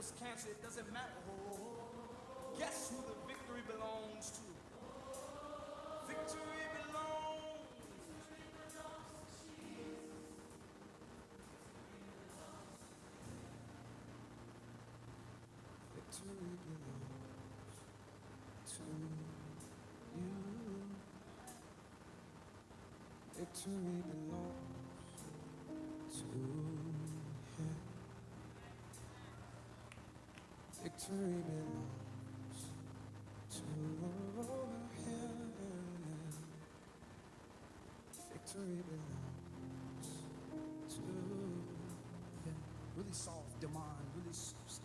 was canceled. It doesn't matter. Guess who the victory belongs to? Victory belongs. Victory belongs to you. Victory belongs to him. Victory belongs to him. Victory belongs to him. Really soft, demand, really soft.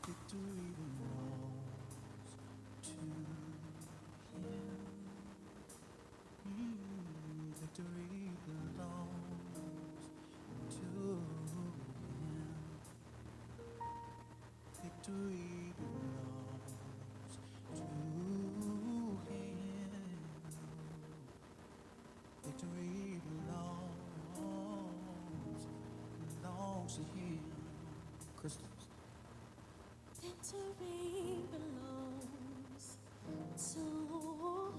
Victory belongs to him. Victory belongs to him. Victory belongs to him. Victory belongs to him. Crystals. Victory belongs to him.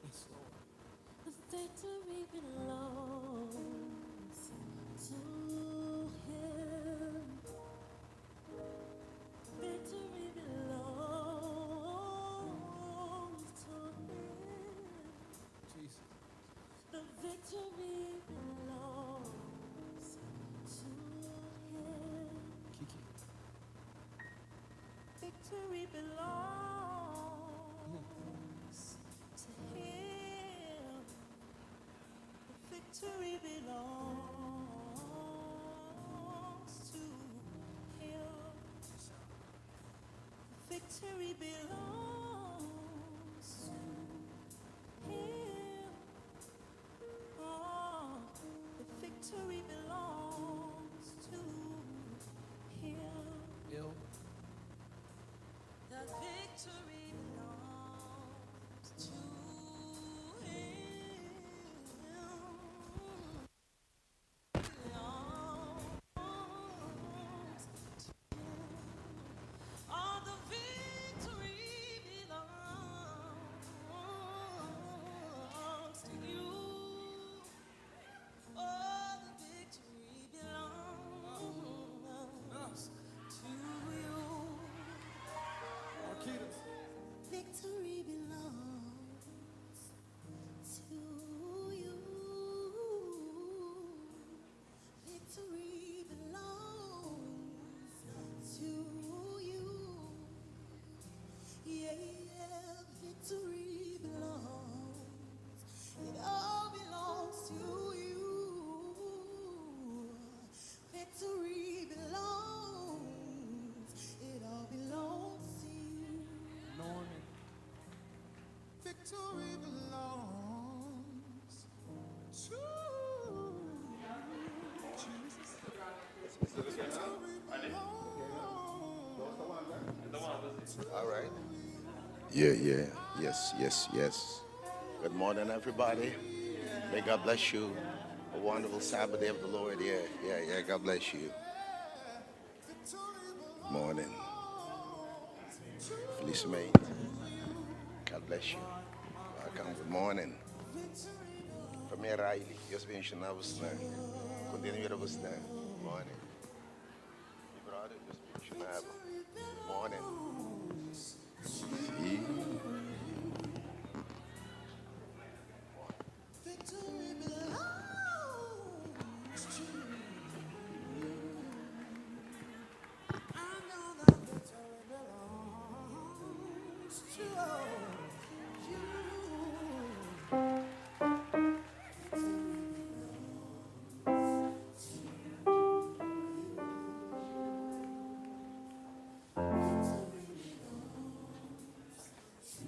Yes, Lord. The victory belongs to him. Victory belongs to him. Jesus. The victory belongs to him. Kiki. Victory belongs to him. The victory belongs to him. The victory belongs to him. Oh, the victory belongs to him. Ill. The victory belongs to him. Belongs to him. All the victory belongs to you. All the victory belongs to you. Marquitas. Victory belongs to you. Victory belongs to you. Yeah, victory belongs. It all belongs to you. Victory belongs. It all belongs to you. Norman. Victory belongs to Jesus. Victory belongs. All right. Yeah. Yes. Good morning, everybody. May God bless you. A wonderful Sabbath day of the Lord. Yeah. God bless you. Victory Morning. belongs to Felice mate. God bless you. Welcome. Good morning. Famia Riley. Dios bendishoná boso. Kontinua boso. Morning. My brother, Dios bendishoná. Morning. Sí. Victory belongs to you. I know that victory belongs to you. Victory belongs to you. Victory belongs to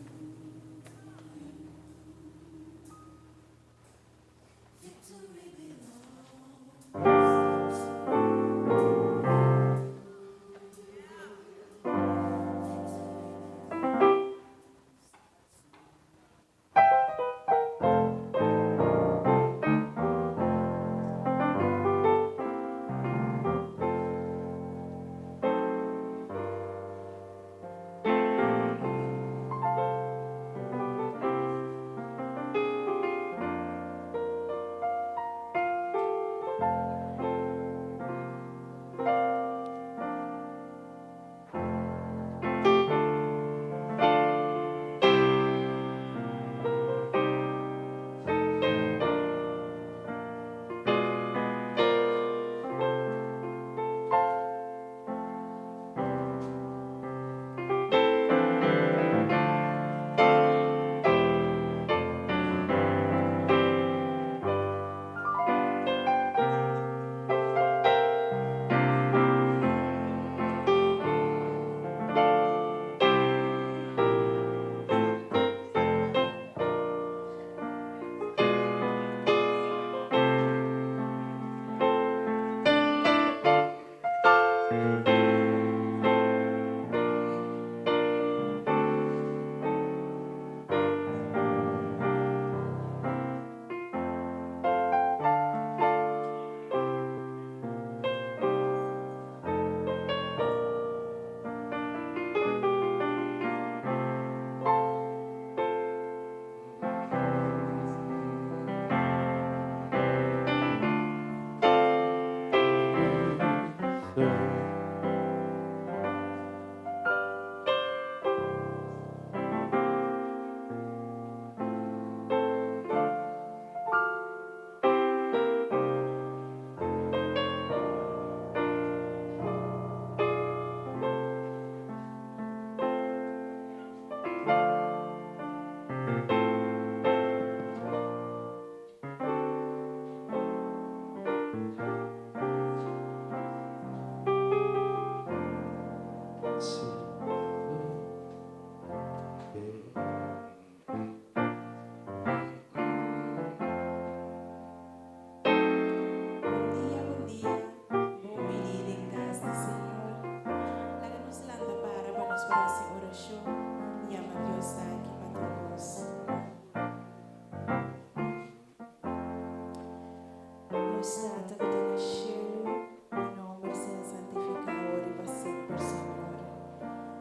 C, E, Bon dia, bon dia, bon bini den kas di Señor. Laga nos lanta para pa nos por hasi orashon i yama Dios danki pa tur kos. Nos Tata ku ta na shelu, bo nomber sea santifiká ora i pa semper, Señor.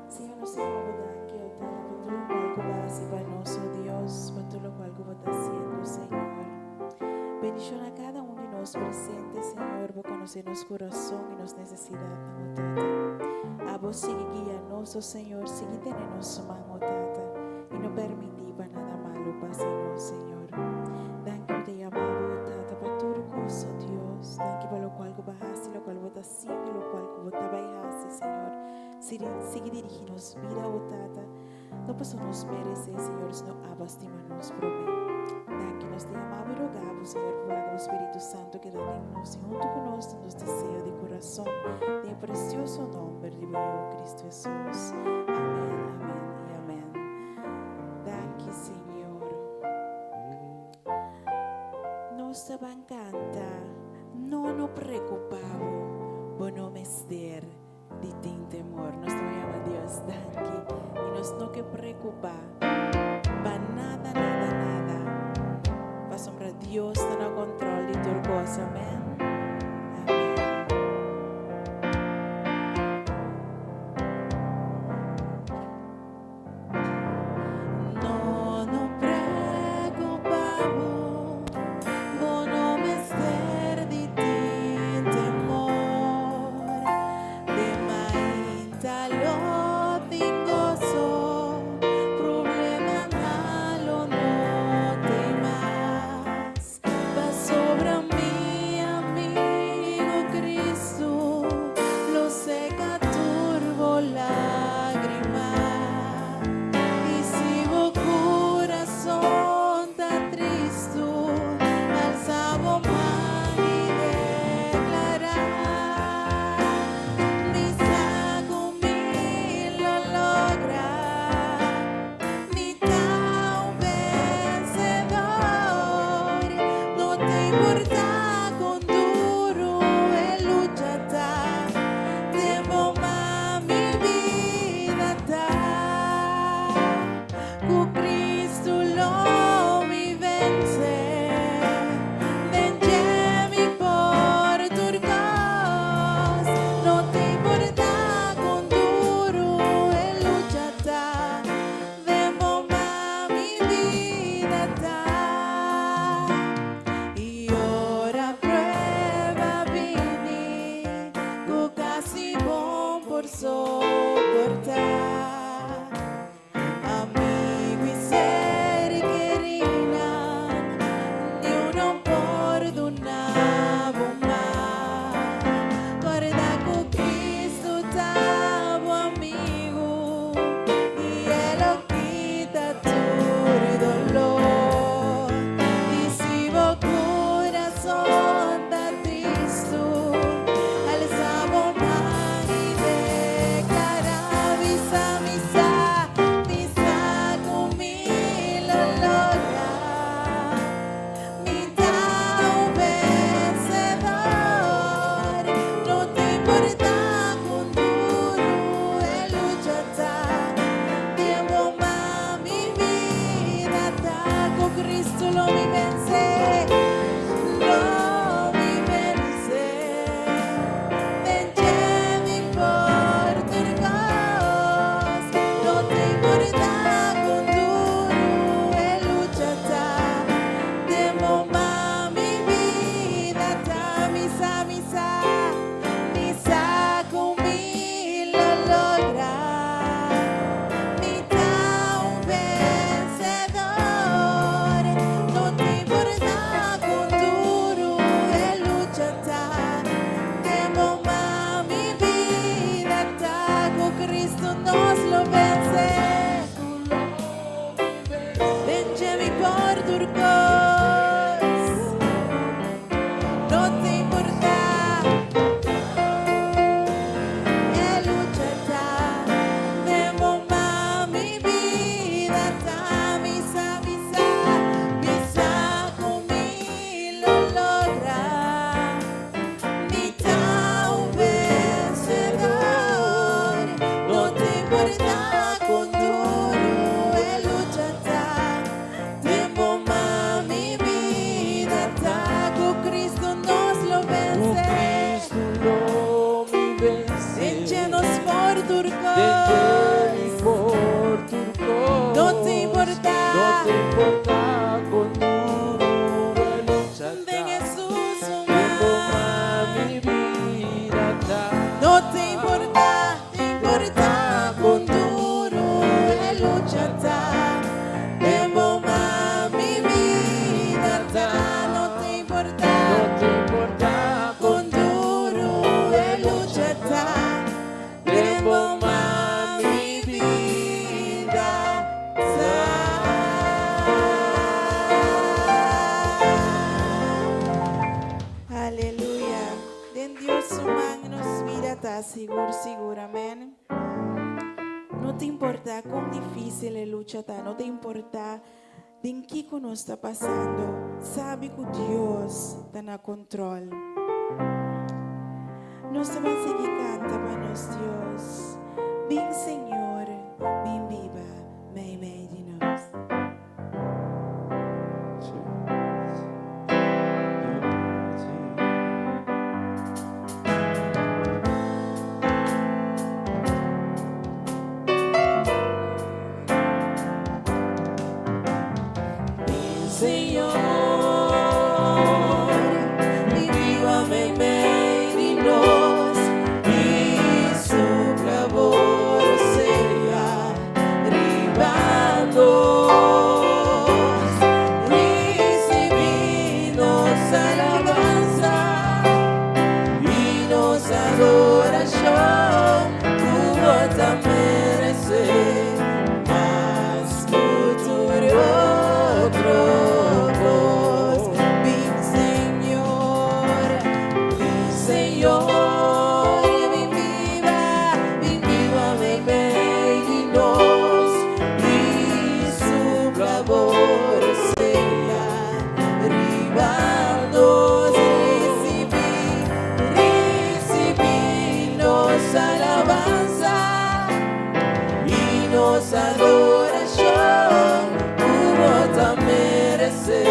Señor, nos ta yama bo danki, o Tata, pa tur lokual ku bo a hasi pa nos, o Dios, pa tur lokual ku bo ta hasiendo, Señor. Bendiciona cada un di nos presente, Señor. Bo conoce nos corazon y nos necesidadnan, o Tata. Abo sigui guia nos, o Señor. Sigui tene nos man, o Tata, y no permiti pa nada malo pasa nos, Señor. Danki mi ta yama Bo, o Tata, pa tur cos, o Dios. Danki pa locual cu Bo a haci, locual Bo ta haciendo y locual cu Bo ta bay haci, Señor. Sigui dirigi nos bida, o Tata. No paso nos merece, Señor, sino Abba stima nos prome. Danki nos ta yama bo i roga bo, Señor, pa bo laga bo Spiritu Santu keda den nos i huntu ku nos den nos deseo di kurason, den e precioso nomber di bo Yu, Cristo Jesus. Amen, amen i amen. Danki, Señor. Nos ta ban kanta, No no preocupa bo, bo no mester. Di tin temor. Nos ta yama Dios danki i nos no ke preocupa pa nada, nada, nada. Pasobra Dios ta na control di tur cos. Amen. Amen. No, no preocupa bo, bo no mester di tin temor. De mainta lo tin goso, problema malo no tin mas. Pasobra mi. sigur sigur, amen. No ta importá kon difísil e lucha ta, no ta importá den kiko nos ta pasando, sabi ku Dios ta na kontròl. Nos ta ban sigui kanta pa nos Dios. Bin Señor, bin biba meimei di nos. Señor, bin biba meimei di nos i supla bo rosea riba nos. Risibí nos alabansa i nos adorashon, ku bo ta meresé mas ku tur otro kos. Bin Señor, bin Señor, bin biba, bin biba meimei di nos i supla bo rosea riba nos. Risibí, risibí nos alabansa i nos adorashon, ku bo ta meresé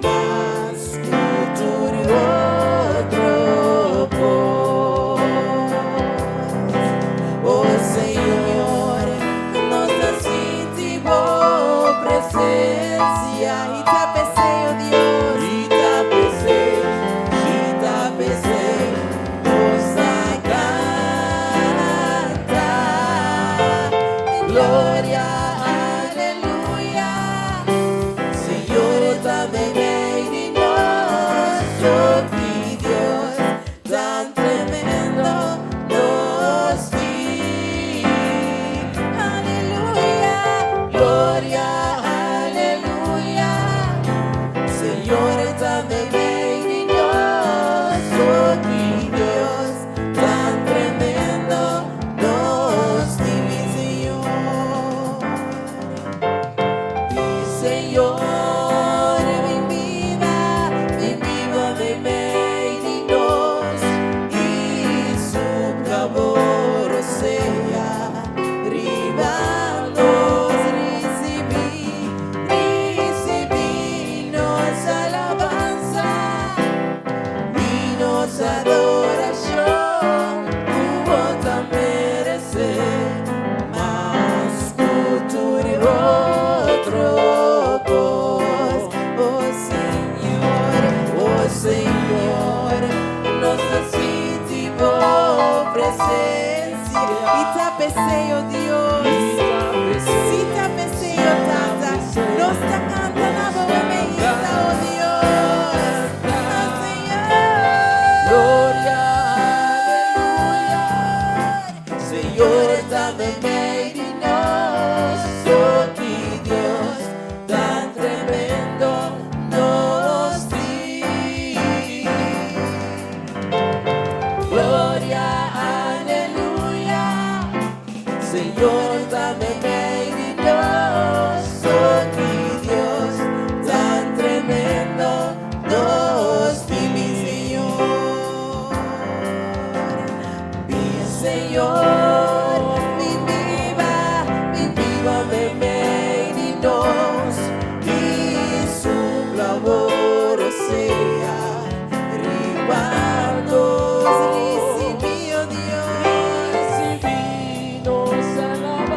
mas ku tur otro kos. Oh Señor, nos ta sinti bo presensia. I ta p'esei, oh Dios. I ta p'esei, i ta p'esei, nos ta kanta. Gloria, aleluya. Señor ta meimei di nos, oh Dios, tan tremendo nos tin. Aleluya. Gloria, aleluya. Señor ta meimei di nos, oh Dios, tan tremendo nos tin, Señor. Bin Señor, bin biba, bin biba meimei di nos i supla bo rosea riba nos. Risibí, risibí nos alabansa i nos adorashon, ku bo ta meresé mas ku tur otro kos. Oh Señor, Oh Señor, nos ta sinti bo presensia. I ta p'esei, oh Dios. Si ta p'esei, oh Tata. Nos ta kanta na bo mainta, oh Dios. Oh Señor. Gloria, aleluya. Señor ta meimei di nos, oh Dios, tan tremendo nos tin. Gloria, aleluya. Señor ta meimei di nos, oh Dios, tan tremendo nos tin, Señor. Bin Señor, bin biba, bin biba meimei di nos i supla bo rosea riba nos. Risibí, oh Dios. Risibí nos alabansa.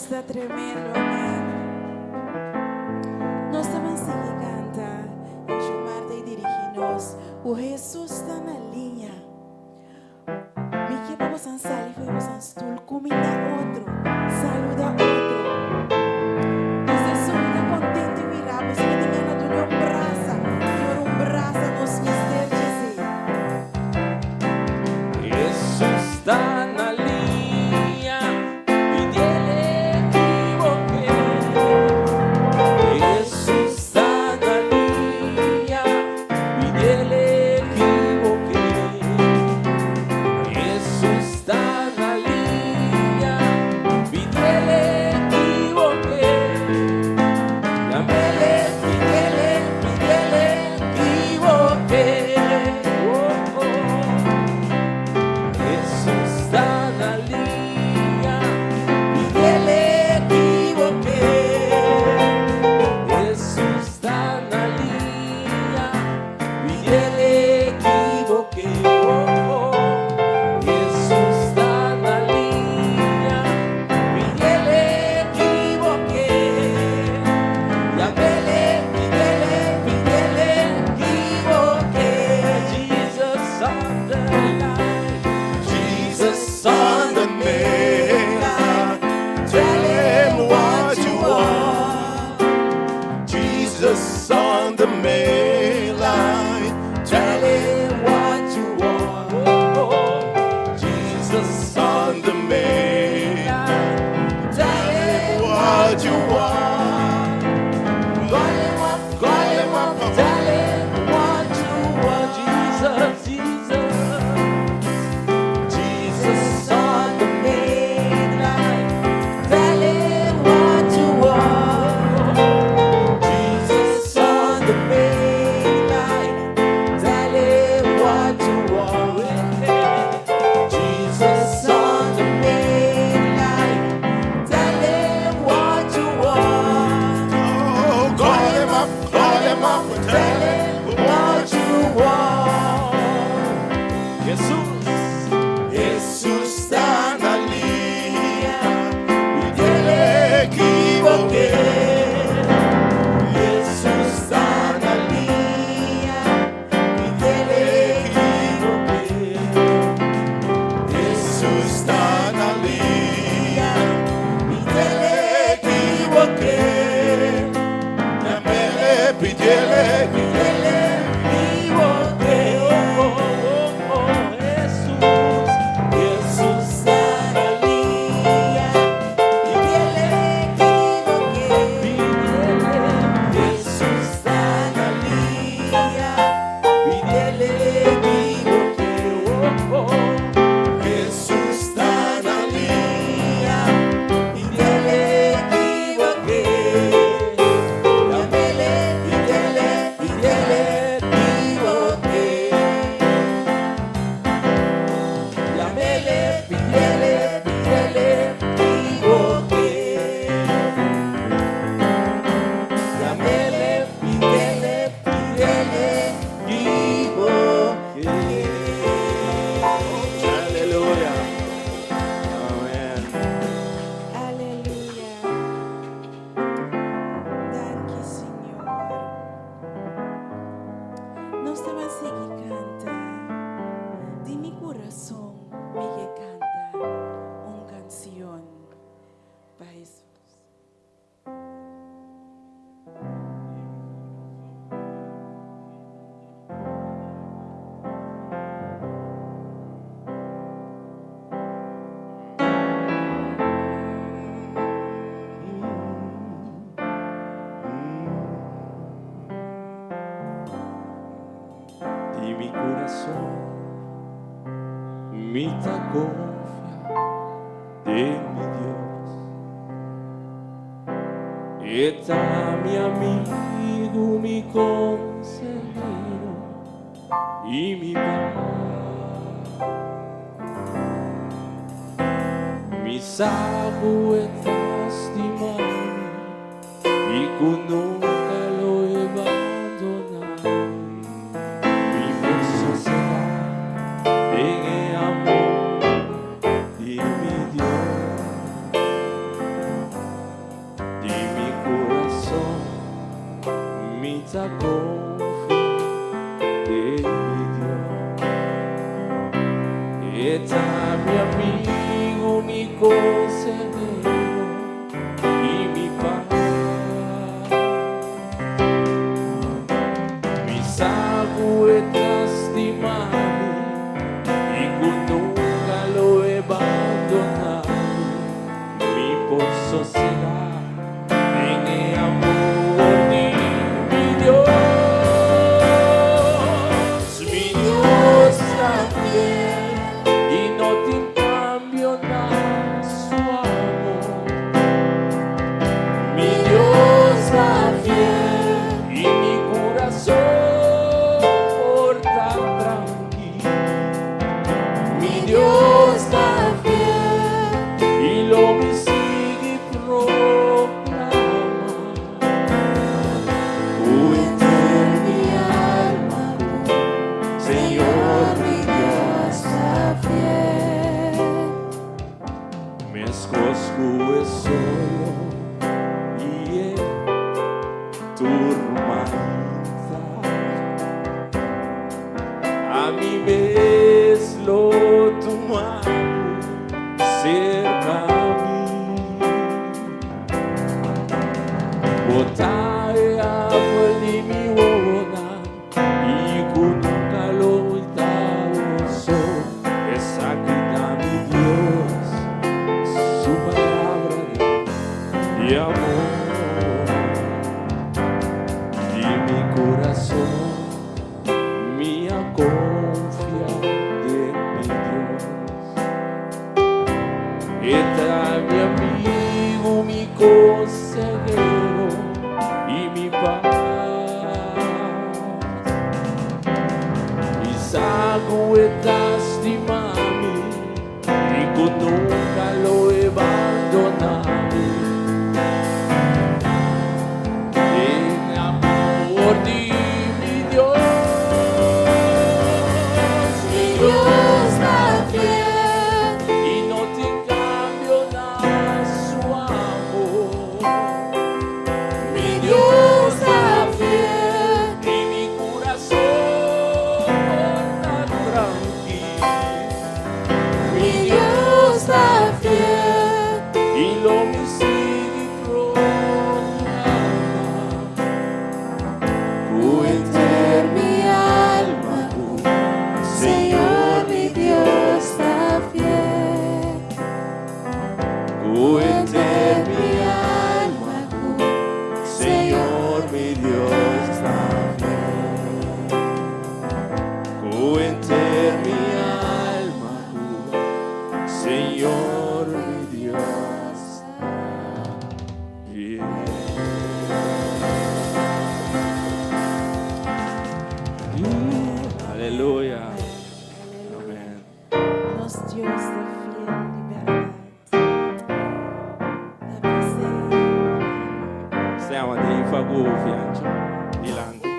Dios ta tremendo, amen. Nos ta ban sigui canta y Jomar ta dirigi nos cu Jesus ta na liña. Mi ke pa bosan sali for di bosan stoel, cuminda otro, saluda otro. Nos esun ta contento y mira bo si bo tin gana duna un brasa, y ora un brasa nos mester djese. Jesus ta na liña, pidiele equivoqué. Jesus ta na liña, pidiele equivoqué. Jesus ta na liña, pidiele equivoqué. Llámele, pidiele, pidiele equivoqué. Oh, oh. Jesus ta na liña, pidiele equivoqué. Jesus ta na liña, pidiele equivoqué. Oh, oh. Jesus ta na liña, pidiele equivoqué. Llámele, pidiele, pidiele equivoqué. Jesus on the line. Jesus on the main line. Tell him what you want. Jesus on the main line. Tell him what you want. Oh, oh. Jesus on the main line. Tell him what you want. Call him up, call him up, tell him what you want. Jesus, Jesus, Jesus on the main line. Tell him what you want. Jesus on the main line. Tell him what you want. Jesus on the main line. Tell him what you want. Oh, call him up, call him up, tell him what you want. Jesus, Jesus ta na liña, pidiele equivoqué. Jesus ta na liña, pidiele equivoqué. Jesus ta na liña, pidiele equivoqué. Llámele, pidiele, pidiele equivoqué. Oh, oh, oh, Jesús, Jesús ta na liña, pidiele equivoqué. Pidiele, Jesús ta na liña, pidiele equivoqué. Oh, oh. Jesus ta na liña, Pidiele equivoqué. Llámele, pidiele, pidiele equivoqué. Llámele, pidiele, pidiele equivoqué. Llámele, pidiele, pidiele equivoqué. Aleluya. Amèn. Aleluya. Danki, Señor. Nos ta bai sigui kanta. Di mi kurason, mi ke kanta un kansion pa Jesus. Di mi kurason, mi ta konfia den mi Dios. E ta mi amigu, mi konsehero i mi pas. Mi sa ku e ta stima mi i ku nunka lo e bandoná mi. Mi por sosegá den e amor di mi Dios. ta konfia den mi Dios. E ta mi amigu, mi konsehero i mi pas. Mi sa ku e ta stima mi i ku nunka lo e bandoná mi. Mi por sosegá den e amor di mi Dios. Mi Dios ta fiel i no tin kambio na su amor. Mi Dios ta fiel i mi kurason por ta trankil. Mi Dios ta fiel i lo mi sigui proklamá. Ku henter mi alma, Señor mi Dios ta fiel. Meskos ku e solo i e tormenta. Ami mes lo tuma serka mi. Bo ta e apel di mi wowonan i ku nunka lo mi ta so. Esaki ta mi Dios, su palabra di amor. I mi kurason, mi a konfia den mi Dios. E ta mi amigu, mi konsehero i mi pas. Mi sa ku e ta stima mi i ku nunka lo e bandoná mi. Den amor di mi Dios, mi Dios ta fiel. I no tin kambio na su amor. Mi Dios ta fiel i mi kurason ta trankil. Mi Dios ta fiel. I lo mi sigui proklamá. Ku Henter mi alma, Señor mi Dios ta fiel. Ku henter mi alma, Señor mi Dios ta fiel. Ku henter mi alma, Señor mi Dios fiel. Aleluya. Amèn. Nos Dios ta fiel di berdat. Ta pasá. Stiamo di Fagu Fiancio. Dilanti.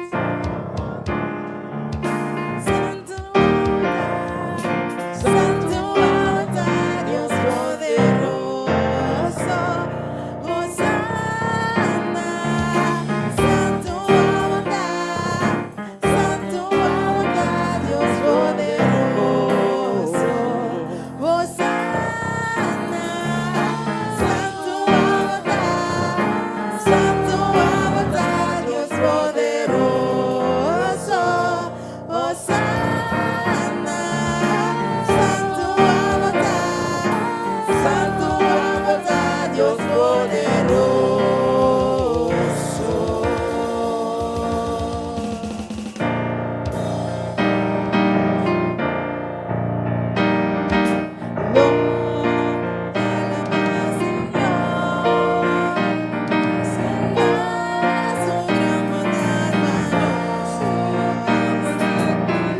Santu Santu ta Dios poderoso, Hosana. Santu ta, Santu ta Dios poderoso, Hosana. Santu ta, Santu ta Dios poderoso, Hosana. Santu ta, Santu ta Dios poderoso. Lo alaba Señor, su gran bondad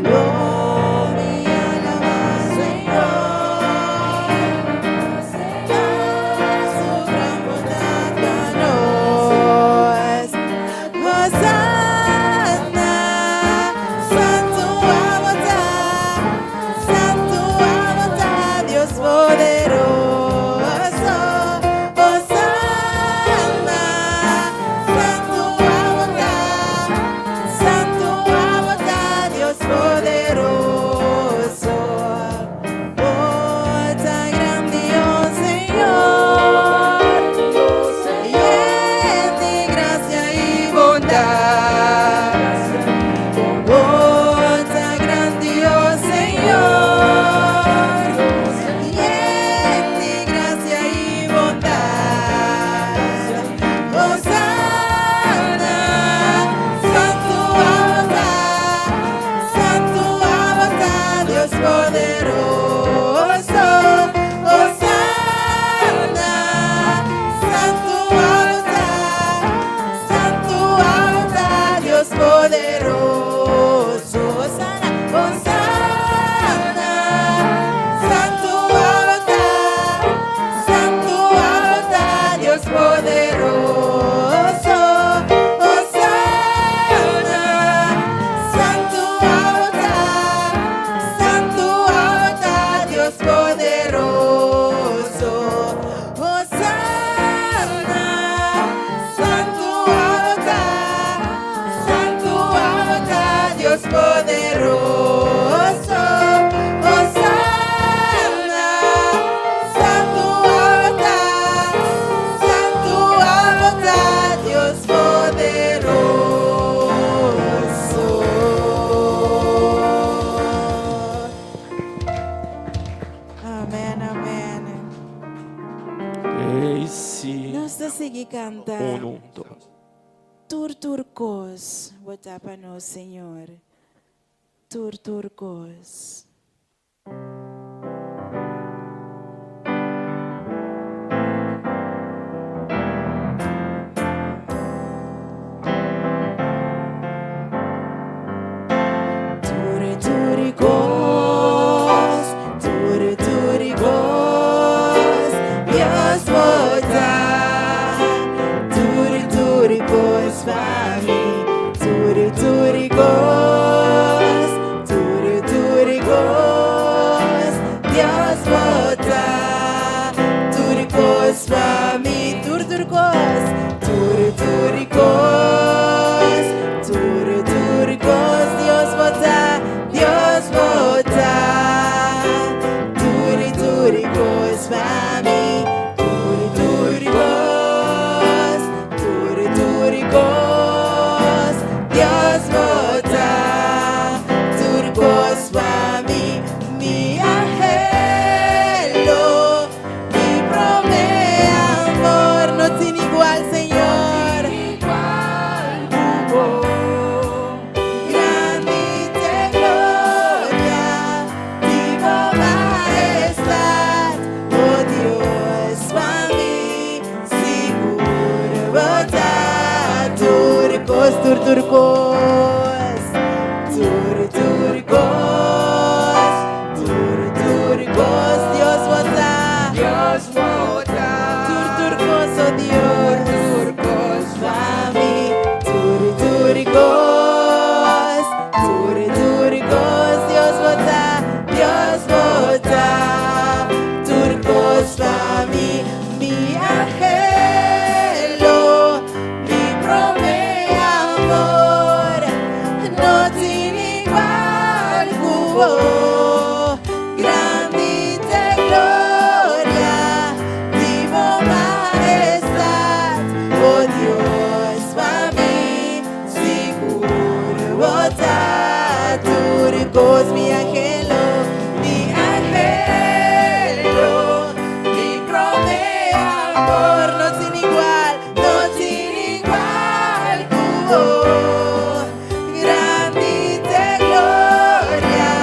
Lo mi alaba Señor, su gran Ei si. Nos ta sigui kanta. Unu, dos. Tur tur kos bo ta pa nos Señor. Tur tur kos. Tur tur kos, tur tur kos, Dios bo ta. Tur tur kos pa mi, tur tur kos, tur tur kos, Dios bo ta. Tur kos pa mi, tur tur kos, tur tur kos, tur tur kos, Dios bo ta, Dios bo ta. Tur tur kos pa mi, tur tur kos, tur tur kos, Dios bo ta. Tur kos pa mi, mi anhelo, mi promé amor, no tin igual, Señor. Grandi t'e gloria, di bo mahestat, oh Dios, pa mi, sigur bo ta. Tur kos, tur tur kos, tur tur kos, tur tur kos, Dios bo ta. Dios bo ta. Tur tur kos, oh Dios. Tur kos Pa mi, tur tur kos, tur tur kos, Dios bo ta, Dios bo ta. Tur kos pa mi, mi anhelo, mi promé amor, no tin igual ku bo. Grandi t'e gloria, di bo mahestat, oh Dios, pa mi, sigur bo ta. Tur kos, mi anhelo, mi anhelo, mi promé amor, no tin igual, no tin igual ku bo. Grandi t'e gloria,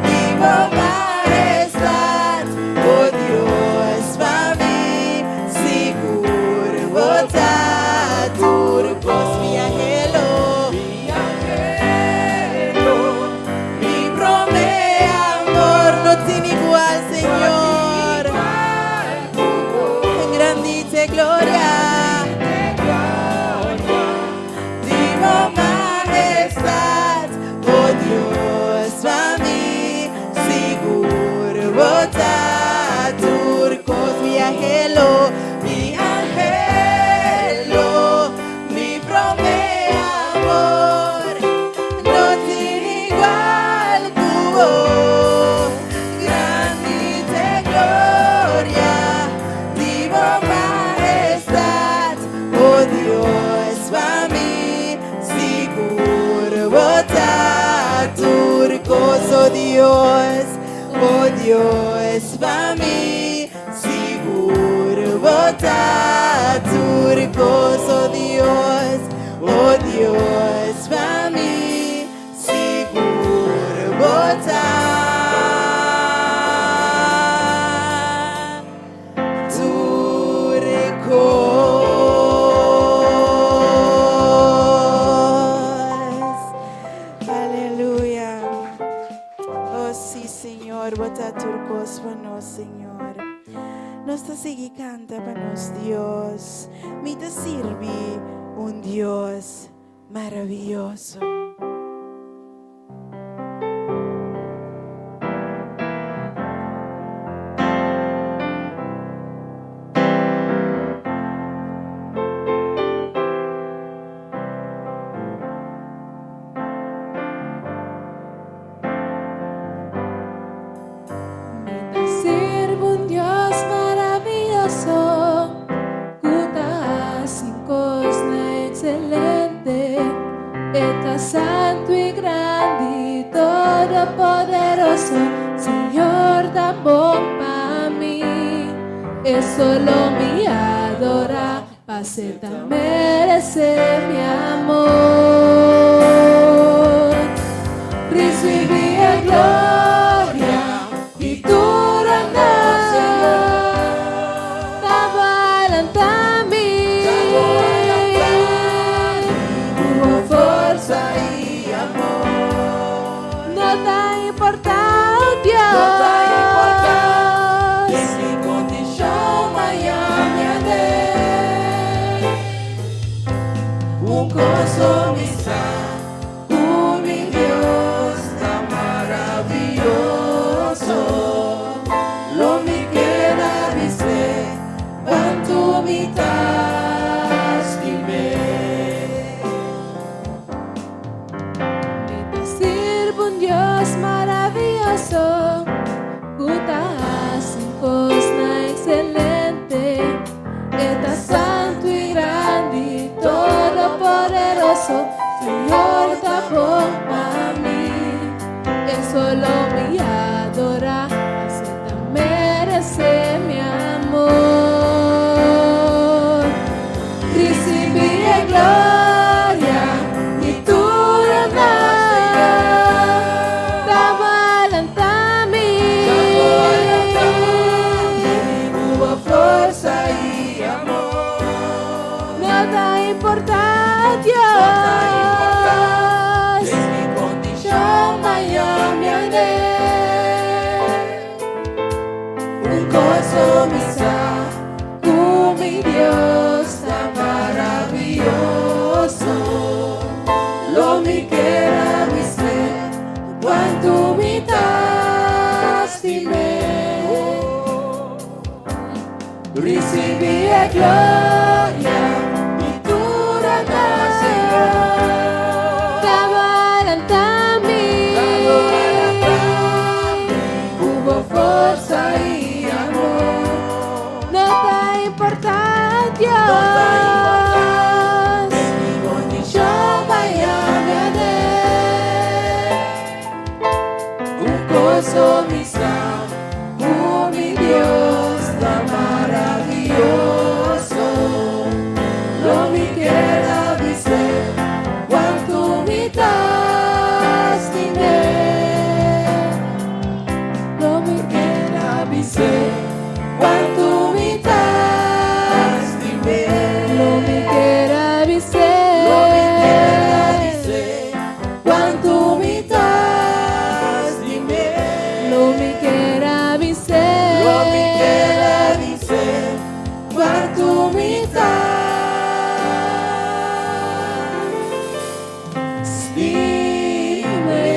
di bo mahestat, oh Dios, pa mi, sigur bo ta. Tur kos, mi anhelo, Mi anhelo, mi promé amor, no tin igual, Señor. Grandi t'e gloria, di bo mahestat, oh Dios, pa mi, sigur bo ta. Tur kos, mi anhelo, mi anhelo, mi promé amor, no tin igual ku bo. Grandi t'e gloria, di bo mahestat, oh Dios, pa mi, sigur bo ta. Tur kos, oh Dios, oh Dios, pa mi, sigur bo ta. Tur kos, oh Dios, oh Dios, pa mi, sigur bo ta. Tur kos. Aleluya. Oh sí, Señor, bo ta tur kos pa nos, Señor. Nos ta sigui kanta pa nos Dios. Mi ta sirbi un Dios maravioso. Mi ta sirbi un Dios maravioso, ku ta hasi kosnan ekselente. E ta E so lo mi adorá, pas'e ta meresé mi amor. Risibí e gloria i tur honor. Ta bo a lanta mi ku bo forsa i amor. No ta importá, oh Dios. No ta importá den ki kondishon mañan mi a den. Un kos so mi sa, ku mi Dios ta maravioso. Lo mi keda bis'é, kuantu mi ta stim'é. Mi ta sirbi un Dios maravioso, ku ta hasi kosnan ekselente. E ta santu i grandi, todopoderoso, Señor ta bon pa mi. E so lo mi adorá, pas'e ta meresé mi amor. Risibí e gloria i tur honor. Ta bo a lanta mi. Ku bo forsa i amor. No ta importá, Dios. Den ki kondishon mañan mi a den. Un kos so mi sa, ku mi Dios ta maravioso. Lo mi keda bis'é, kuantu mi ta stim'é. Risibí e gloria i tur honor, Señor. Ta bo a lanta mi. Ku bo forsa i amor. No ta importá, Dios. No ta importá den ki kondishon mañan mi a den. Un kos so mi sa, ku mi Dios ta maravioso. Lo mi keda bis'é, kuantu mi ta stim'é. Lo mi keda bis'é, kuantu mi ta stim'é. Lo mi keda bis'é. Lo mi keda bis'é, kuantu mi ta stim'é. Lo mi keda bis'é. Lo mi keda bis'é, kuantu mi ta stim'é.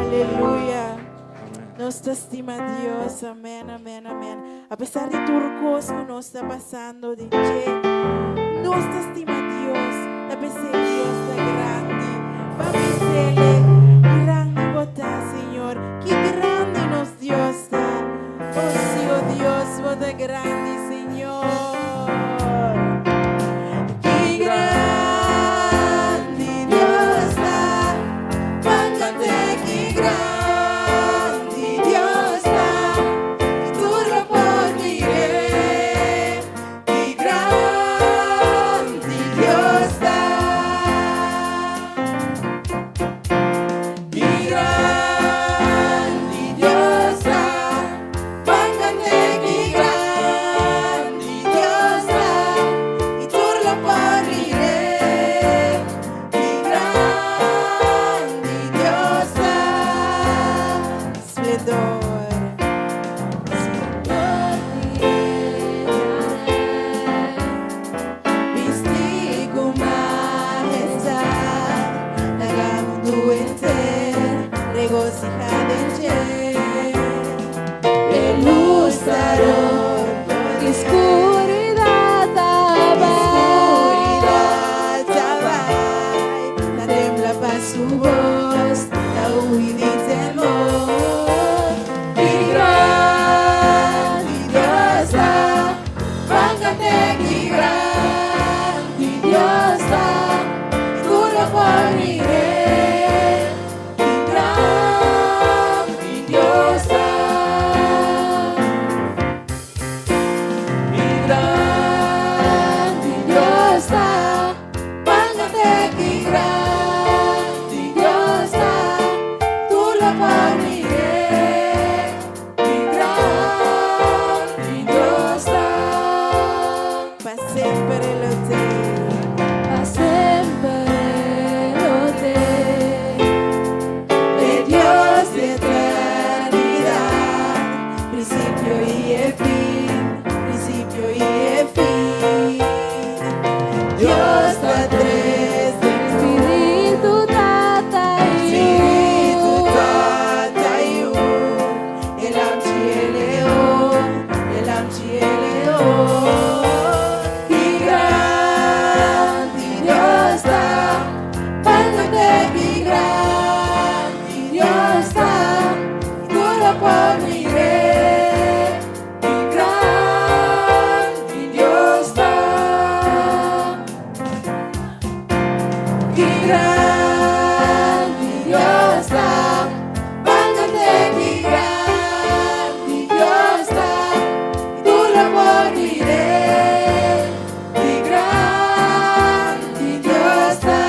Aleluya. Nos ta stima Dios. Amèn, amèn, amèn. Apesar di tur kos ku nos ta pasando, di dje, nos ta stima Dios. Apesar Dios ta grandi. Pa bis'é, grandi bo ta, Señor. Ki grandi nos Dios ta. Oh, sí, oh Dios, bo ta grandi, Señor. Ki grandi Dios ta, Ban kant'é ki grandi Dios ta, i tur lo por mir'é. Ki grandi Dios ta, Ki grandi Dios ta, Ban kant'é ki grandi Dios ta, i tur lo por mir'é. Ki grandi Dios ta. Splendor. Splendor Bisti ku mahestat, laga mundu henter regosihá den dje. E lus ta rònt, Skuridat ta bai. Skuridat ta bai, ta tembla pa su bos, ta hui di temor. Ki grandi Dios ta, ban kant'é ki grandi Dios ta, tur lo por mir'é. Ki grandi. por mir'é. Ki grandi Dios ta. Pa semper e lo t'ei. Pa semper e lo t'ei. E Dios di eternidat, prinsipio i e fin, prinsipio i e fin. Dios ta tres den Spiritu, Tata i Spiritu, Tata i Yu, e Lamchi e Leon, e Lamchi e Leon. Ki grandi Dios ta, ban kant'é ki grandi Dios ta, tur por mir'é. Ki grandi Dios ta. Ki grandi Dios ta, ban kant'é ki grandi Dios ta, tur por mir'é. Ki grandi Dios ta.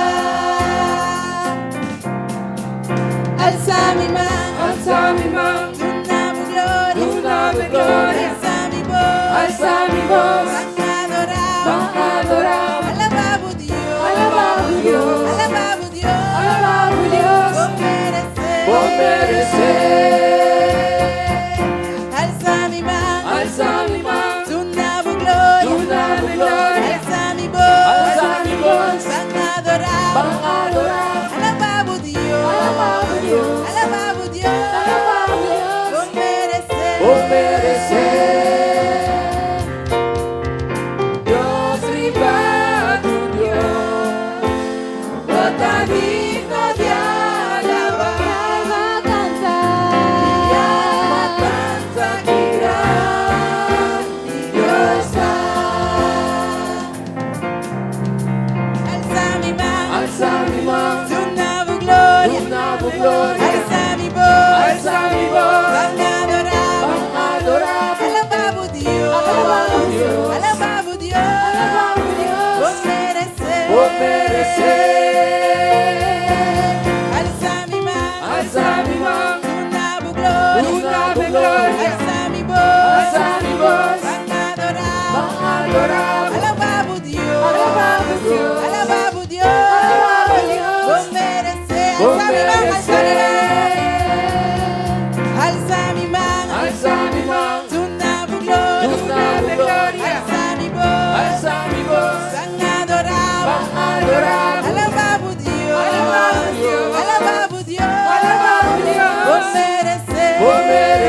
Alsa mi man, Alsa mi man, duna Bo gloria, duna Bo gloria. Alsa mi bos, Alsa mi bos, ban adorá, ban adorá. Alabá bo Dios, Alabá bo Dios. Alabá bo Dios, Alabá bo Dios. Bo meresé, Bo meresé. Alsa mi man, Alsa mi man, duna Bo gloria, duna Bo gloria. Alsa mi bos, Alsa mi bos, ban adorá, ban adorá. Alabá bo Dios, Alabá bo Dios. Alabá bo Dios, Alabá bo Dios. Bo meresé, Bo meresé. Dios riba tur Dios, Bo ta digno di alabá. Alma kanta. Alma kanta ki grandi Dios ta. Alsa mi man, Alsa mi man, duna Bo gloria, duna Bo gloria. Alsa mi bos, Alsa mi bos, ban adorá, ban adorá. Alabá bo Dios, Alabá bo Dios. Alabá bo Dios, Alabá bo Dios. Bo meresé, Bo meresé. Alsa mi man, Alsa mi man, duna Bo gloria, duna Bo gloria. Alsa mi bos, Alsa mi bos, ban adorá, ban adorá. Alabá bo Dios, Alabá bo Dios. Alabá bo Dios, Alabá bo Dios. Bo meresé, Bo Alsa mi man, meresé. Alsa mi man, Alsa mi man, duna Bo gloria, duna Bo gloria. Alsa mi bos, Alsa mi bos, ban adorá, ban adorá. Alabá bo Dios, Alabá bo Dios. Alabá bo Dios, Alabá bo Dios. Bo meresé, Bo meresé.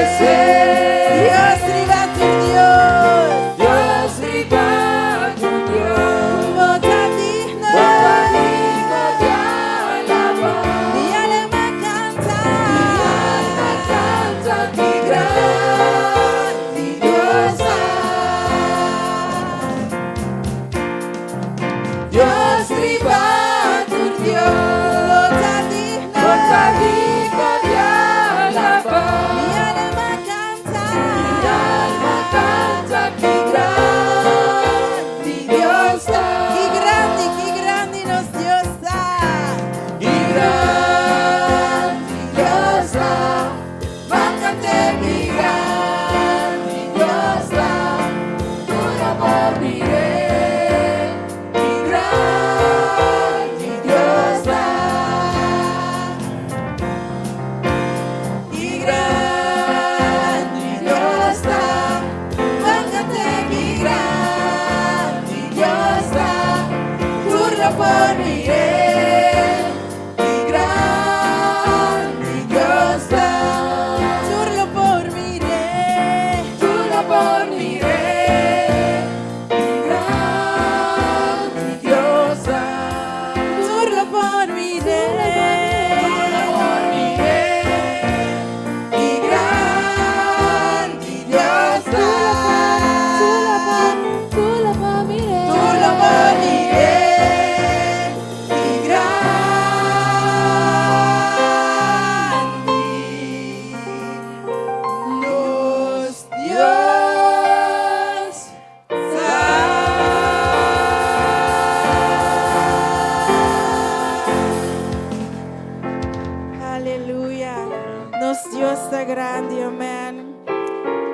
Nos Dios ta grandi, amen.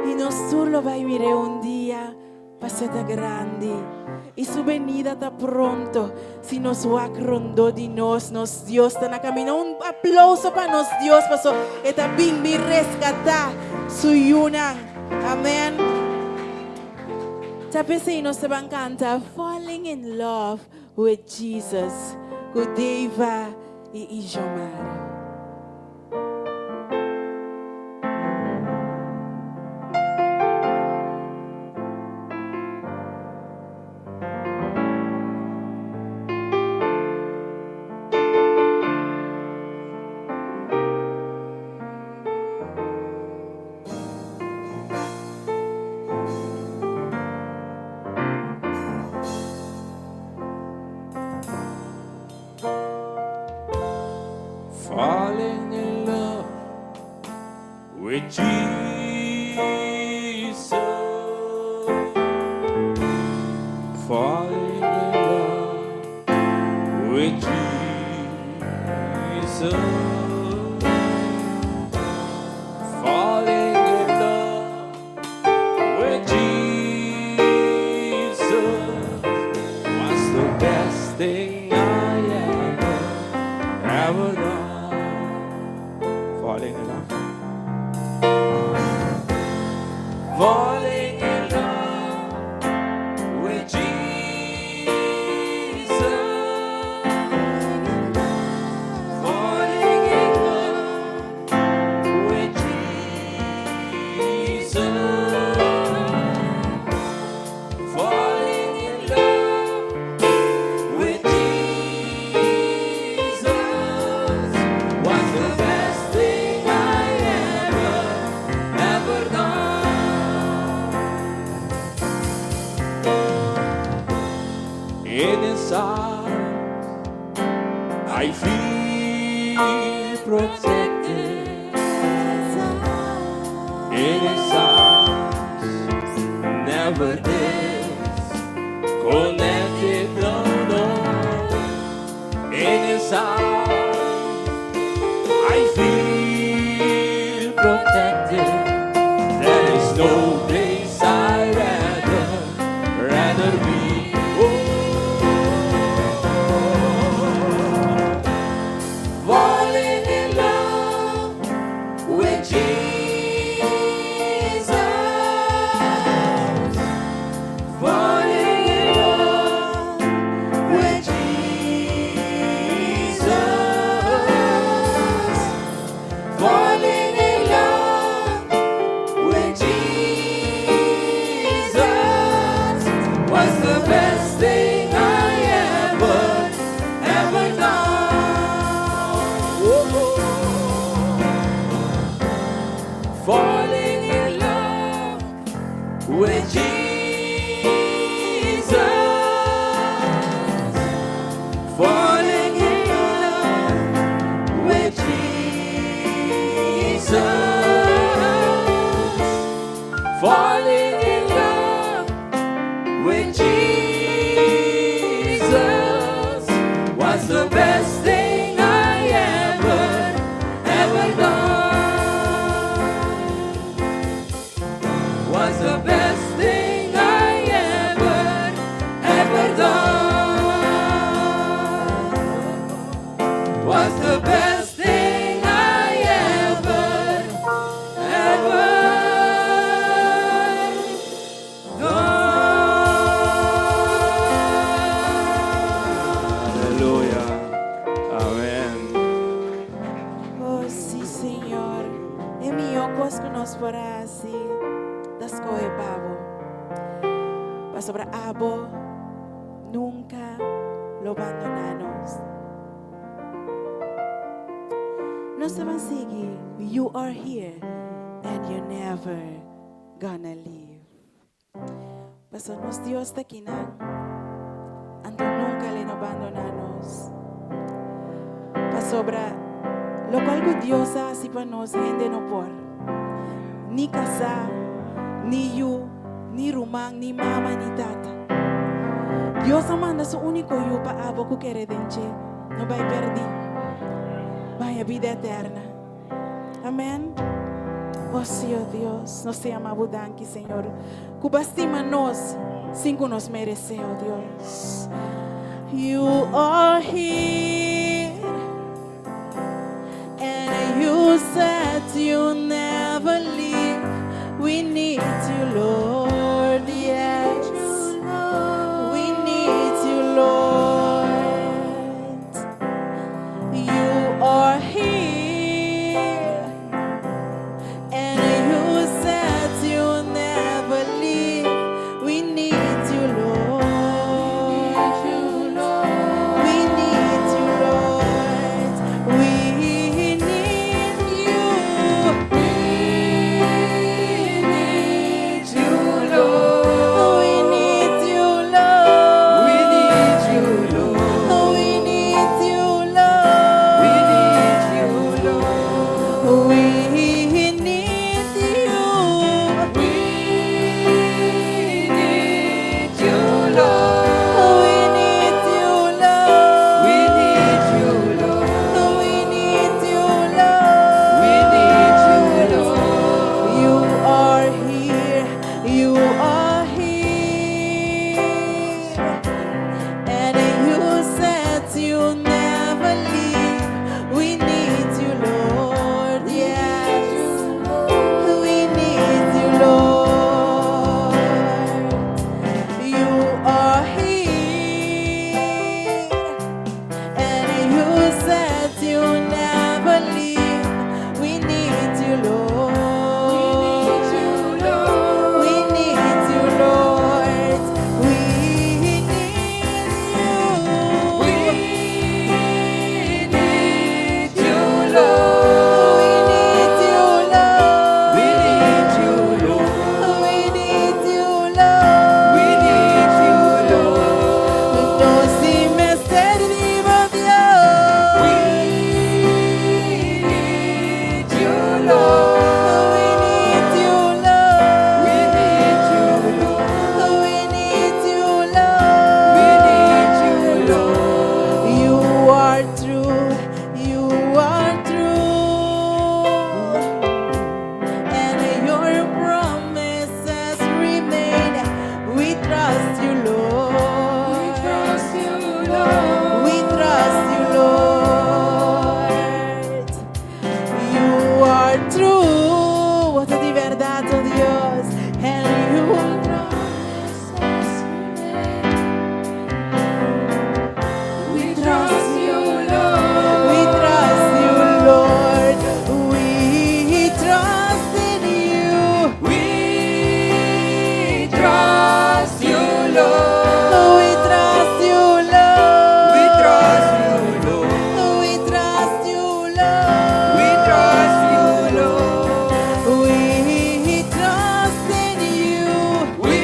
I nos tur lo bai mir'é un dia pas'é ta grandi. I su benida ta pronto. Si nos wak rondó di nos, nos Dios ta na camino. Un aplauso pa nos Dios paso e ta bin bin rescatá su yunan. Amen. Ta p'esei nos ta ban canta Falling in Love with Jesus cu Deva i Ijomar. Falling in love with Jesus. Falling in love with Jesus. Falling in love with Jesus was the best thing I ever, ever done. Falling in love. Falling in love with Jesus. Falling in love with Jesus. Falling in love with Jesus was the best thing I ever, ever done. In His arms, I feel protected. In His arms, never disconnected. No, no. In His arms, I feel protected. There is no place I'd rather, rather be. Oh, falling in love with Jesus. Falling in love with Jesus. Falling in love with Jesus was the best thing I ever, ever done. Oh, falling in love with Jesus. Falling in love with Jesus. Falling in love with Jesus was the best thing I ever, ever done. Was the best thing I ever, ever done. Was the best thing I ever, ever done. Aleluya. Amèn. Oh, si, Señor. E mihó kos ku nos por hasi, ta skohe pa bo. Pasobra abo nunka lo bandoná nos. Nos ta bai sigui. You are here and you're never gonna leave. Paso nos Dios ta akinan. Anto nunka lo bandoná nos. Pasobra lokual ku Dios a hasi pa nos hende no por. Ni kasá, ni yu, ni ruman, ni mama, ni tata. Dios a manda su úniko yu pa abo ku kere den dje, no bai pèrdí. Bai bida eterno. Amen. Oh sí, oh Dios, nos ta yama bo danki, Señor, ku bo a stima nos sin ku nos meresé, oh Dios. You are here, and you said you never leave. We need you, Lord, yes. We need you, Lord. You are here, and you said you never leave. We need you, Lord. We need you, Lord. We need you. We need you, Lord. We need you, Lord. We need you, Lord. We need you, Lord. We need you, Lord. We need you. We need you, Lord. We need you, Lord. We need you, Lord. We need you, Lord. We need you, Lord. You are here. You are here. And you said you never leave. We need you, Lord. Yes. We need you, Lord. You are here. And you said you never leave. We need you, Lord. We need you, Lord. We need you. We need you, Lord. We need you, Lord. We need you, Lord. We need you, Lord. We need you, Lord. Nos mester di bo, Dios. We need you, Lord. We need you, Lord. We need you, Lord. We need you, Lord. We need you, Lord. You are true. You are true. And your promises remain. We trust you, Lord. We trust you, Lord. We trust you, Lord. You are true. Bo ta di berdat, oh Dios. And you Promises remain. We trust you, Lord. We trust you, Lord. We trust in you. We trust you, Lord. We trust you, Lord. We trust you, Lord. We trust you, Lord. We trust you, Lord. We trust in you. We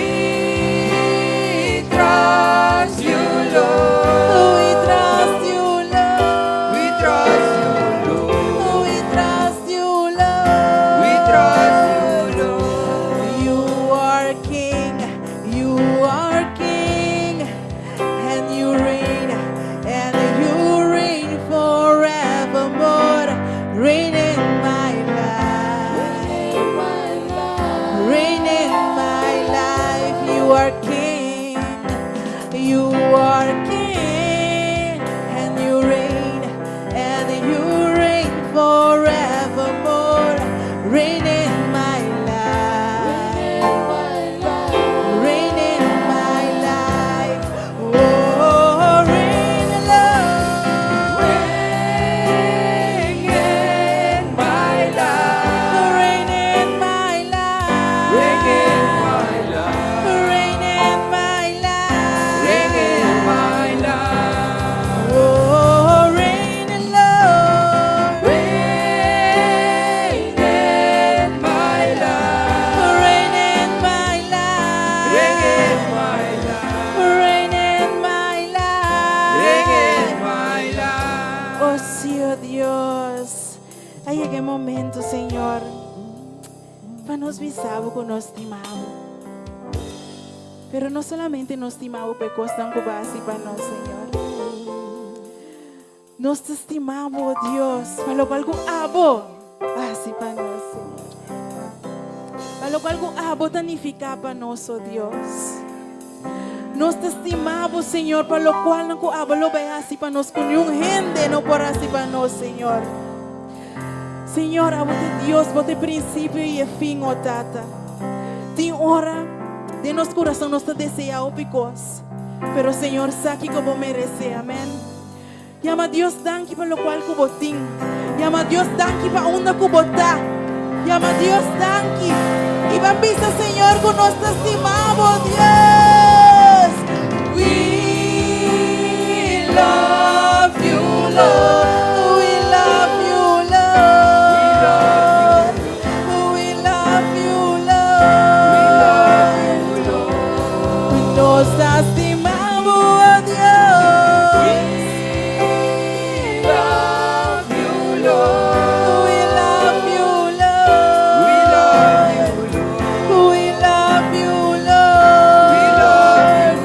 trust you, Lord. We trust you, Lord. We trust you, Lord. We trust you, Lord. We trust you, Lord. You are King. You are King. And you reign. And you reign forevermore. Reign in my life. Reign in my life. You are King. You are King. And you reign. And you reign forevermore. Reign in my life. Reign in my life. Oh, reign, Lord. Reign in my life. Reign in my life. Reign in my life. Reign in my life. Reign in my life. Oh, reign, Lord. Reign in my life. Reign in my life. Reign in my life. Reign in my life. Reign in my life. Oh, sí, oh Dios. A yega e momento, Señor, pa nos bisa bo ku nos stima bo. Pero no solamente nos stima bo pa e kosnan ku bo a hasi pa nos, Señor. Nos stima bo, Dios, pa loke abo a hasi. hasi pa nos, Señor. Pa lokual ku abo ta nifiká pa nos, o Dios. Nos ta stima bo, Señor, pa lokualnan ku abo lo bai hasi pa nos ku niun hende no por hasi pa nos, Señor. Señor, abo ta Dios, bo ta e prinsipio i e fin, o Tata. Tin ora den nos kurason nos ta deseá hopi kos, pero Señor sa kiko bo meresé. Amèn. Yama Dios danki pa lokual ku bo tin. Yama Dios danki pa unda ku bo ta. Yama Dios danki i ban bisa Señor ku nos ta stima bo, Dios. We love you, Lord. We love you, Lord. We love you, Lord. Nos ta stima bo, oh Dios. We love you, Lord. We love you, Lord. We love you, Lord.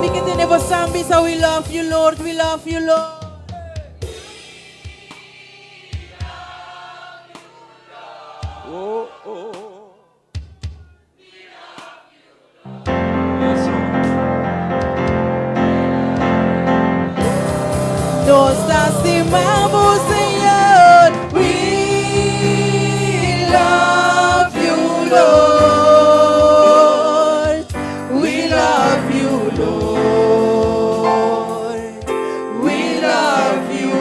Mi ke tende bo bisa we love you, Lord. We love you, Lord. Oh. Yes, Lord. Nos ta stima bo, Señor. We love you, Lord. We love you, Lord. We love you,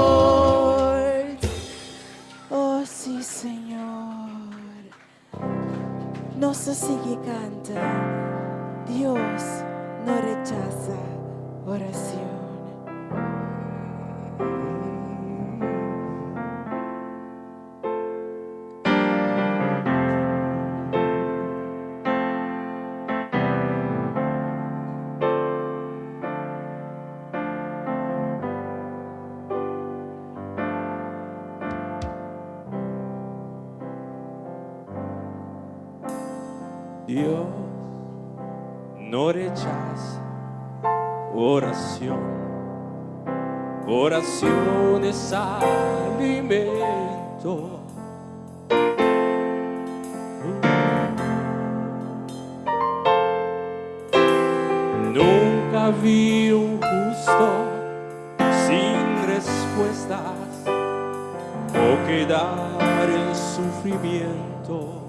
Lord. Oh, sí, Señor. Nos sigui kanta. Dios no rechasa orashon. Dios no rechaza oración. Oración es alimento. Nunca vi un justo sin respuestas o quedar en sufrimiento.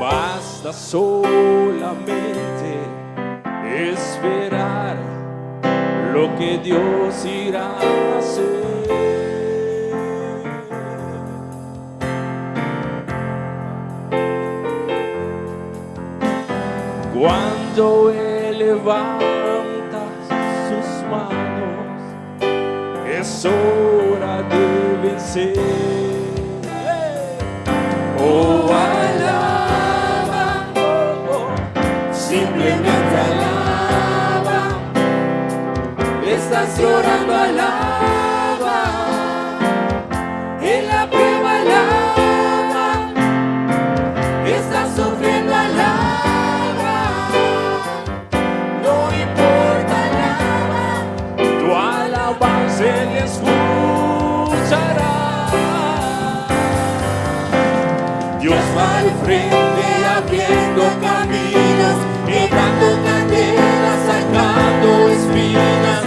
Basta solamente esperar lo que Dios irá a hacer. Cuando Él levanta sus manos, es hora de vencer. Oh, alaba, oh, oh, simplemente alaba. Estás llorando, alaba. En la prueba, alaba. Estás sufriendo, alaba. No importa, alaba. Tu alabanza Él escuchará. Dios va al frente abriendo caminos, quebrando cadenas, sacando espinas.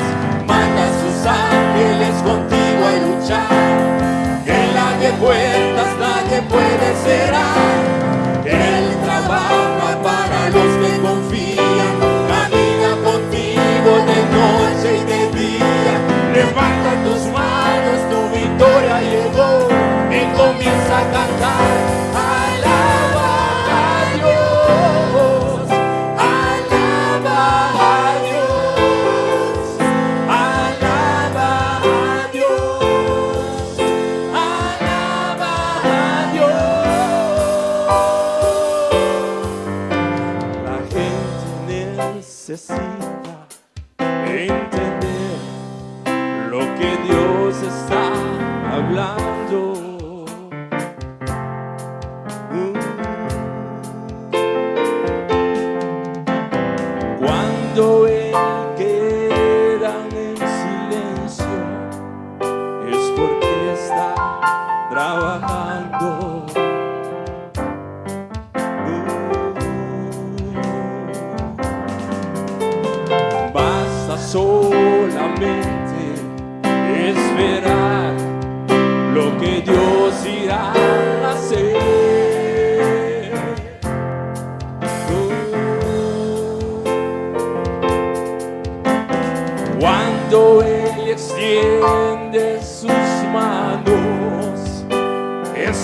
Manda a sus ángeles contigo a luchar. Él abre puertas, nadie puede cerrar. Él trabaja para los que confían. Camina contigo de noche y de día. Levanta tus manos, tu victoria llegó. Y comienza a cantar. Alaba a Dios. Alaba a Dios. Alaba a Dios. Alaba a Dios. La gente necesita entender lo que Dios está hablando.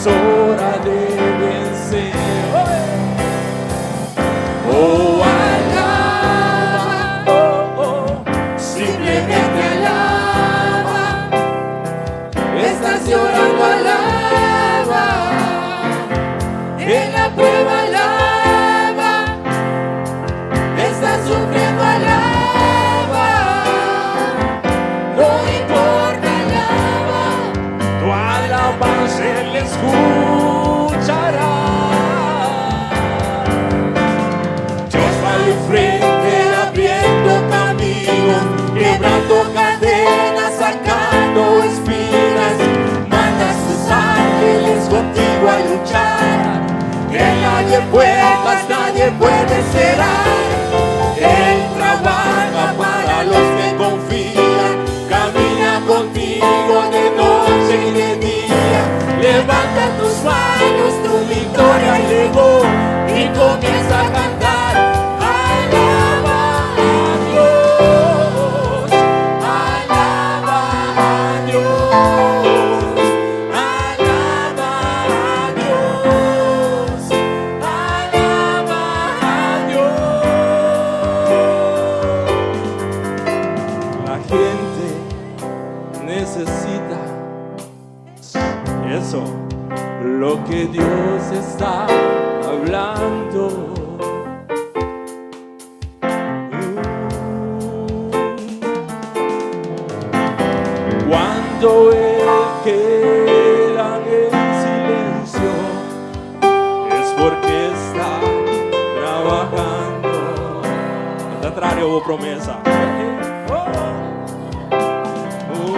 Es hora de vencer. Oh, alaba, oh, oh, simplemente alaba. Estás llorando, alaba. En la prueba, alaba. Estás sufriendo, alaba. No importa, alaba. Tu alabanza él escuchará. Dios va al frente abriendo caminos, quebrando cadenas, sacando espinas. Manda a sus ángeles contigo a luchar. Que nadie pueda, nadie puede cerrar. Él trabaja para los que confían, camina contigo de noche y de día. Levanta tus manos, tu victoria llegó y comienza a cantar. Alaba a Dios, alaba a Dios, alaba a Dios, alaba a Dios. La gente necesita eso, lo que Dios está hablando. Cuando Él queda en silencio, es porque está trabajando. Al contrario, hubo promesa. Oh,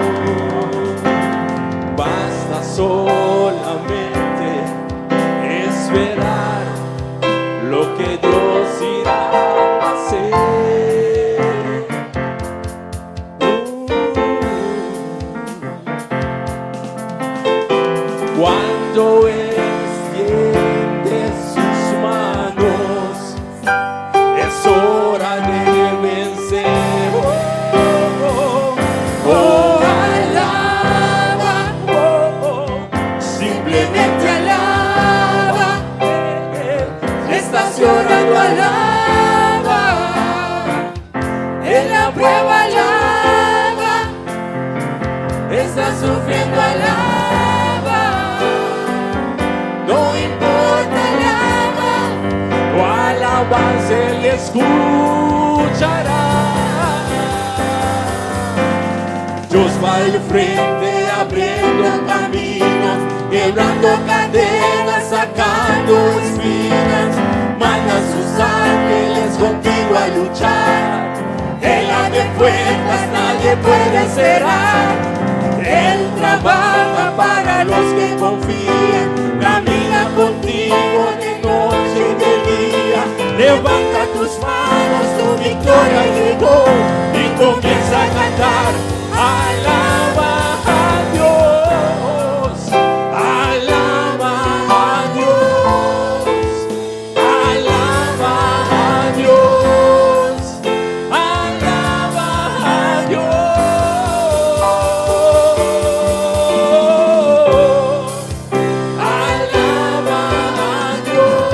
basta solamente esperar lo que Dios irá a hacer. Cuando extiende sus manos, es hora de vencer. Oh, oh, oh, alaba, oh, oh, simplemente alaba. Estás llorando, alaba. En la prueba, alaba. Estás sufriendo, alaba. No importa, alaba. Tu alabanza él escuchará. Dios va al frente abriendo caminos, quebrando cadenas, sacando espinas. Manda a sus ángeles contigo a luchar. Él abre puertas, nadie puede cerrar. Él trabaja para los que confían. Camina contigo de noche y de día. Levanta tus manos, tu victoria llegó. Y comienza a cantar. Alaba a Dios, alaba a Dios, alaba a Dios, alaba a Dios, alaba a Dios,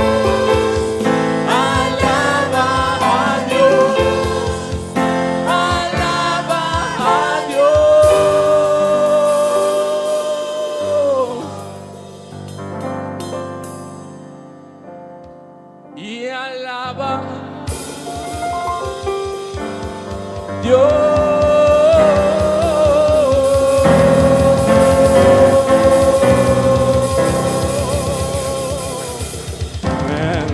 alaba a Dios, alaba a Dios. Y alaba Dios. Amén.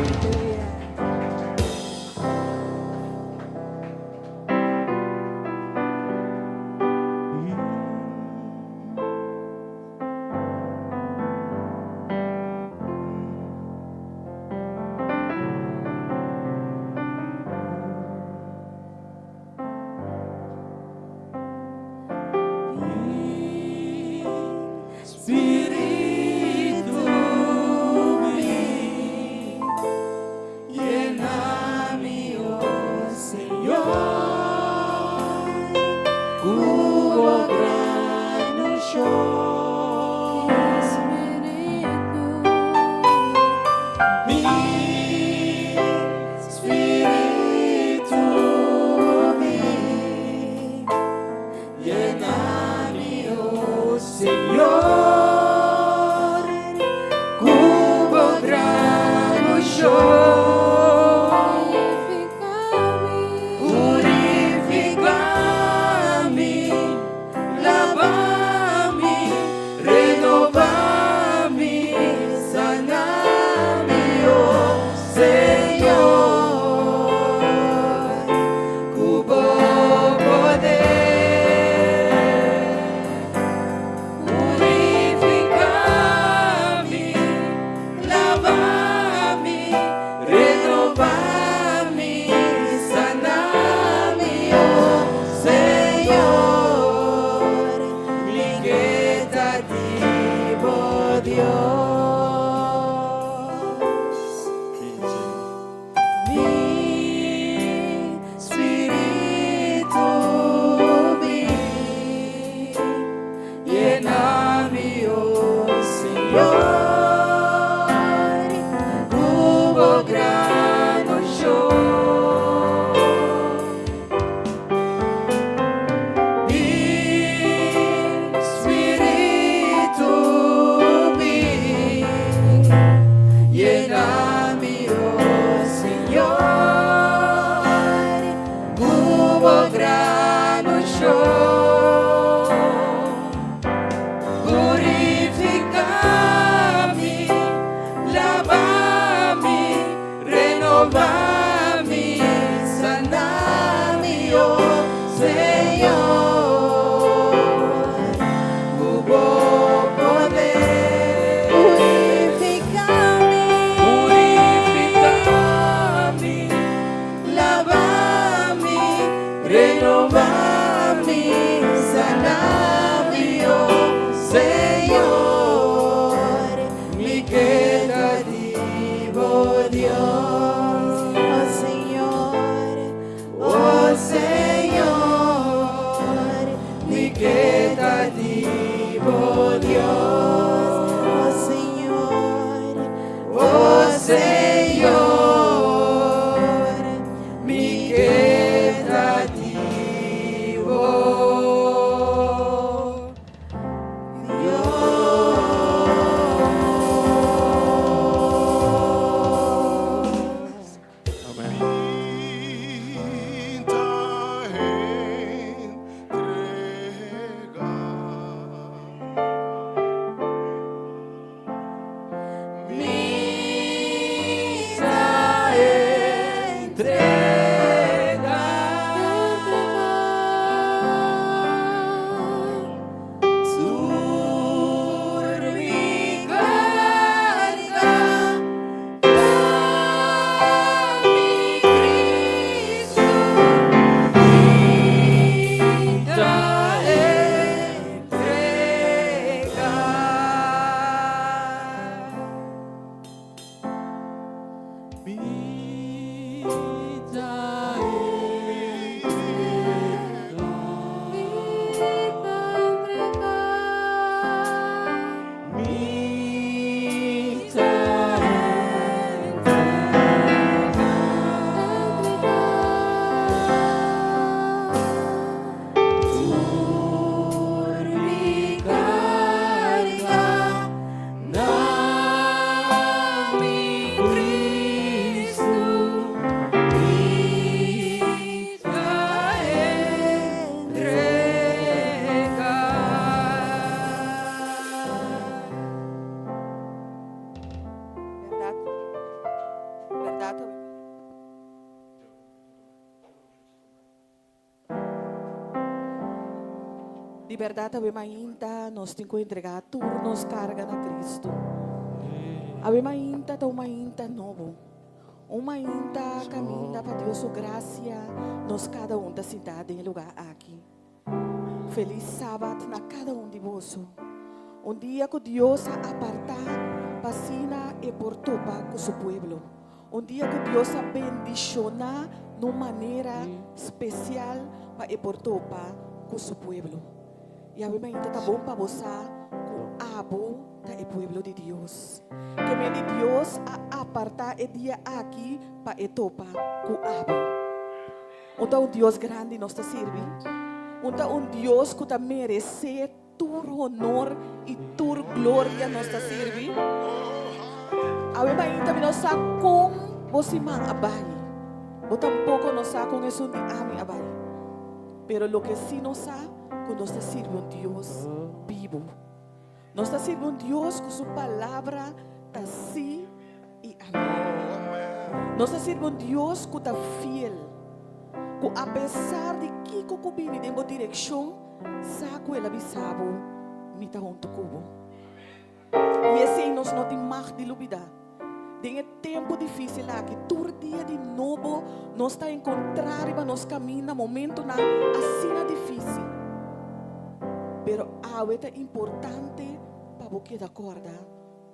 Renova mi, sana mi, oh Señor. Ku bo poder. Purifica mi, Purifica mi, Lava mi, renova mi, sana mi, oh Señor. Mi ke ta di bo Dios, oh Señor, oh Señor. Mi ke ta di bo Dios, oh Señor, oh Señor. Mi ke ta di bo Dios. Amèn. Mi ta entregá. Mi ta entregá. Tur mi karga, pa mi Kristu. Mi ta entregá. Mi ta entregá. Mi ta entregá. Mi ta entregá. Tur mi karga, na mi Kristu. Mi ta entregá. Berdat. Berdat. Di berdat, awe mainta, nos tin ku entregá tur nos karga na Kristu. Awe mainta, ta un mainta nobo. Un mainta kaminda pa Dios su grasia, nos kada un ta sintá den e lugá aki. Felis Sabat na kada un di boso. Un dia ku Dios a apartá pa asina e por topa ku su pueblo. Un dia ku Dios a bendishoná na un manera spesial pa e por topa ku su pueblo. I awe mainta ta bon pa bo sa ku abo ta e pueblo di Dios. Ke men di Dios a apartá e dia aki pa e topa ku abo. Un ta un Dios grandi nos ta sirbi. Un ta un Dios ku ta meresé tur honor i tur gloria nos ta sirbi. Awe mainta mi no sa kon bo siman a bai. Bo tampoko no sa kon esun di ami a bai. Pero loke sí nos sa, ku nos ta sirbi un Dios bibu. Nos ta sirbi un Dios ku su palabra ta sí i amèn. Nos ta sirbi un Dios ku ta fiel, ku apesar di kiko ku bini den bo direkshon, sa ku el a bisa bo, Mi ta huntu ku bo. I esei nos no tin mag di lubidá. Den e tempu difísil aki, tur dia di nobo nos ta enkontrá riba nos kaminda momentunan asina difísil. Pero awe ta importante pa bo keda kòrda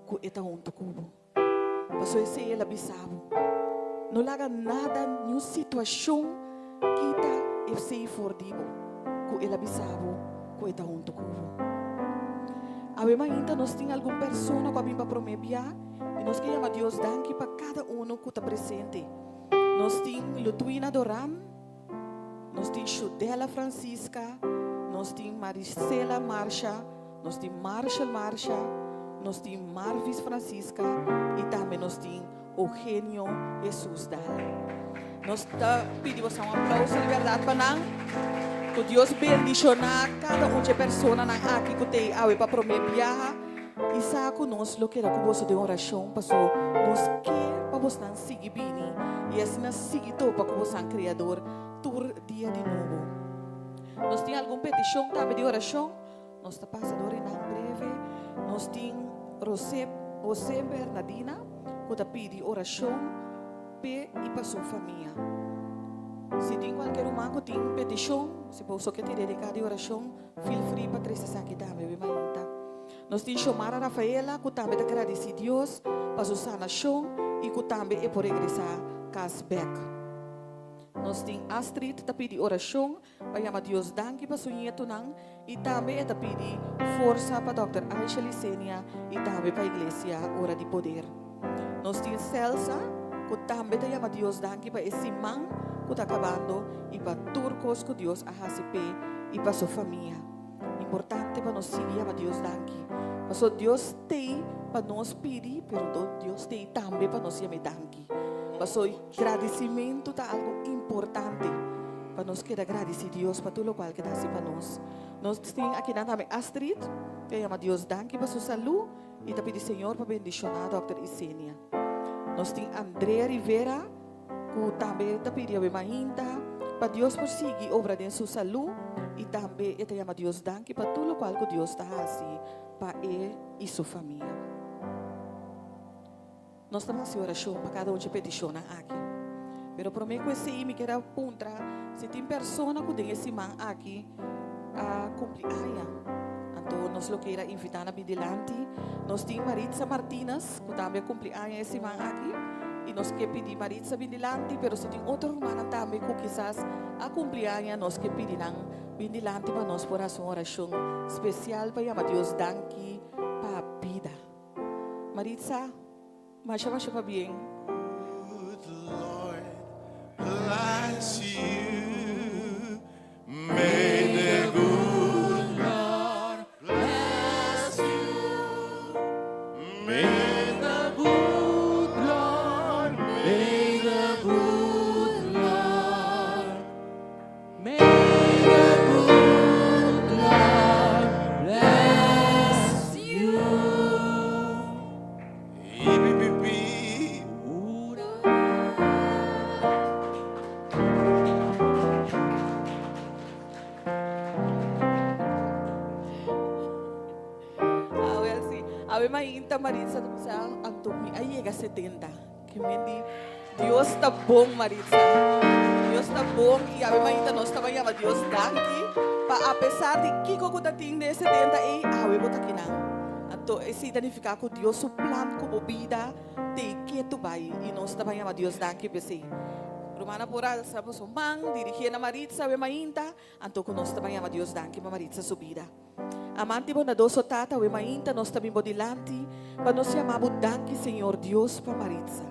ku e ta huntu ku bo. Pasobra esei el a bisa bo. No laga nada, niun situashon kita esei for di bo, ku el a bisa bo ku e ta huntu ku bo. Awe mainta nos tin algun persona ku a bin pa promé bia i nos ke yama Dios danki pa kada uno ku ta presente. Nos tin Ludwina Doran, nos tin Shudela Francisca, nos tin Marisela Marsha, nos tin Marshall Marsha, nos tin Marvis Francisca i tambe nos tin Eugenio Jesus Dal. Nos ta pidi boso un aplauso di bèrdat pa nan. Ku Dios bendishoná kada un dje personanan aki ku t'ei awe pa promé biaha i sa ku nos lo keda ku boso den orashon paso nos ke pa bosnan sigui bini. I asina sigui topa ku bosan Kreador tur dia di nobo. Nos tin algun petishon tambe di orashon. Nos ta pasa dor e nan breve. Nos tin Rosé, José Bernadina ku ta pidi orashon p'e i pa su famia. Si tin kualke ruman ku tin petishon, si boso ke tin dediká di orashon, feel free pa trese esaki tambe be mainta. Nos tin Xiomara Rafaela ku tambe ta gradisí Dios pa su sanashon i ku tambe e por regresá kas bèk. Nos tin Astrid ta pidi orashon pa yama Dios danki pa su ñetunan i tambe e ta pidi forsa pa Dòkter Aisha Licenia i tambe pa Iglesia Ora di Poder. Nos tin Celsa ku tambe ta yama Dios danki pa e siman ku ta kabando i pa tur kos ku Dios a hasi p'e i pa su famia. Importante pa nos sigui yama Dios danki. Paso Dios t'ei pa nos pidi, pero Dios t'ei tambe pa nos yam'e danki. Paso gradisimentu ta algu importante pa nos keda gradisi Dios pa tur lokual ke ta hasi pa nos. Nos tin akinan tambe Astrid, ke a yama Dios danki pa su salú i ta pidi Señor pa bendishoná Dòkter Isenia. Nos tin Andrea Rivera ku tambe ta pidi awe mainta pa Dios por sigui obra den su salú i tambe e ta yama Dios danki pa tur lokual ku Dios ta hasi pa e i su famia. Nos ta hasi orashon pa kada un dje petishonnan aki. Pero promé ku esei mi kier a puntra si tin persona ku den e siman aki a kumpli aña. Anto nos lo kier a invitá nan bin dilanti. Nos tin Maritza Martinez ku tambe a kumpli aña e siman aki i nos ke pidi Maritza bin dilanti, pero si tin otro rumannan tambe ku kisas a kumpli aña nos ke pidi nan bin dilanti pa nos por hasi un orashon spesial pa yama Dios danki pa bida. Maritza, masha masha pabien. Good Lord bless you. May the good Lord bless you. May the good Lord, may the good Lord, may the good Lord bless you. Hip, hip, hip, hip. Awe si, awe mainta Maritza ta bisa anto mi a yega 70. Ke men di Dios ta bon Maritza. Dios ta bon i awe mainta nos taba yama Dios danki pa apesar di kiko ku ta tin den e 70 ei awe bo ta kinan. Anto esei ta nifiká ku Dios su plan ku bo bida Tei ketu bai i nos ta bai yama Dios danki p'esei. Rumannan por alsa boso man, dirigié na Maritza awe mainta, anto ku nos ta bai yama Dios danki pa Maritza su bida. Amante i bondadoso Tata, awe mainta nos ta bin bo dilanti pa nos yama bo danki, Señor Dios, pa Maritza.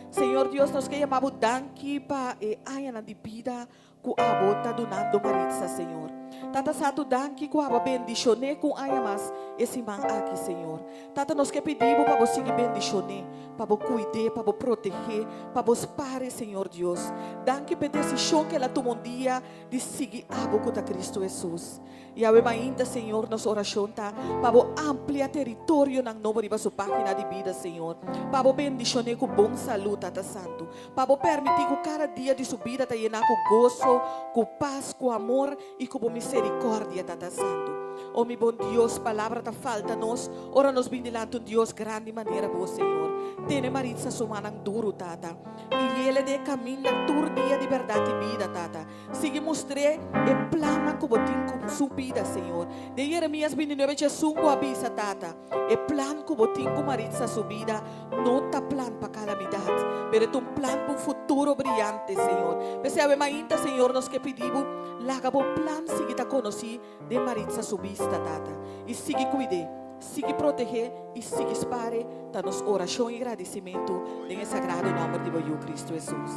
Señor Dios, nos ke yama bo danki pa e añanan di bida Ku abo ta dunando Maritza, Señor. Tata Santu, danki ku abo a bendishoné ku un aña mas e siman aki, Señor. Tata, nos ke pidi bo pa bo sigui bendishoné, pa bo kuid'é, pa bo protegé, pa bo spare, Señor Dios. Danki p'e desishon ku el a tuma un dia di sigui abo ku ta Kristu Hesus. Yahweh mainta, Señor, nos oracion ta pa Bo amplia teritorionan nobo riba su pagina di bida, Señor. Pa Bo bendicion'é cu bon salud, Tata Santu. Pa Bo permiti cu cada dia di su bida ta yená cu goso, cu paz, cu amor y cu Bo misericordia, Tata Santu. O mi bon Dios, palabra ta falta nos ora nos bin dilanti un Dios grandi manera Bo, Señor. Tene Maritza su mannan duru, Tata, y yele den e caminda tur dia di berdad y bida, Tata. Sigui mustr'é e plannan ku bo tin ku su bida, Señor. Den Jeremias 29 djesun bo a bisa, Tata, e plan ku bo tin ku Maritza su bida no ta plan pa kalamidat, pero e ta un plan pa un futuro briante, Señor. P'esei awe mainta, Señor, nos ke pidi bo, laga bo plan sigui ta konosí den Maritza su bista, Tata, i sigui kuid'é, sigui proteg'é i sigui spar'é, ta nos orashon i gradisimentu den e sagrado nòmber di bo Yu, Kristu Hesus.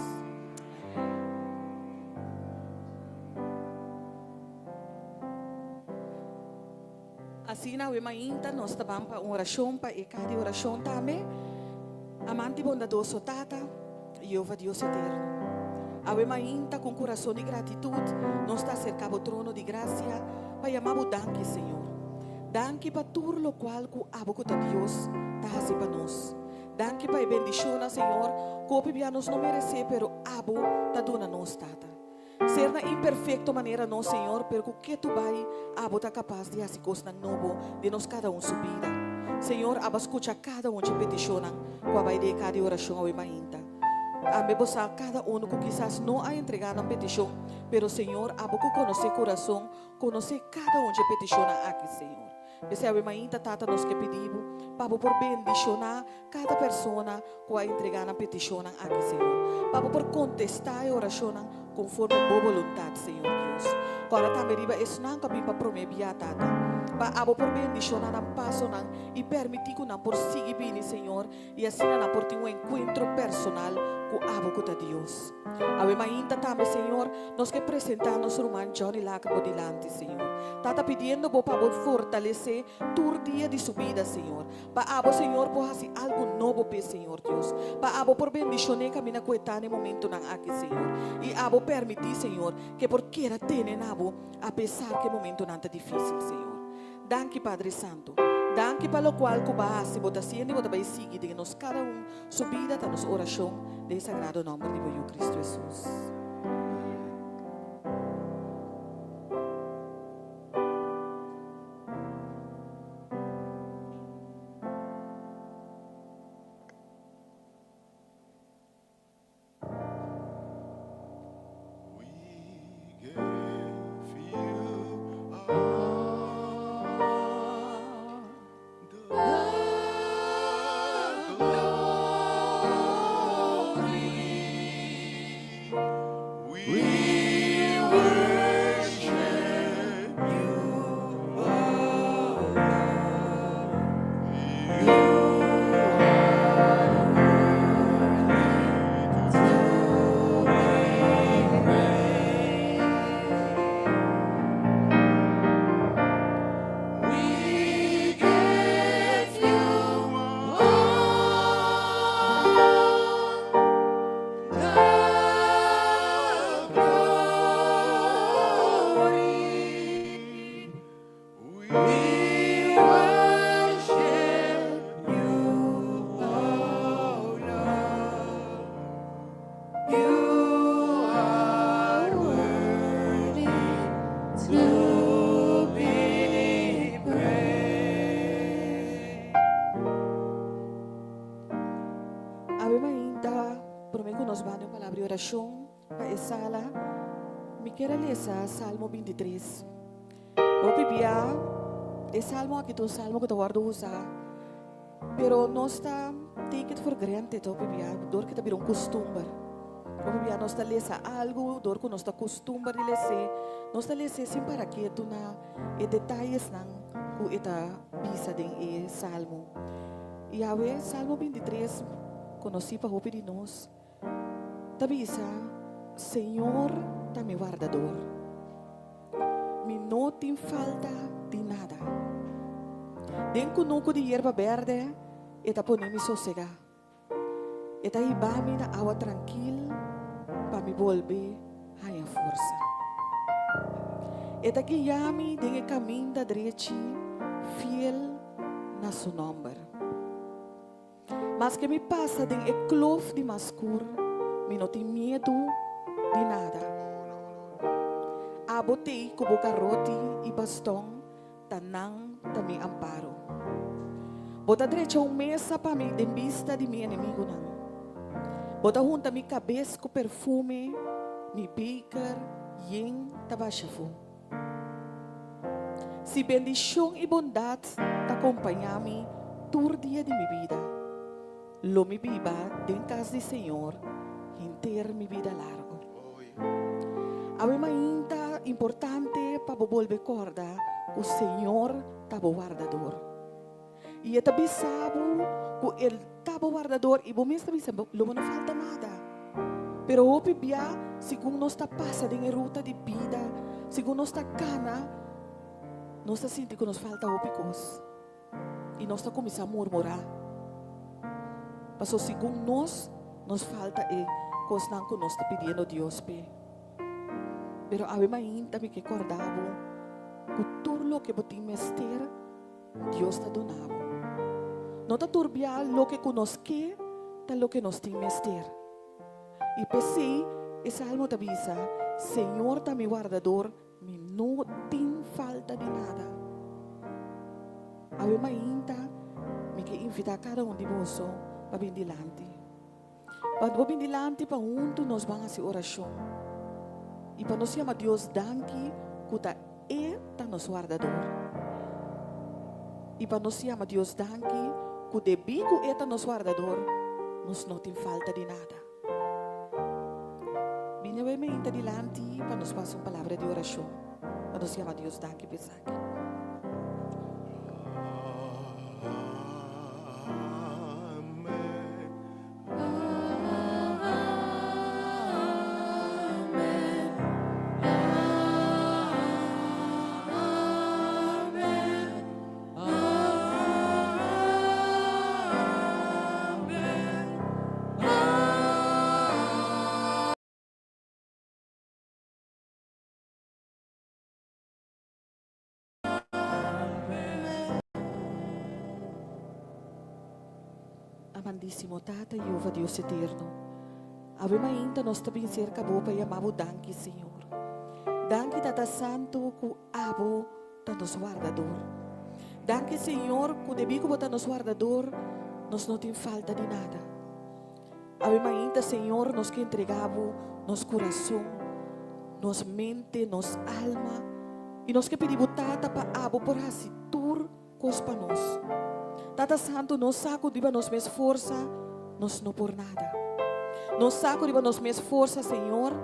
Asina awe mainta nos ta ban pa un orashon pa e kaha di orashon tambe. Amante bondadoso Tata, Jehova Dios eterno, awe mainta ku un kurason di gratitut nos ta aserka bo trono di grasia pa yama bo danki, Señor. Danki pa tur lokual ku abo ku ta Dios ta hasi pa nos. Danki pa e bendishonnan, Señor, ku hopi bia nos no meresé, pero Abo ta duna nos, Tata. Sernan imperfekto manera nos, Señor, pero ku ketu bai Abo ta kapas di hasi kosnan nobo den nos kada un su bida. Señor, Abo a skucha kada un dje petishonnan ku a bai den e ka di orashon awe mainta. Tambe Bo sa kada unu ku kisas no a entregá nan petishon, pero Señor, Abo ku konosé kurason, konosé kada un dje petishonnan aki, Señor. P'esei awe mainta, Tata, nos ke pidi Bo pa Bo por bendishoná kada persona ku a entregá nan petishonnan aki, Señor. Pa Bo por kontestá e orashonnan konforme Bo boluntat, Señor Dios. Kòrda tambe riba esnan ku a bin pa promé bia, Tata, pa Abo por bendishoná nan pasonan i permití ku nan por sigui bini, Señor, i asina nan por tin un enkuentro personal ku Abo ku ta Dios. Awe mainta tambe, Señor, nos ke presentá nos ruman Johnny Laker bo dilanti, Señor. Tata pidiendo Bo pa Bo fortalesé tur dia di su bida, Señor. Pa Abo, Señor, por hasi algu nobo p'e, Señor Dios. Pa Abo por bendishoné kaminda ku e ta na e momentunan aki, Señor. I Abo permití, Señor, ku e por keda tene na Bo apesar ku e momentunan ta difísil, Señor. Danki, Padre Santu. Danki pa lokual ku Bo a hasi, Bo ta hasiendo i Bo ta bai sigui den nos kada un su bida ta nos orashon den e sagrado nòmber di Bo Yu Kristu Hesus. We give you all the glory. We worship you, O Lord. You are worthy to be praised. We give you all the glory. We worship you, O Lord. You are worthy to be praised. Awe mainta, promé ku nos bai den un palabra di orashon pa e sala, mi kier a lesa Salmo 23. Hopi bia e salmo aki ta un salmo ku ta wòrdu usá, pero nos ta take it for granted hopi bia dor ku ta bira un kustumber. Hopi bia nos ta lesa algu dor ku nos ta kustumber di les'é, nos ta les'é sin para ketu na e detayesnan ku e ta bisa den e salmo. I awe Salmo 23 konosí pa hopi di nos. Ta bisa, Señor ta mi wardador. Mi no tin falta di nada. Den kunuku di yerba berde e ta pone mi sosegá. E ta hiba mi na awa trankil pa mi bolbe haña forsa. E ta guia mi den e kaminda drechi fiel na su nòmber. Maske mi pasa den e klof di mas skur, mi no tin miedu di nada. Abo t'ei ku bo karoti i baston, ta nan ta mi amparo. Bo ta drecha un mesa pa mi den bista di mi enemigunan. Bo ta hunta mi kabes ku perfume, mi beker yen ta basha fu. Si bendishon i bondat ta kompañá mi tur dia di mi bida, lo mi biba den kas di Señor henter mi bida largu. Awe mainta importante pa bo bolbe kòrda ku Señor ta bo wardador. I e ta bisa bo ku el ta bo wardador i bo mes ta bisa lo bo no falta nada. Pero hopi bia segun nos ta pasa den e ruta di bida, segun nos ta kana, nos ta sinti ku nos falta hopi kos i nos ta kuminsá murmurá. Pasobra segun nos, nos falta e kosnan ku nos ta pidiendo Dios p'e. Pero awe mainta mi ke kòrda bo ku tur loke bo tin mester, Dios ta duna bo. No ta tur bia loke ku nos ke ta loke nos tin mester. I p'esei e salmo ta bisa, Señor ta mi wardador, mi no tin falta di nada. Awe mainta mi ke invitá kada un di boso pa bin dilanti. Pa bo bin dilanti pa huntu nos ban hasi orashon i pa nos yama Dios danki ku ta E ta nos wardador. I pa nos yama Dios danki ku debí ku E ta nos wardador, nos no tin falta di nada. Bini awe meinta dilanti pa nos pasa un palabra di orashon pa nos yama Dios danki pa esaki. Amandísimo Tata Jehová Dios eterno, awe mainta nos ta bin serka bo pa yama bo danki, Señor. Danki Tata Santu ku abo ta nos wardador. Danki Señor ku debí ku bo ta nos wardador, nos no tin falta di nada. Awe mainta Señor nos ke entrega bo nos kurason, nos mente, nos alma i nos ke pidi bo Tata pa abo por hasi tur kos pa nos. Tata Santu nos sa ku riba nos mes forsa nos no por nada. Nos sa ku riba nos mes forsa Señor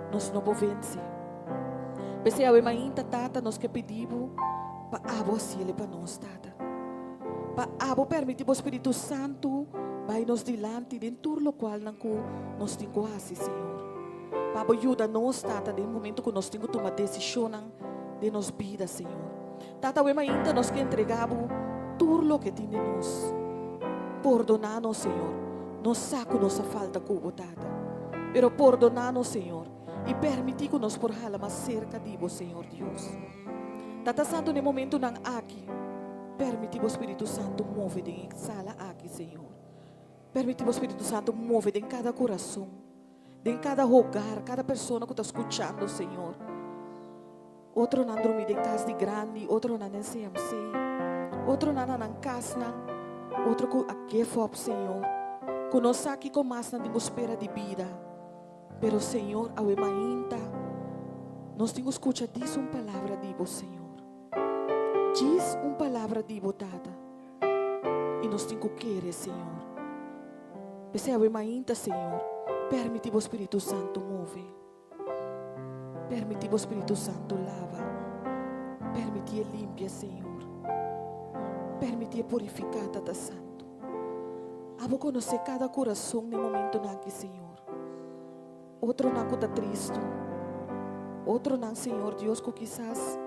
nos no por vense. P'esei awe mainta Tata nos ke pidi bo pa abo hasiel pa nos Tata. Pa abo permiti bo Spiritu Santu bai nos dilanti den tur lokualnan ku nos tin ku hasi, Señor. Pa abo yuda nos, Tata, den momento ku nos tin ku tuma desishonnan den nos bida, Señor. Tata, awe mainta nos ke entrega bo tur loke tin den nos. Pordoná nos, Señor. Nos sa ku nos a falta ku bo, Tata. Pero pordoná nos, Señor, i permití ku nos por hala mas serka di bo, Señor Dios. Tata Santu, na e momentunan aki, permití bo Spiritu Santu move den e sala aki, Señor. Permití bo Spiritu Santu move den kada kurason, den kada hogar, kada persona ku ta skuchando, Señor. Otronan drumí den kas di grandi, otronan den CMC, otronan na nan kasnan, otro ku a give up, Señor, ku no sa kiko mas nan tin ku spera di bida. Pero Señor, awe mainta nos tin cu scucha djis un palabra di Bo, Señor. Djis un palabra di Bo, Tata. Y nos tin cu kere, Señor. P'esey awe mainta, Señor, permiti Bo Spiritu Santo move. Permiti Bo Spiritu Santo lava. Permiti e limpia, Señor. Permiti e purifica, Tata Santo. Abo conoce cada corazon n'e momentonan aki, Señor. Otronan ku ta tristu. Otronan, Señor Dios, ku kisas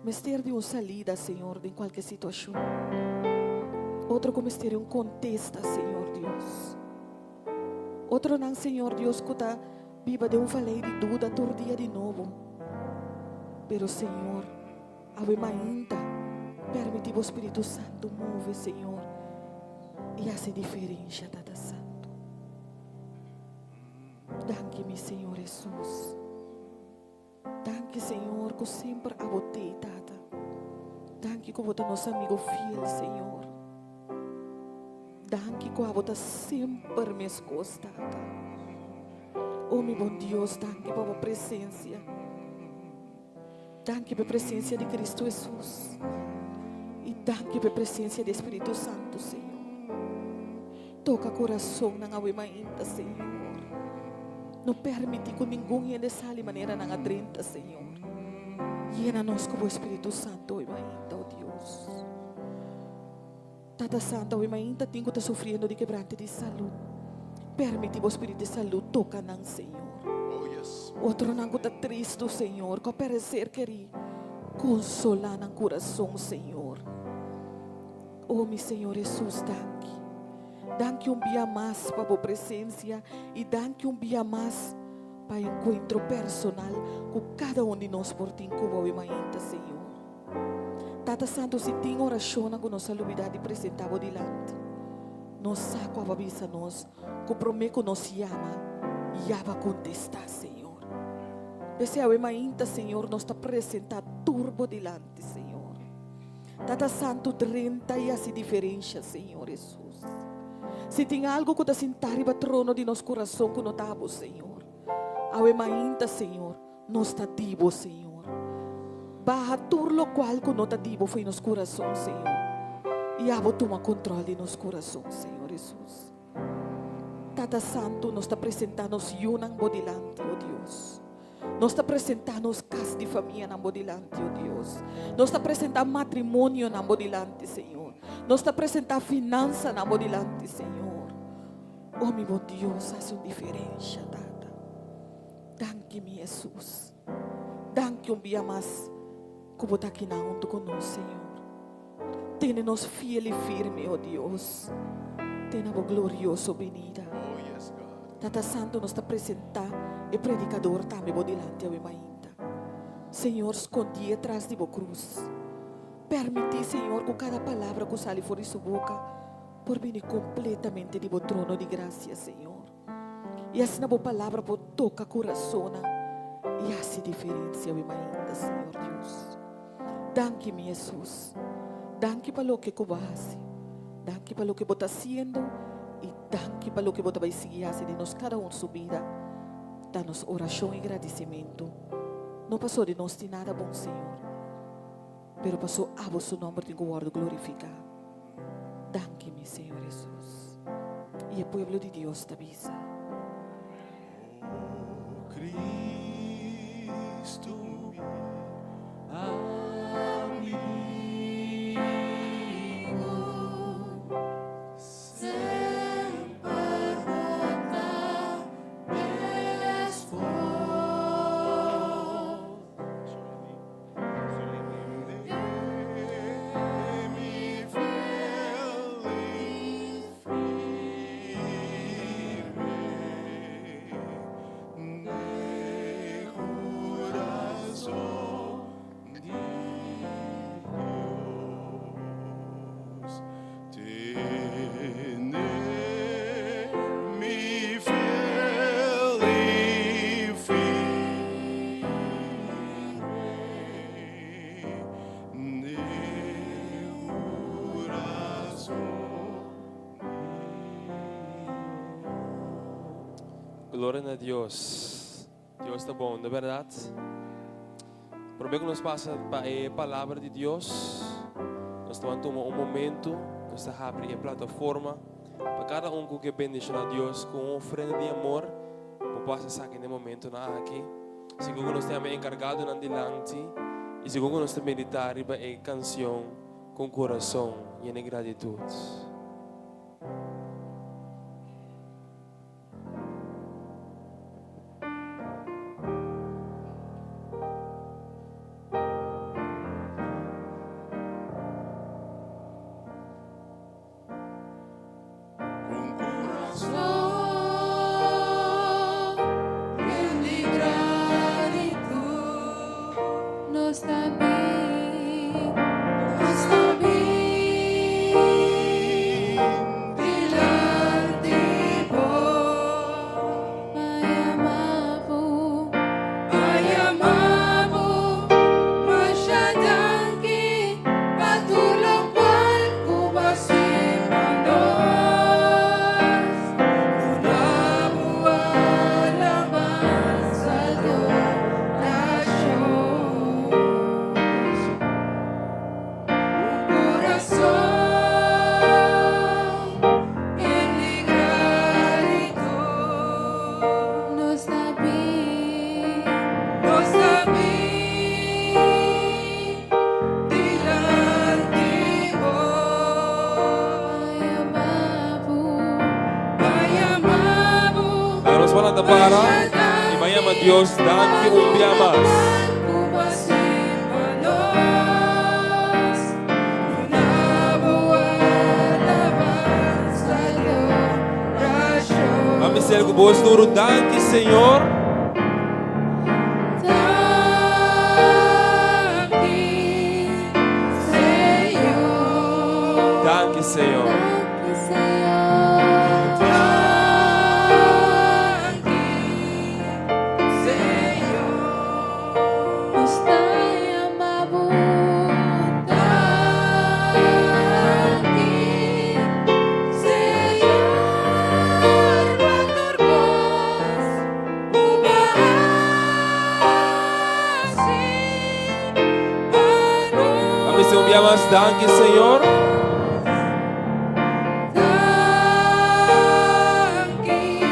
mester di un salida, Señor, den kualke situashon. Otro ku mester di un kontesta, Señor Dios. Otronan, Señor Dios, ku ta biba den un valei di duda tur dia di nobo. Pero, Señor, awe mainta, permití bo Spiritu Santu move, Señor, i hasi diferensha, Tata Santu. Danki mi Señor Hesus. Danki Señor ku semper abo t'ei Tata. Danki ku bo ta nos amigo fiel Señor. Danki ku abo ta semper meskos Tata. O mi bon Dios danki pa bo presencia. Danki pa e presencia di Cristo Hesus. Y danki pa e presencia di Espíritu Santo Señor. Toka kurasonnan awe mainta, Señor. No permití ku ningun hende sali manera nan a drenta, Señor. Yena nos ku bo Espíritu Santo awe mainta, o Dios. Tata Santo, awe mainta tin ku ta sufriendo di kebrante di salú. Permití bo Spiritu di salú toka nan, Señor. Otronan ku ta tristu, Señor, ku a pèrdè ser kerí, konsolá nan kurason, Señor. Oh mi Señor Hesus danki. Danki un bia mas pa bo presencia y danki un bia mas pa e encuentro personal cu cada un di nos por tin cu bo awe mainta Señor. Tata. Tata Santu, si tin orashonnan ku nos a lubidá di presentá Bo dilanti, nos sa ku abo a bisa nos ku promé ku nos yama, ya Bo a kontestá, Señor. P'esei awe mainta, Señor, nos ta presentá tur Bo dilanti, Señor. Tata Santu, drenta i hasi diferensha, Señor Hesus. Si tin algu ku ta sintá riba trono di nos kurason ku no ta Abo, Señor, awe mainta, Señor, nos ta di Bo, Señor. Baha tur lokual ku no ta di Bo fo'i nos kurason, Señor, i Abo tuma kontròl di nos kurason, Señor Hesus. Tata Santu, nos ta presentá nos yunan Bo dilanti, o Dios. Nos ta presentá nos kas di famianan Bo dilanti, o Dios. Nos ta presentá matrimonionan Bo dilanti, Señor. Nos ta presentá finansanan Bo dilanti, Señor. O mi bon Dios, hasi un diferensha, Tata. Danki, mi Hesus. Danki un bia mas ku Bo ta akinan huntu ku nos, Señor. Tene nos fiel i firme, o Dios, te na Bo glorioso binida. Tata Santu, nos ta presentá e predikador tambe Bo dilanti awe mainta. Señor, skondié tras di Bo krus. Permití, Señor, ku kada palabra ku sali for di su boka por bini kompletamente di Bo trono di grasia, Señor. I asina Bo palabra por toka kurasonnan i hasi diferensia awe mainta, Señor Dios. Danki mi Hesus. Danki pa loke ku bo a hasi. Danki pa loke bo ta hasiendo i danki pa loke bo ta bai sigui hasi den nos kada un su bida. Ta nos orashon i gradisimentu. No paso di nos tin nada bon Señor, pero paso abo su nomber tin ku wòrdu glorifiká. Danki mi Señor Hesus. I e pueblo di Dios ta bisa. O Cristo mi amigo, semper bo ta meskos. Gloria na Dios. Dios ta bon, no berdad? Prome ku nos pasa pa e palabra di Dios, nos ta tuma un momento, nos ta habri e plataforma pa kada un ku ke bendiciona Dios ku un ofrenda di amor, bo pasa esaki den e momentonan aki. Segun ku nos ta yama e enkargadonan dilanti i segun ku nos ta meditá riba e kansion ku un kurason yen di gratitut. Laga nos por anda para y ban yama Dios danki un bia mas. Ban bisa el ku bos duru, danki Señor. mas danki Señor. Danki,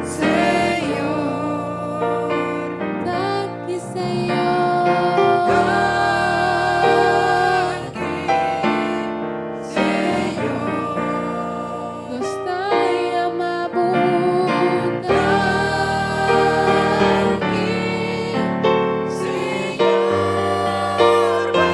Señor. Danki, Señor. Danki, Señor. Nos ta yama bo danki, Señor,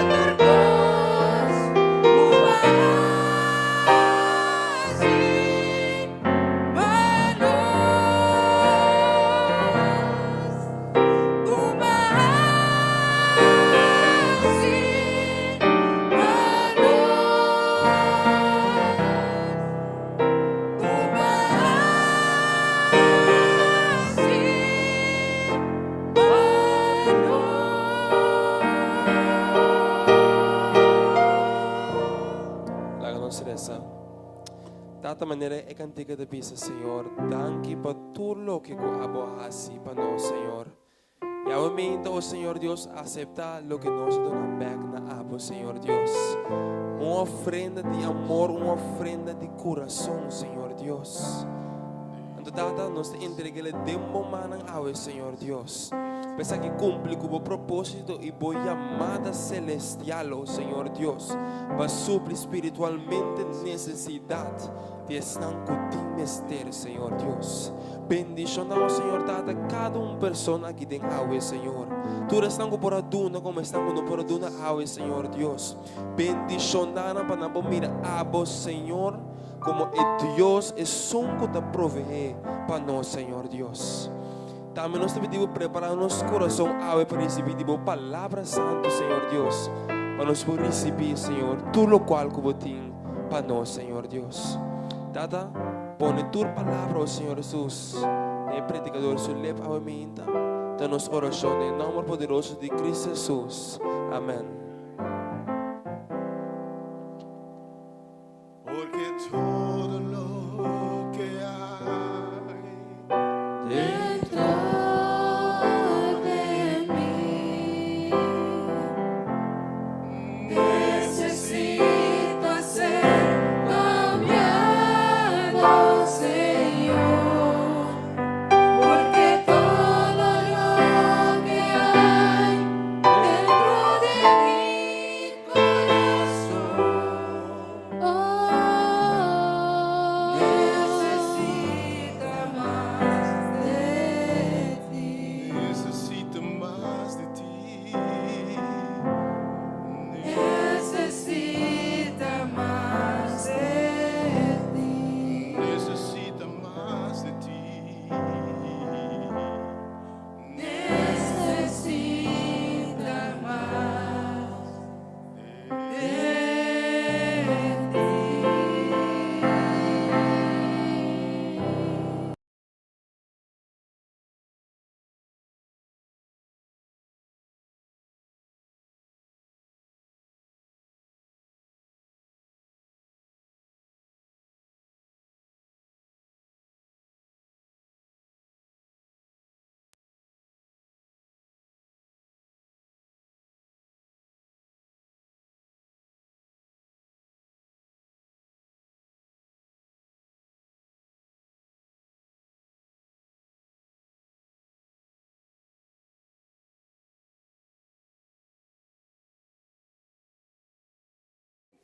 pa tur kos ku bo a hasi pa nos, ku bo a hasi pa nos, ku bo a hasi pa nos. Laga nos resa. Tata, manera e kantika ta bisa, Señor, danki pa tur loke ku abo a hasi pa nos, Señor. I awe meinta, o Señor Dios, aseptá loke nos a duna bèk na abo, Señor Dios. Un ofrenda di amor, un ofrenda di kurason, Señor Dios. Anto, Tata, nos ta entreg'é den bo mannan awe, Señor Dios. Pa esaki kumpli ku bo propósito i bo yamada selestial, o Señor Dios, pa supli spiritualmente nesesidat di esnan ku tin mester, Señor Dios. Bendishoná, o Señor Tata, kada un persona aki den awe, Señor. Tur esnan ku por a duna komo esnan ku no por a duna awe, Señor Dios. Bendishoná nan pa nan por mira abo, Señor, komo e Dios esun ku ta proveé pa nos, Señor Dios. Tambe nos ta pidi bo prepará nos kurason awe pa risibí di bo Palabra Santu, Señor Dios, pa nos por risibí, Señor, tur lokual ku bo tin pa nos, Señor Dios. Tata, pone tur palabra, o Señor Jesus, den e predikador su lep awe mainta. Ta nos orashon den e nòmber poderoso di Cristo Jesus. Amèn. Porque todo lo que hay Dentro de mi necesita ser cambiado, Señor, porque todo lo que hay dentro de mi corazón oh, necesita más de ti. Necesita mas di ti. Necesita mas de ti. Necesita mas di ti. Necesita mas de ti.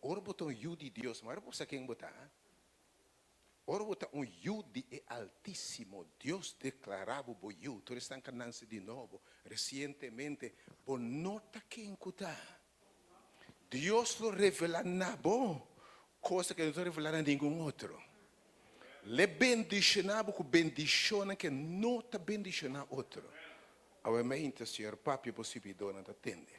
Ora bo ta un yu di Dios, ma ora bo sa ken bo ta? Ora bo ta un yu di e Altísimo, Dios deklará bo bo yu. Tur esnan ku a nanse di nobo resientemente, bo no ta ken ku ta. Dios lo revelá na bo cosa ku e no ta revelá na ningun otro. L'e bendishoná bo ku bendishonnan ku e no ta bendishoná otro. Awe mainta Señor papia bo sirbidónan ta tende.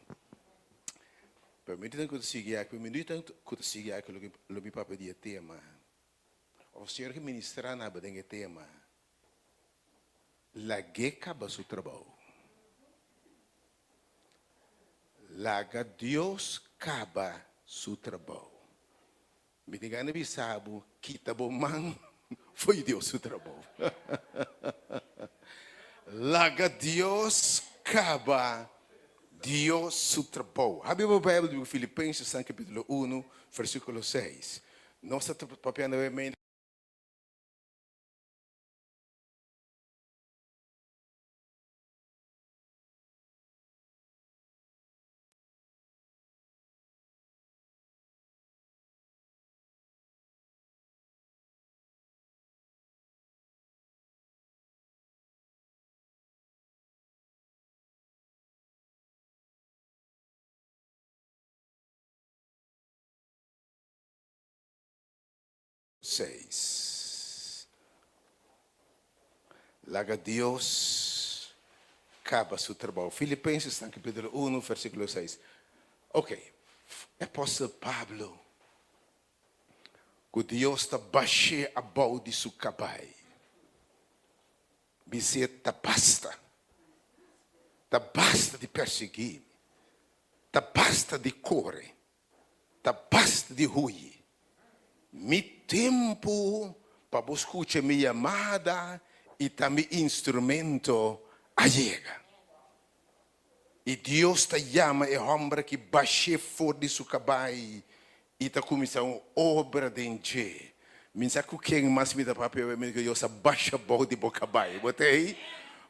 Pero minutonan ku ta sigui aki, pero minutonan ku ta sigui aki lo lo mi papia di e tema. Of Señor ke ministrá na bo den e tema, Lag'é kaba su trabou. Laga Dios kaba su trabou. Mi tin gana bisa bo, kita bo man fo'i Dios su trabou. Laga Dios kaba. Dios su trabou. Habri bo Bijbel di Filipenses capítulo 1, versículo 6. Nos ta papiando nuevamente. 6. Laga Dios kaba su trabou. Filipenses kapítulo 1, versíkulo 6. Ok, apòstel Pablo, ku Dios ta bash'é abou di su kabai, bis'é ta basta, ta basta di persiguí mi, ta basta di kore, Ta basta di hui. Mi tempu pa bo skucha mi yamada i ta mi instrumento a yega. I Dios ta yama e hòmber aki bash'é for di su kabai i ta kuminsá un obra den dje. Mi sa ku ken mas mi ta papia awe mi ku Dios a basha bou di bo kabai. Bo ta ei?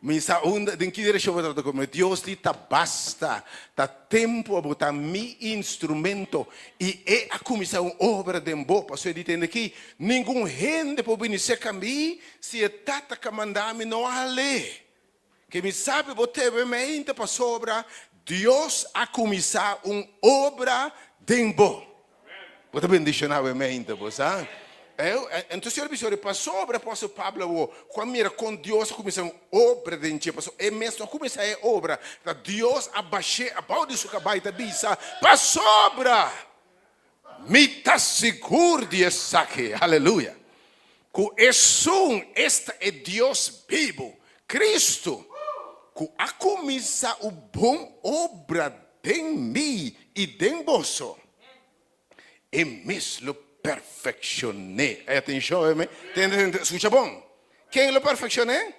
Mi sa unda, den ki direkshon bo ta trata ku mi. Dios di ta basta, ta tempu a bo ta mi instrumento i e a kuminsá un obra den bo. Pasobra e di tende aki, ningun hende por bini serka mi si e Tata ka manda mi no a hal'é. Ke mi sabi bo tebe mente pasobra Dios a kuminsá un obra den bo. Bo ta bendishoná bo mente, bo sa. Enton Señor bisa ori pasobra apòstel Pablo awor ku a mira kon Dios a kuminsá un obra den dje, pasobra e mes no a kuminsá e obra, ta Dios a bash'é abou di su kabai ta bisa, Pasobra Mi ta sigur di esaki, aleluya, ku esun, esta e Dios bibu, Kristu, ku a kuminsá un bon obra den mi i den boso, e mes lo perfekshon'é. Atenshon, tende, skucha bon. Ken lo perfekshon'é?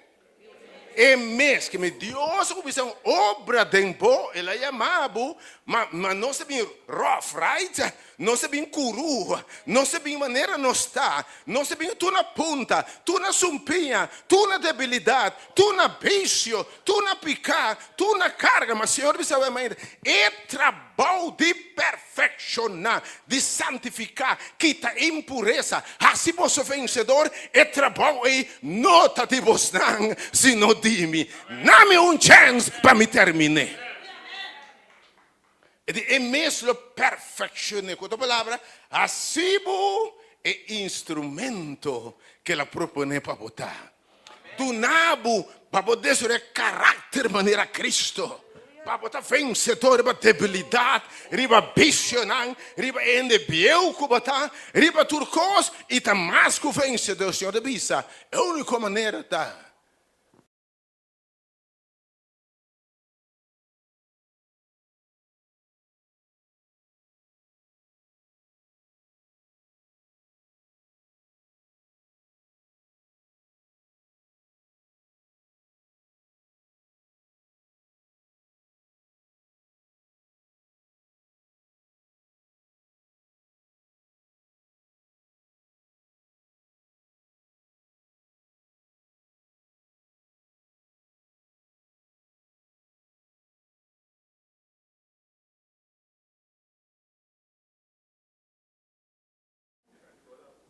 E mes ke mi Dios a kuminsá un obra den bo, el a yama bo, ma ma nos a bin rough, right? Nos a bin kuru, nos a bin manera nos ta, nos a bin tur na punta, tur na sumpiña, tur na debilidat, tur na bisio, tur na piká, tur na karga, ma Señor bisa awe mainta, e trabou di perfekshoná, di santifiká, kita impuresa, hasi boso vensedor, e trabou ei no ta di bosnan, sino di mi. Na mi un chèns pa mi termin'é. E di, E mes lo perfekshon'é. Ku otro palabra, hasi bo e instrumento ku el a proponé pa bo ta. Duna bo pa bo desaroyá karakter manera Cristo, pa bo ta vensedor riba debilidat, riba bisionan, riba e hende bieu ku bo ta, riba tur kos, i ta mas ku vensedor. Señor ta bisa, e úniko manera ta.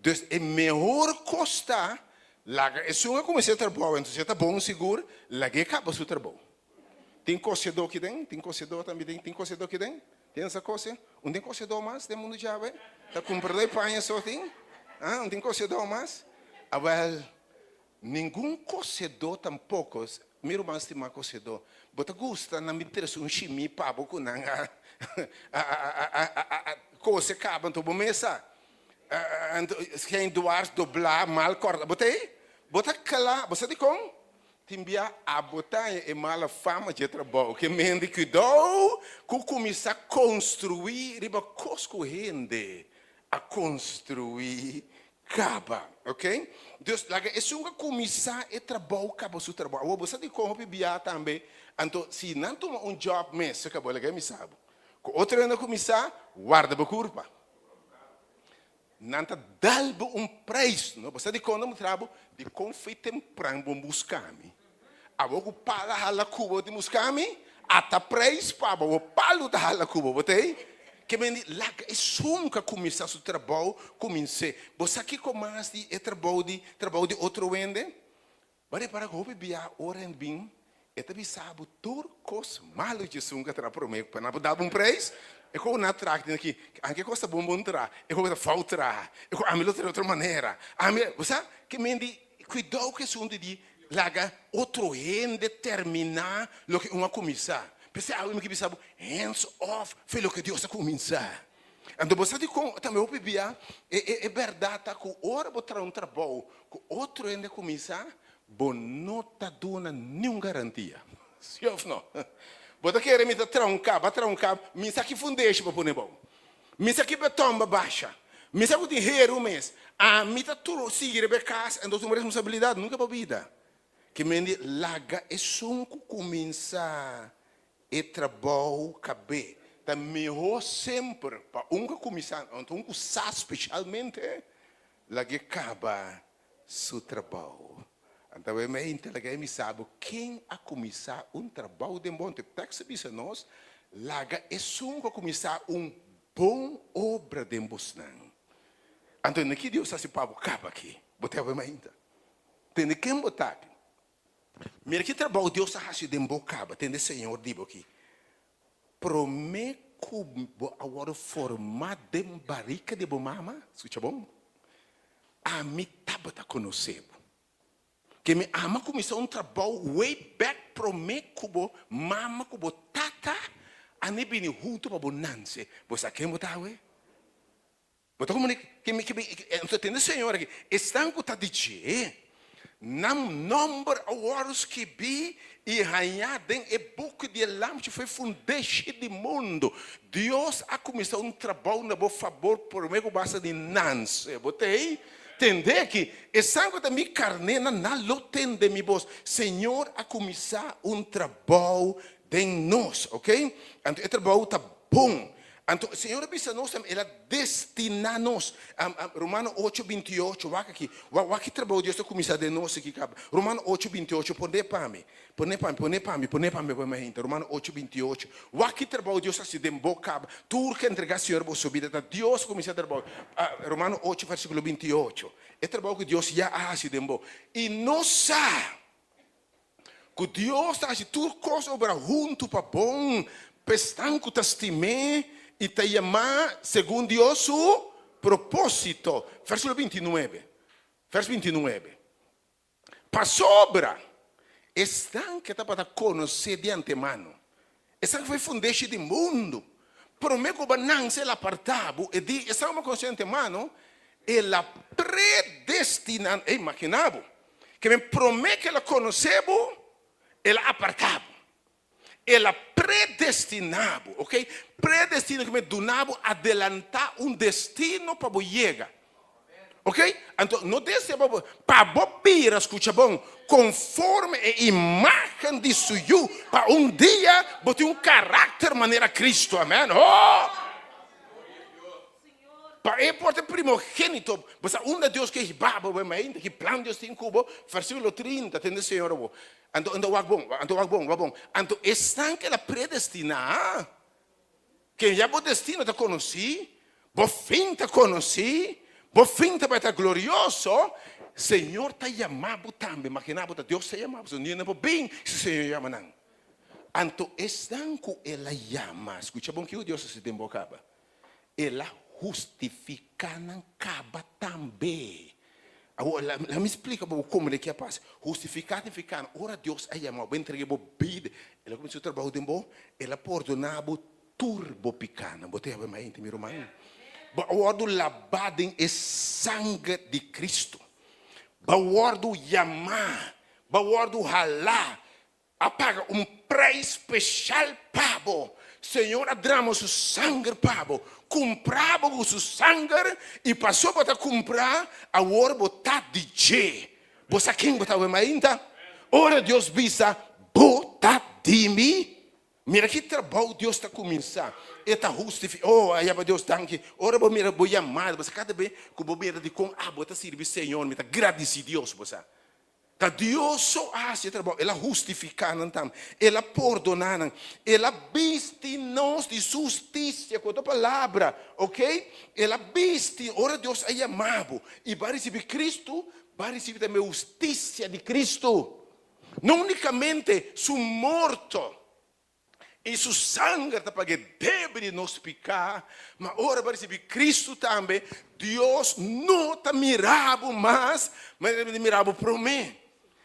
Dus e mehor kos ta laga esun a kuminsá e trabou, entonces e ta bon sigur, lag'é kaba su trabou. Tin kosedó ki den? Tin kosedó tambe den? Tin kosedó ki den? Tin sa kose? Un tin kosedó mas den mundu djawe? Ta kumpradó e paña so tin? Ah, un tin kosedó mas? Awèl, ningun kosedó tampoko, mi ruman stimá kosedó, bo ta gusta nan bin trese un shimí pa bo ku nan a a kose kaba anto bo mesa anto geen dwars doblá mal kòrta bo ta ei? Bo ta kla, bo sa dikon? Tin bia abo ta haña e mala fama dje trabou ke mende kuidou ku kuminsá konstruí riba kos ku hende a konstruí. Kaba, ok? Dus laga esun ku kuminsá e trabou kaba su trabou. Awor bo sa dikon hopi bia tambe, anto si nan tuma un job mes, se kaba laga mi sa bo. Ku otro hende a kuminsá, warda bo kurpa. Nan ta dal bo un preis, no? Bo sa dikon nan mutra bo? Dikon fei tempran bo buska mi? Awor ku pala hala ku bo tin buska mi, ata preis pa bo, bo palu ta hala ku bo, bo ta ei? Ke men di, laga esun ku a kuminsá su trabou kumins'é. Bo sa kiko mas di e trabou di trabou di otro wende? Bo a repará ku hopi bia ora hende bin, e ta bisa bo tur kos malu dje esun ku a traha promé pa nan por dal bo un preis. E ku nan a traha tin aki, anke kos ta bon bon traha, e ku ta fout traha, e ku ami lo traha di otro manera, ami, bo sa? Ke men di, kuidou ku esun di Laga otro hende terminá loke un a kuminsá. P'esei awe mi ke bisa bo, hands off fe loke Dios a kuminsá. Anto bo sa dikon tambe hopi bia e bèrdat ta ku ora bo traha un trabou ku otro hende a kuminsá, bo no ta duna niun garantia. Sí òf no? Bo ta kere mi ta traha un kaba, traha un kaba, mi sa ki fundeshi bo pone bou. Mi sa ki beton bo basha. Mi sa ku tin heru mes. Ami ta tur sigui riba e kas, entos tuma responsabilidat nunka pa bida. Ke men di laga esun ku kuminsá e trabou kab'é. Ta mihó semper pa un ku kuminsá, anto un ku sa speshalmente, lag'é kaba su trabou. Anto e mente laga e misa bo ken a kuminsá un trabou den bo. Anto e tekst a bisa nos, Laga esun ku a kuminsá un bon obra den bosnan. Anto na ki Dios hasi pa bo kaba aki? Bo ta yaba mainta. Tende ken bo ta aki. Mira ki trabou Dios a hasi den bo kaba. Tende Señor di bo aki. Promé ku bo a wòrdu formá den barika di bo mama, skucha bon, ami tabata konosé bo. Ke mi ama kuminsá un trabou way back promé ku bo mama ku bo tata a ni bini huntu pa bo nanse. Bo sa ken bo ta awe? Bo ta komunika ke mi ke mi Anto tende Señor aki, esnan ku ta di dje, nan nòmber a wòrdu skibí i hañá den e buki di e Lamchi for e fundeshi di mundu. Dios a kuminsá un trabou na bo fabor promé ku bo a sa di nanse. Bo ta ei? Tende aki, esnan ku ta mi karnénan, nan lo tende mi bos. Señor a kuminsá un trabou den nos, oke? Anto e trabou ta bon. Anto Señor a bisa nos tambe, El a destiná nos. Romano ocho, 28, wak aki. Wak, wak ki trabou Dios ta kuminsá den nos aki kaba. Romano ocho, 28, pon'é pa mi. Pon'é pa mi, pon'é pa mi, pon'é pa mi, pa mi henter. Romano ocho, 28. Wak ki trabou Dios a hasi den bo kaba. Tur ke entregá Señor boso bida, ta Dios a kuminsá trabou. Romano ocho, versíkulo 28. E trabou ku Dios ya a hasi den bo. I nos sa. Ku Dios ta hasi tur kos obra huntu pa bon pa esnan ku ta stim'é i ta yamá segun Dios su propósito. Versíkulo 29, vers 29. Pasobra esnan ke tabata konosé di antemano, esnan ku foi fundeshi di mundu, promé ku bo a nanse el a apartá bo, e di esnan ku bo a konosé di antemano, el a predestiná, ey, imaginá bo, Ke men promé ke el a konosé bo, el a apartá bo. El a predestiná bo, ok? Predestino ke men duna bo adelantá un destino pa bo yega. Ok? Anto no desea pa bo, pa bo bira, skucha bon, konforme e imágen di su Yu, pa un dia bo tin un karakter manera Kristu. Amèn. Oh! Pa e por ta primogénito, bo sa unda Dios ke hiba bo, bo mainta ki plan Dios tin ku bo, versíkulo 30, tende Señor bo. Anto, anto wak bon, anto wak bon, wak bon. Anto esnan ke el a predestiná, ken ya bo destino ta konosí, bo fin ta konosí, bo fin ta bai ta glorioso, Señor ta yama bo tambe. Imaginá bo ta Dios ta yama bo, so niun por bin si Señor yama nan. Anto esnan ku el a yama, skucha bon kiko Dios a hasi den bo kaba. El a hustifiká nan kaba tambe. Awor, laga mi splika bo komo de ke a pasa. Hustifiká signifiká ora Dios a yama bo, a entrega bo bida, El a kuminsá su trabou den bo, El a pordoná bo tur bo pikánan. Bo ta yaba mainta, mi ruman? Bo a wòrdu labá den e sanger di Kristu. Bo a wòrdu yamá, bo a wòrdu halá A paga un prijs special pa bo. bo. Señor a drama su sanger pa bo, kumpra bo ku su sanger, i paso bo ta kumprá, awor bo ta di dje. Bo sa ken bo ta awe mainta? Ora Dios bisa, Bo ta di mi. Mira ki trabou Dios ta kuminsá. E ta hustifiká. Oh, a yama Dios danki. Ora bo mira bo yamada, bo sa kada be ku bo mira dikon abo ta sirbi Señor, mi ta gradisí Dios, bo sa. Ta Dios so a hasi e trabou. El a hustifiká nan tambe. El a pordoná nan. El a bisti nos di su hustisia, ku otro palabra, oke? El a bisti, ora Dios a yama bo i bo a risibí Kristu, bo a risibí tambe hustisia di Kristu. No únikamente su morto i su sanger ta paga e debe di nos piká, ma ora bo a risibí Kristu tambe, Dios no ta mira bo mas manera E ta mira bo promé.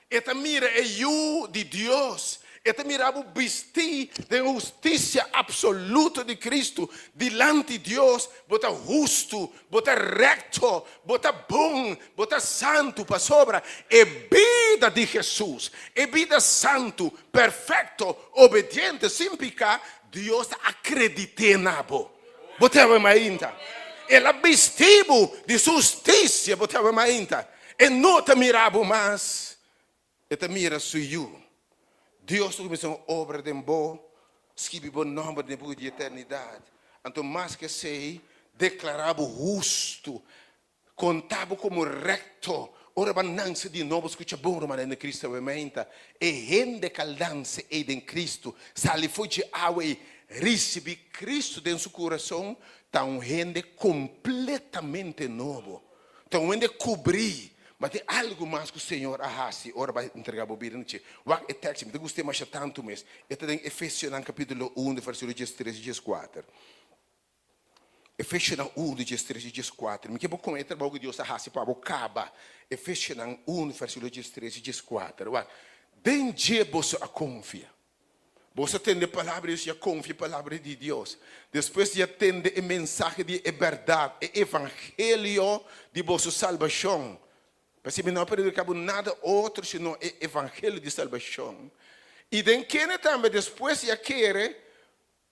E ta mira e Yu di Dios. E ta mira bo bistí den hustisia apsoluto di Kristu dilanti Dios. Bo ta hustu, bo ta rekto, bo ta bon, bo ta santu, pasobra e bida di Hesus, e bida santu, perfekto, obediente, sin piká, Dios ta akredit'é na bo. Bo ta wak mainta? El a bisti bo di su hustisia, bo ta wak mainta? E no ta mira bo mas, E ta mira su Yu. Dios ta kuminsá un obra den bo, skibi bo nòmber den e buki di eternidat. Anto mas ku esei, deklará bo hustu, konta bo komo rekto. Ora bo a nanse di nobo, skucha bon, rumannan den Kristu awe-meinta, e hende ku a lanse ei den Kristu, sali for dje awa ei, risibí Kristu den su kurason, ta un hende kompletamente nobo. Ta un hende kubrí. Ma tin algu mas ku Señor a hasi ora bo a entregá bo bida na dje. Wak e tekst, mi ta gust'é masha tantu mes. E ta den Efesionan kapítulo un, di versíkulo diestres i dieskuater. Efesionan un, di diestres i dieskuater. Mi ke bo kome e trabou ku Dios a hasi pa bo kaba. Efesionan un, versíkulo diestres i dieskuater. Wak, Den dje boso a konfia. Boso a tende e palabra di Dios i a konfia e palabra di Dios. Despues di a tende e mensahe di e bèrdat, e evangelio di boso salbashon. Pasobra mi no a prediká bo nada otro sino e evangelio di salbashon. I den kende tambe despues di a kere,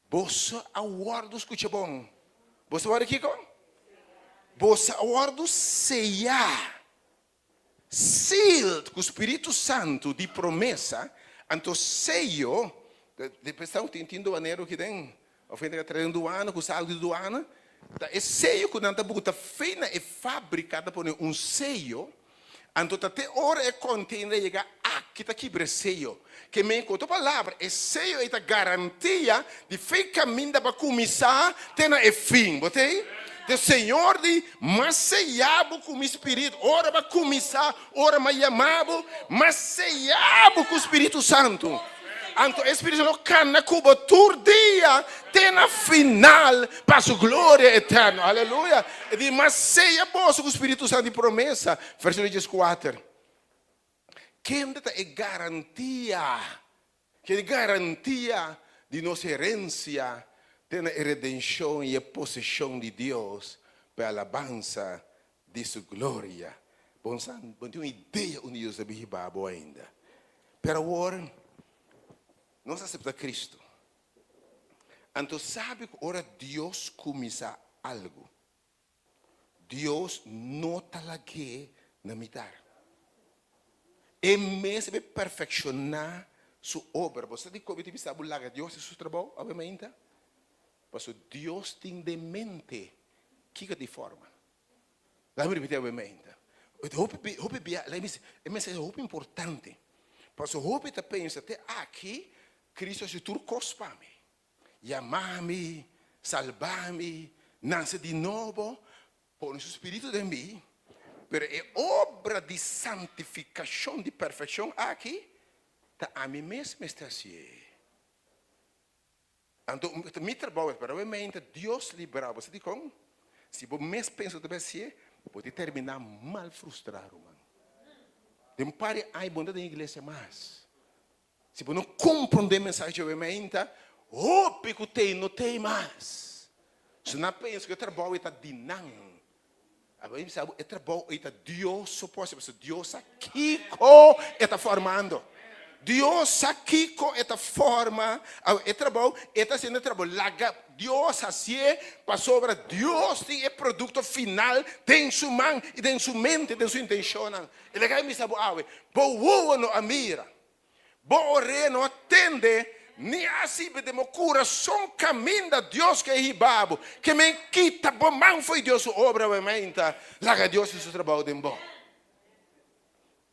boso a wòrdu, skucha bon, boso a wòrdu kiko? Boso a wòrdu seyá. Sealed ku Spiritu Santu di promesa, anto seyo, despues ta tin tin duanero aki den, of hende ka trae un duana ku sa algu di duana, ta e seyo ku nan ta buta fe na e fabrika ta pone un seyo, anto ta te ora e container a yega aki ta kibra e seyo. Ke men ku otro palabra e seyo ei ta garantia di fe kaminda pa kuminsá te na e fin. Bo ta ei? Te Señor di, M'a seyá bo ku mi spiritu. Ora bo a kuminsá, ora m'a yamá bo, m'a seyá bo ku Spiritu Santu. Anto e Spiritu Santu lo kana ku bo tur dia te na final pa su gloria eterno. Aleluya! E di, M'a seya boso ku Spiritu Santu di promesa. Versíkulo dieskuater. Kende ta e garantia? Ken e garantia di nos herensia te na e redenshon i e poseshon di Dios pa e alabansa di Su gloria? Bon sa, bo no tin un idea unda Dios ta biba bo ainda. Pero awor, nos a asepta Cristo. Anto sabi ku ora Dios kuminsá algu, Dios no ta lag'é na mitar. E mes debe perfekshoná su obra. Bo sa dikon mi ta bisa bo laga Dios hasi su trabou awe mainta? Pasobra Dios tin den mente kiko di forma. Laga mi ripití awe mainta. Hopi hopi bia, laga mi bisa, e mensahe ta hopi importante. Pasobra hopi ta pensa te aki Cristo a hasi tur kos pa mi. Yama mi, salba mi, nase di nobo, pone su spiritu den mi. Pero e obra di santifikashon, di perfekshon aki, ta ami mes mester hasié. Anto, mi trabou es, pero awe Dios libra bo. Sa dikon? Si bo mes pensa ku ta bai hasié, bo ta terminá mal frustrá, ruman. Den un par di aña bo no ta den iglesia mas. Si bo no komprondé mensahe dje mainta, hopi ku tei no tei mas. Si nan pensa ku e trabou ei ta di nan, abo ei bisa bo e trabou ei ta Dios su por hasi, pasobra Dios sa kiko e ta formando. Dios sa kiko e ta forma, e trabou, e ta hasiendo e trabou. Laga Dios hasié, pasobra Dios tin e produkto final den su man i den su mente, den su intenshonnan. E laga mi bisa bo awe, bo wowo no a mira, bo orea no a tende, ni a hasibe den bo kurason kaminda Dios ke hiba bo. Ke men kita bo man fo'i Dios su obra, bo meinta, laga Dios hasi su trabou den bo.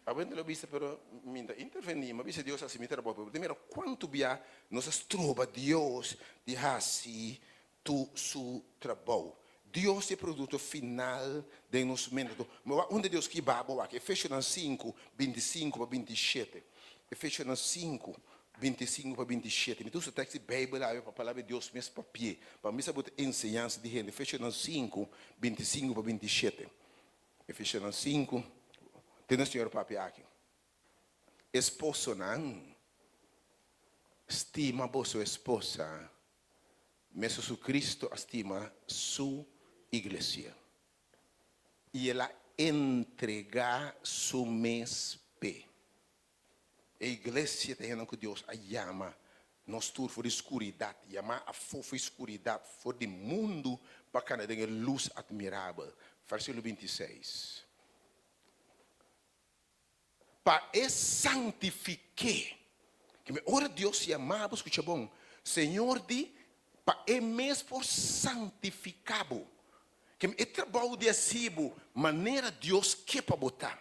Awe lo bisa, pero mi ta intervení, mi a bisa Dios hasi mi trabou, pero bo ta mira kuantu bia nos a stroba Dios di hasi tu su trabou. Dios ta e produkto final den nos mente. Anto, mi wak unda Dios kiba bo wak, Efesionan sinku, 25 pa 27. Efesionan sinku, 25 pa 27. Mi ta usa tekst di Beibel awe pa palabra di Dios mes papié, pa mi sa bo ta enseñansa di hende. Efesionan sinku, 25 pa 27. Efesionan sinku, Tende Señor papia aki, Esposonan, stima boso esposa mesun su Cristo a stima su iglesia, i el a entregá su mes p'e. E iglesia ta hendenan ku Dios a yama nos tur for di skuridat, yamá afó for di skuridat, for di mundu pa kana den e lus atmirabel. Versíkulo 26. Pa e santifik'é. Keme ora Dios yama bo, skucha bon, Señor di, pa e mes por santifiká bo. Keme e trabou di hasi bo manera Dios ke pa bo ta.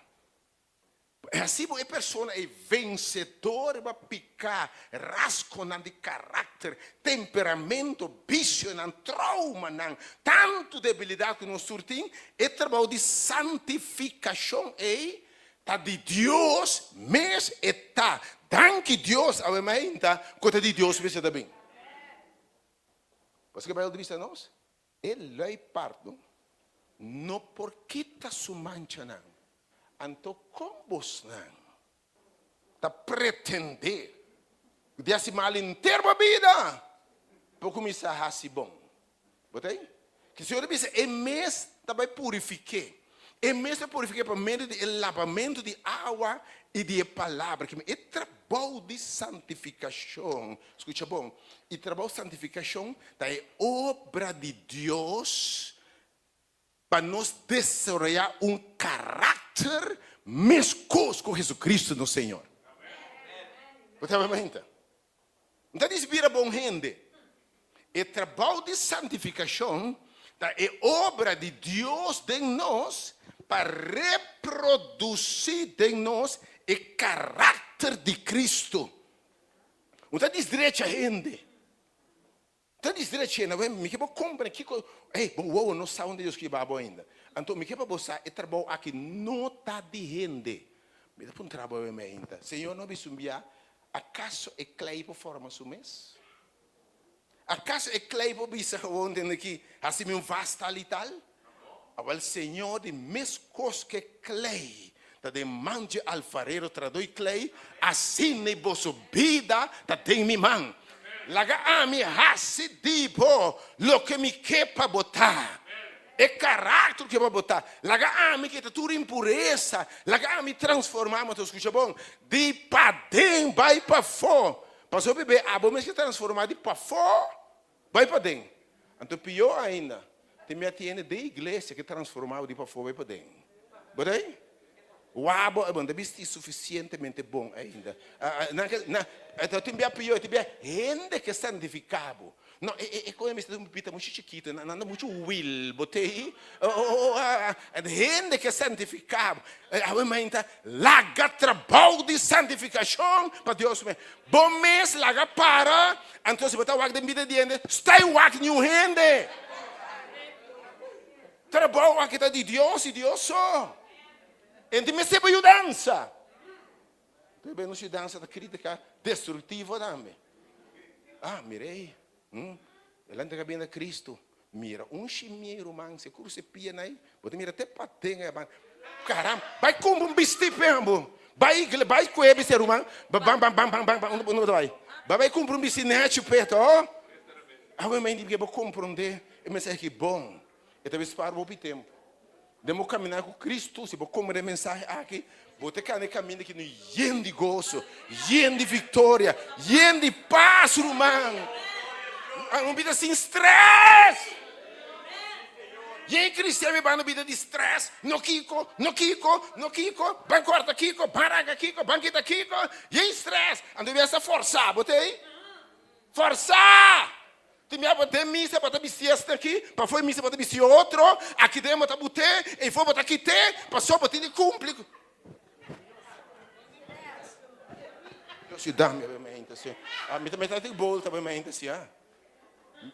Hasi bo e persona ei vensedor riba piká, rasgonan di karakter, temperamento, bisionan, troumanan, tantu debilidat ku nos tur tin. E trabou di santifikashon ei ta di Dios mes e ta. Danki Dios awe mainta ku ta di Dios mes e ta bin. Pasobra Beibel ta bisa nos, E luipardo no por kita su manchanan, anto kon bosnan ta pretendé di hasi mal henter bo bida por kuminsá hasi bon? Bo ta ei? Ke Señor ta bisa, E mes ta bai purifik'é. E mes ta purifik'é pa medio di e labamentu di awa i di e palabra. Kimen e trabou di santifikashon, skucha bon, e trabou santifikashon ta e obra di Dios pa nos desaroyá un karakter meskos ku Jesucristo nos Señor. Bo ta bai? N ta dis bira bon hende. E trabou di santifikashon ta e obra di Dios den nos pa reprodusí den nos e karakter di Kristu. Un ta dis drecha hende. Un ta dis drecha hende. Mi ke bo komprende kiko, ey, bo wowo no sa unda Dios ke hiba bo ainda. Anto mi ke pa bo sa e trabou aki no ta di hende. Mi ta puntra bo awe mainta, Señor no a bisa un bia Akaso e klei por forma su mes? Akaso e klei por bisa gewoon den aki, Hasi mi un vas tal i tal? Awel Señor di meskos ku e klei ta den man dje alfarero tradoi klei, asina boso bida ta den mi man. Laga ami hasi di bo loke mi ke pa bo ta. E karakter ke bo ta. Laga ami kita tur impuresa. Laga ami transformá mi. Skucha bon. Di paden bai pafó. Pasobra bebé abo mes ke transformá di pafó bai paden. Anto pió ainda, tin mi a tende den iglesia ke transformá bo di pafó bai paden. Bo ta ei? Wak bo, bo no ta bisti sufisientemente bon ainda. Nan ke, nan, tin bia pió, tin bia hende ke santifiká bo. No, e, e, e koe mester un pipita muchu chikitu, nan, nan ta muchu wil, bo tei? O, o, o, a, a, hende ke santifiká bo. Awe mainta, laga trabou di santifikashon pa Dios mes. Bo mes laga para, anto si bo ta wak den bida di hende, stay wak niun hende. Trabou aki ta di Dios i Dios so. E no mester bo yudansa. Pero nos yudansa ta kritika destruktivo tambe. Ah, mira ei. Hm, el a entrega bida na Cristo. Mira un shimie ruman, si e krusa e pia na ei, bo ta mira te paden ei aban. Caramba, bai kumpra un bisti p'e bo. Bai igle, bai kue bisti ruman. Ban, ban, ban, ban, ban, ban, unda bo ta bai? Bai bai kumpra un bisti nechi p'e to. Awe mei di bo komprondé e mensahe aki bon. E ta bin spar bo hopi tempu. Den bo kaminá ku Kristu, si bo komprendé e mensahe aki, Bo ta kana e kaminda ki no yen di goso, yen di viktoria, yen di pas, ruman. Un bida sin strès. Yen kristian mi banda bida di strès, no kiko, no kiko, no kiko, ban kòrta kiko, ban ranka kiko, ban kita kiko, yen strès. Anto mi a sa fòrsá bo ta ei? Fòrsá! Tin bia bo den misa bo ta bisti esta aki, pafó e misa bo ta bisti otro, aki den bo ta but'é, eifó bo ta kit'é, pasobra bo tin di kumpli ku. Dios yuda mi awe mente si. Mi ta mester tin bolta awe mente si ha.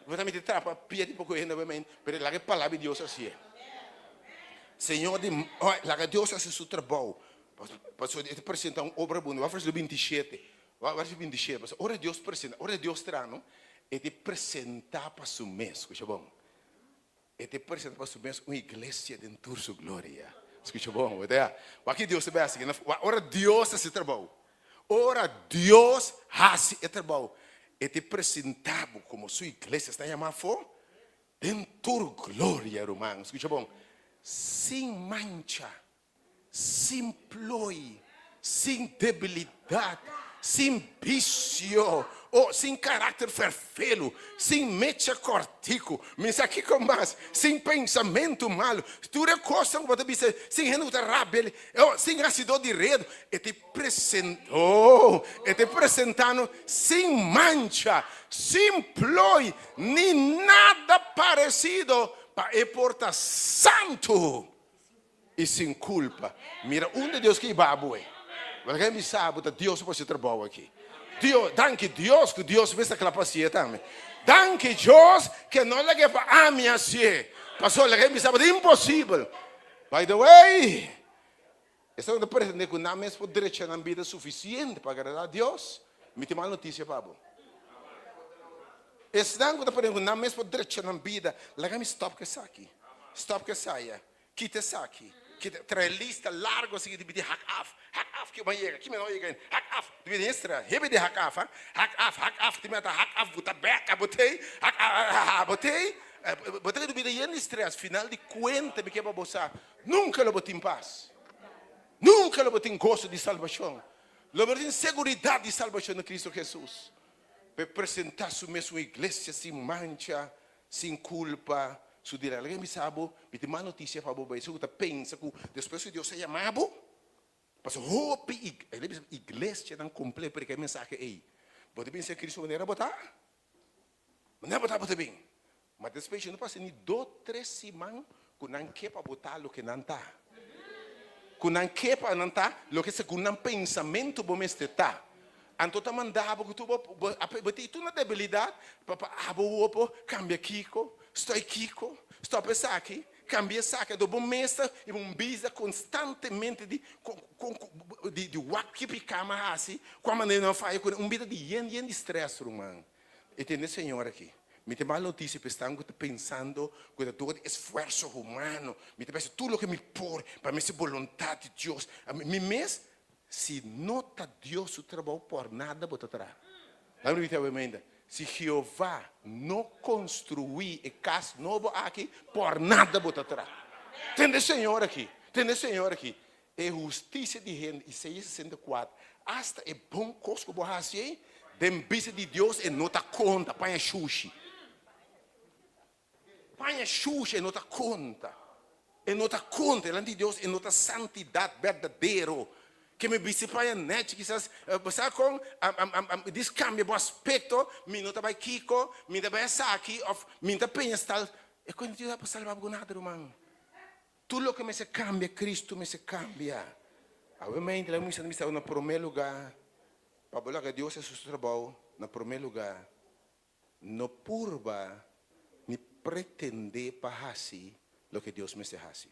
Mi ta mester trapa pia di poko hende awe mente, pero laga e palabra di Dios hasié. Señor di, laga Dios hasi su trabou, pasobra e ta presenta un obra bunita. Wak versíkulo 27. Wak verso 27, pasobra ora Dios presenta, ora Dios traha no, e ta presenta pa su mes, skucha bon, e ta presenta pa su mes un iglesia den tur su gloria. Skucha bon, bo ta ya? Wak ki Dios ta bai hasi, ora Dios hasi e trabou, ora Dios hasi e trabou, e ta presenta bo komo su iglesia, esnan yama afó, den tur gloria, ruman, skucha bon, sin mancha. sin ploi, sin debilidat, sin bisio, o sin karakter ferfelu, sin mecha kòrtiku, mi sa kiko mas, sin pensamentu malu, tur e kosnan ku bo ta bisa, sin hende ku ta rabia, o sin hasidó di redu, e ta presen, oh, e ta presentá nos sin mancha, sin ploi, ni nada paresido, pa e por ta santu. I sin kulpa. Mira unda Dios ke hiba bo e. Bo ta bisa bo ta Dios por hasi trabou aki. Dios, danki Dios ku Dios mes ta kla pa hasié tambe. Danki Dios ke no lag'é pa ami hasié. Pasobra lag'é bisa bo ta imposibel. By the way, esnan ku ta pretendé ku nan mes por drecha nan bida sufisiente pa agradá Dios, mi tin mal notisia pa bo. Esnan ku ta pretendé ku nan mes por drecha nan bida, laga mi stòp ku esaki, stòp ku esaya. Kita esaki, kita, trae lista largo así di bidi hak af, hak af ke bo a yega, ki mi no a yega ainda, hak af, di bidi extra, hebe di hak af, ha, hak af, hak af, di mi ata hak af, bo ta bek, abo tei, hak af, abo tei, bo ta keda bida yen di stress, final di kuenta mi ke pa bo sa, nunka lo bo tin pas, nunka lo bo tin goso di salbashon, lo bo no tin seguridat di salbashon na Cristo Jesus, pa e presenta su mes un iglesia sin mancha, Sin kulpa, su dirá, Laga mi bisa bo, mi tin mal notisia pa bo, bo esei ku ta pensa ku despues ku Dios a yama bo, pasobra hopi iglesianan komple prediká e mensahe ei. Bo ta bin ser Kristu manera bo ta? Manera bo ta bo ta bin. Ma despues no pasa ni dos tres siman ku nan ke pa bo ta loke nan ta. Ku nan ke pa nan ta loke segun nan pensamentu bo mester ta. Anto ta manda bo ku tur bo bo tin tur na debilidat pa pa abo wopo kambia kiko, stoi kiko, stòp esaki, kambia esaki. Anto bo mes ta riba un bista konstantemente di kon kon di di wak ki piká mi a hasi, kua manera mi a faya ku un bida di yen yen di strès ruman. E tende Señor aki. Mi tin mal noticia pa esnan cu ta pensando cu ta door di esfuerzo humano. Mi ta pensa tur loke mi por pa mi haci boluntad di Dios. Mi mes, si no ta Dios su trabou por nada bo ta traha. Laga mi repiti awe Si Jehová no construi e cas nobo aki, por nada bo ta traha. Tende Señor aki. Tende Señor aki. E husticia di hende, Isaías 64, Asta e bon cos cu bo haci ei, den bista di Dios e no ta conta, paña shushi. Paña shushi e no ta conta. E no ta conta, delante di Dios e no ta santidad berdadero. Ke mi bisti paña nechi kisas, bo sa con, dis cambia bo aspecto, mi no ta bay kico, mi ta bay esaki, of mi ta peña stal. E cos no ta yuda pa salba bo cu nada, ruman. Tur loke mester kambia, Kristu mester kambia. Awe mente laga mi mester na promé lugá, pa bo laga Dios hasi su trabou na promé lugá. No purba ni pretendé pa hasi loke Dios mester hasi.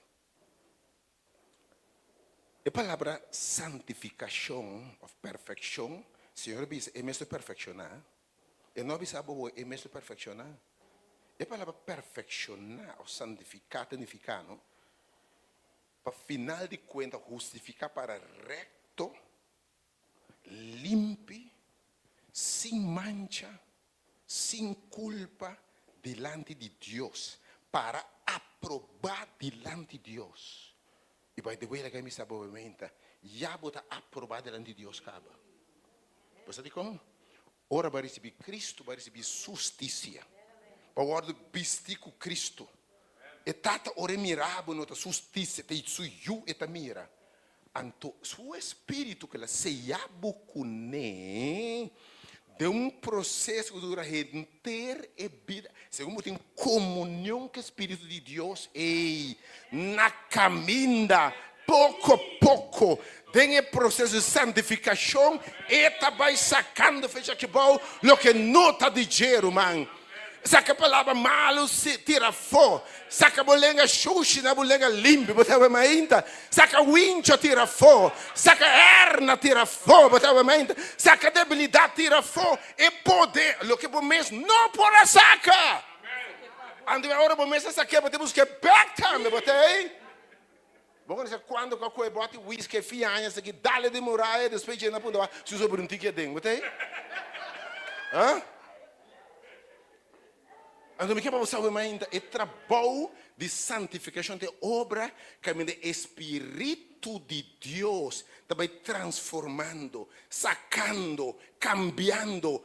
E palabra santifikashon òf perfekshon, Señor a bisa e mester perfekshoná. E no a bisa bo bo e mes lo perfekshoná. E palabra perfekshoná òf santifiká ta nifiká no pa final di kuenta hustifiká para rekto, limpi, sin mancha, sin kulpa dilanti di Dios, para aprobá dilanti Dios. I by the way laga mi sa bo menta. Ya bo ta aprobá delanti di Dios kaba. Bo sa dikon? Ora bo a risibí Kristu, bo a risibí Su hustisia. Bo a wòrdu bistí ku Kristu. E Tata ora e mira bo no ta Su hustisia, ta Su Yu e ta mira. Anto Su Espíritu ku el a seya bo kuné den un proseso ku dura henter e bida, segun bo tin komunion ku e Spiritu di Dios, ei, na kaminda, poko poko, den e proseso di santifikashon, e ta bai sakando fecha kibou loke no ta di dje, ruman. Saka palabra malu tira afó. Saka bo lenga shushi na bo lenga limpi, bo ta wema ainda. Saka wincho tira afó. Saka erna tira afó, bo ta wema ainda. Saka debilidat tira afó. E poder, loke bo mes no por a saka. Anto ora bo mes a sak'é, bo ta busk'é bèk tambe, bo ta ei. Bo konosé kuantu ku a kohe bòti whisky fi aña esaki dale den muraya despues dje na punta wak si usa un tiki aden bo ta ei? Ha? Anto mi ke pa bo sabe mainta e trabou di santifikashon ta e obra kaminda e spiritu di Dios ta bai transformando, sakando, kambiando,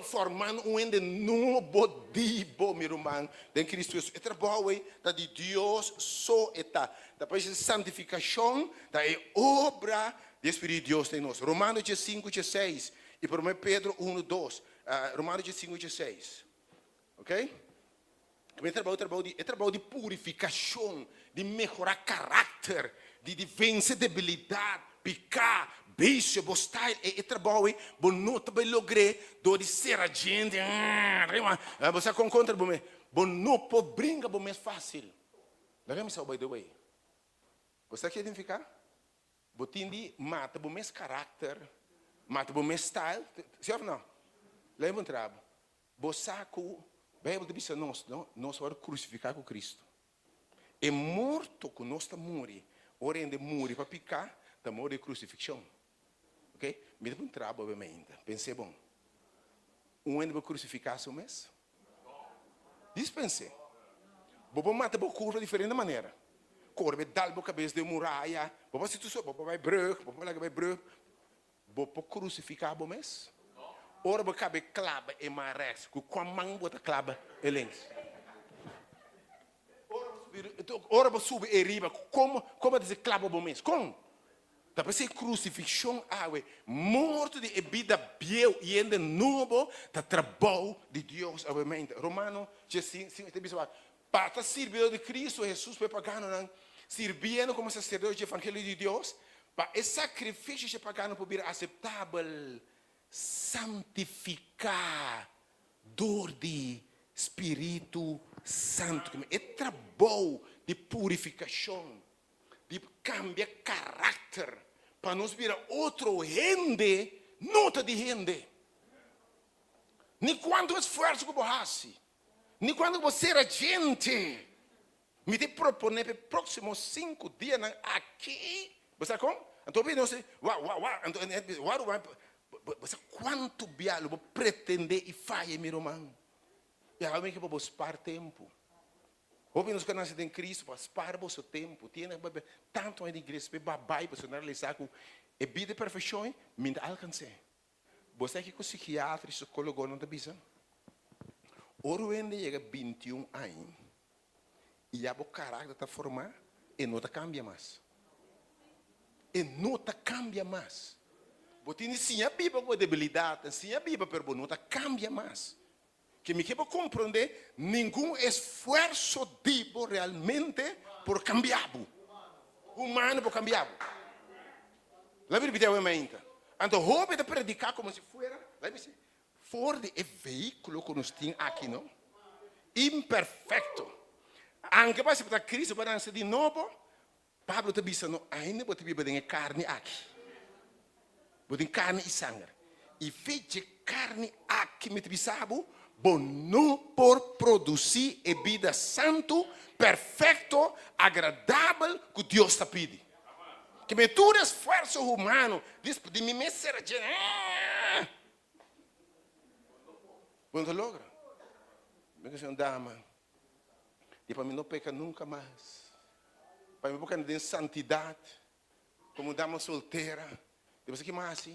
Formando un hende nobo di bo, mi ruman, den Cristo Jesus. E trabou ei ta di Dios so e ta. Ta pa esei santificacion ta e obra di e Spiritu di Dios den nos. Romano diesinku dieseis i Prome Pedro unu dos. Romano diesinku dieseis. Ok? E trabou, trabou di, e trabou di purifikashon, di mehorá karakter, di di vense debilidat, piká, bisio, bo style, e e trabou ei bo no ta bai logr'é dor di sera djente, bo sa kon kontra bo mes, bo no por bringa bo mes fásil. Laga mi sa by the way, bo sa ke signifiká? Bo tin di mata bo mes karakter, mata bo mes style, si òf no? Laga mi puntra bo, Bo sa ku Beibel ta bisa nos, no? Nos a wòrdu krusifiká ku Kristu. E morto ku nos ta muri ora hende muri pa piká ta morto di krusifikshon. Ok? Mi ta puntra bo awe-mainta, pens'é bon. Un hende por krusifiká su mes? Dis pens'é. Bo por mata bo kurpa diferente manera. Kore bai dal bo kabes den muraya, bo por hasi tur sort, bo por bai brùg, bo por laga bai brùg. Bo por krusifiká bo mes? Ora bo kabe klaba e man rèks, ku kua man bo ta klaba e links? Ora bo subi e riba, komo bo ta klaba bo mes? Kon? Ta p'esei krusifikshon awe, morto di e bida bieu i hende nobo, ta trabou di Dios awemente. Romano diesinku ta bisa Pa ta sirbidor di Cristo Jesus pa e paganonan, sirbiendo como sacerdote dje evangelio di Dios, pa e sacrificio dje pagano por bira aceptabel, santificá dor di Spiritu Santo. E trabou di purificacion, di cambia caracter pa nos bira otro hende, no ta di hende. Ni cuanto esfuerzo cu bo haci, Ni cuando bo sera djente. Mi ta propone pa e proximo sinku dianan aki, bo sa con? Anto hopi nos wa wa wa, anto wa ruman, bo sa cuanto bia lo bo pretende y faya mi ruman? Y awe mi ke pa bo spar tempo. Hopi nos cu a nace den Cristo pa spar boso tempo. Tiene tanto aña di iglesia pa e babay pasobra nan realisa cu e bida di perfeccion mi ta alcans'e. Bo sa kiko sikiatra i sikólogonan ta bisa? Ora un hende yega bintiun aña i ya bo karakter ta formá, e no ta kambia mas. E no ta kambia mas. Bo tin di siña biba ku bo debilidatnan, siña biba, pero bo no ta kambia mas. Ke mi ke bo komprondé, ningun esfuerso di bo realmente por kambia bo. Humano por kambia bo. Labi ripití awe mainta. Anto hopi ta prediká komo si fuera, labi si, for di e vehíkulo ku nos tin aki no, imperfekto. Anke bo a aseptá Cristo bo a nanse di nobo, Pablo ta bisa no, ainda bo ta biba den e karni aki. Bo tin karni i sanger. I fe dje karni aki mi ta bisa bo, bo no por produsí e bida santu, perfekto, agradabel ku Dios ta pidi. Ke me tur esfuerso humano di mi mes ser dje, bo no ta logra. Mi ta un dama. I pa mi no peka nunka mas. Pa mi por kanda den santidat. Komo un dama soltera, di bo sa ki mi a hasi?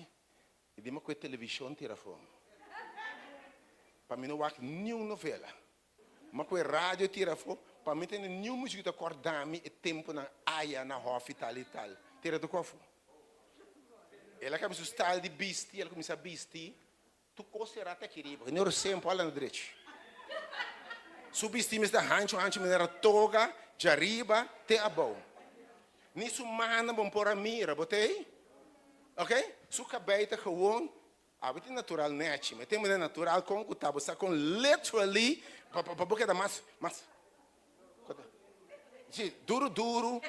Mi di mi ku e televishon tira afó. Pa mi no wak niun novela. Mi ku e radio tira afó, pa mi tende niun musik ku ta kòrda mi e tempunan aya na hòfi tal i tal. Tira tur ku afó. El a kambia su style di bisti, el a kuminsá bisti Tur kos será te aki riba. Hende ora semper a landa drechi. Su bistí mester hanchu hanchu manera toga djariba te abou. Ni su mannan bo por a mira, bo ta ei? Ok? Su kabei ta gewoon, awe tin natural nechi, ma e tin manera natural kon ku ta, bo sa kon literally pa pa bo keda mas mas Si, duru duru,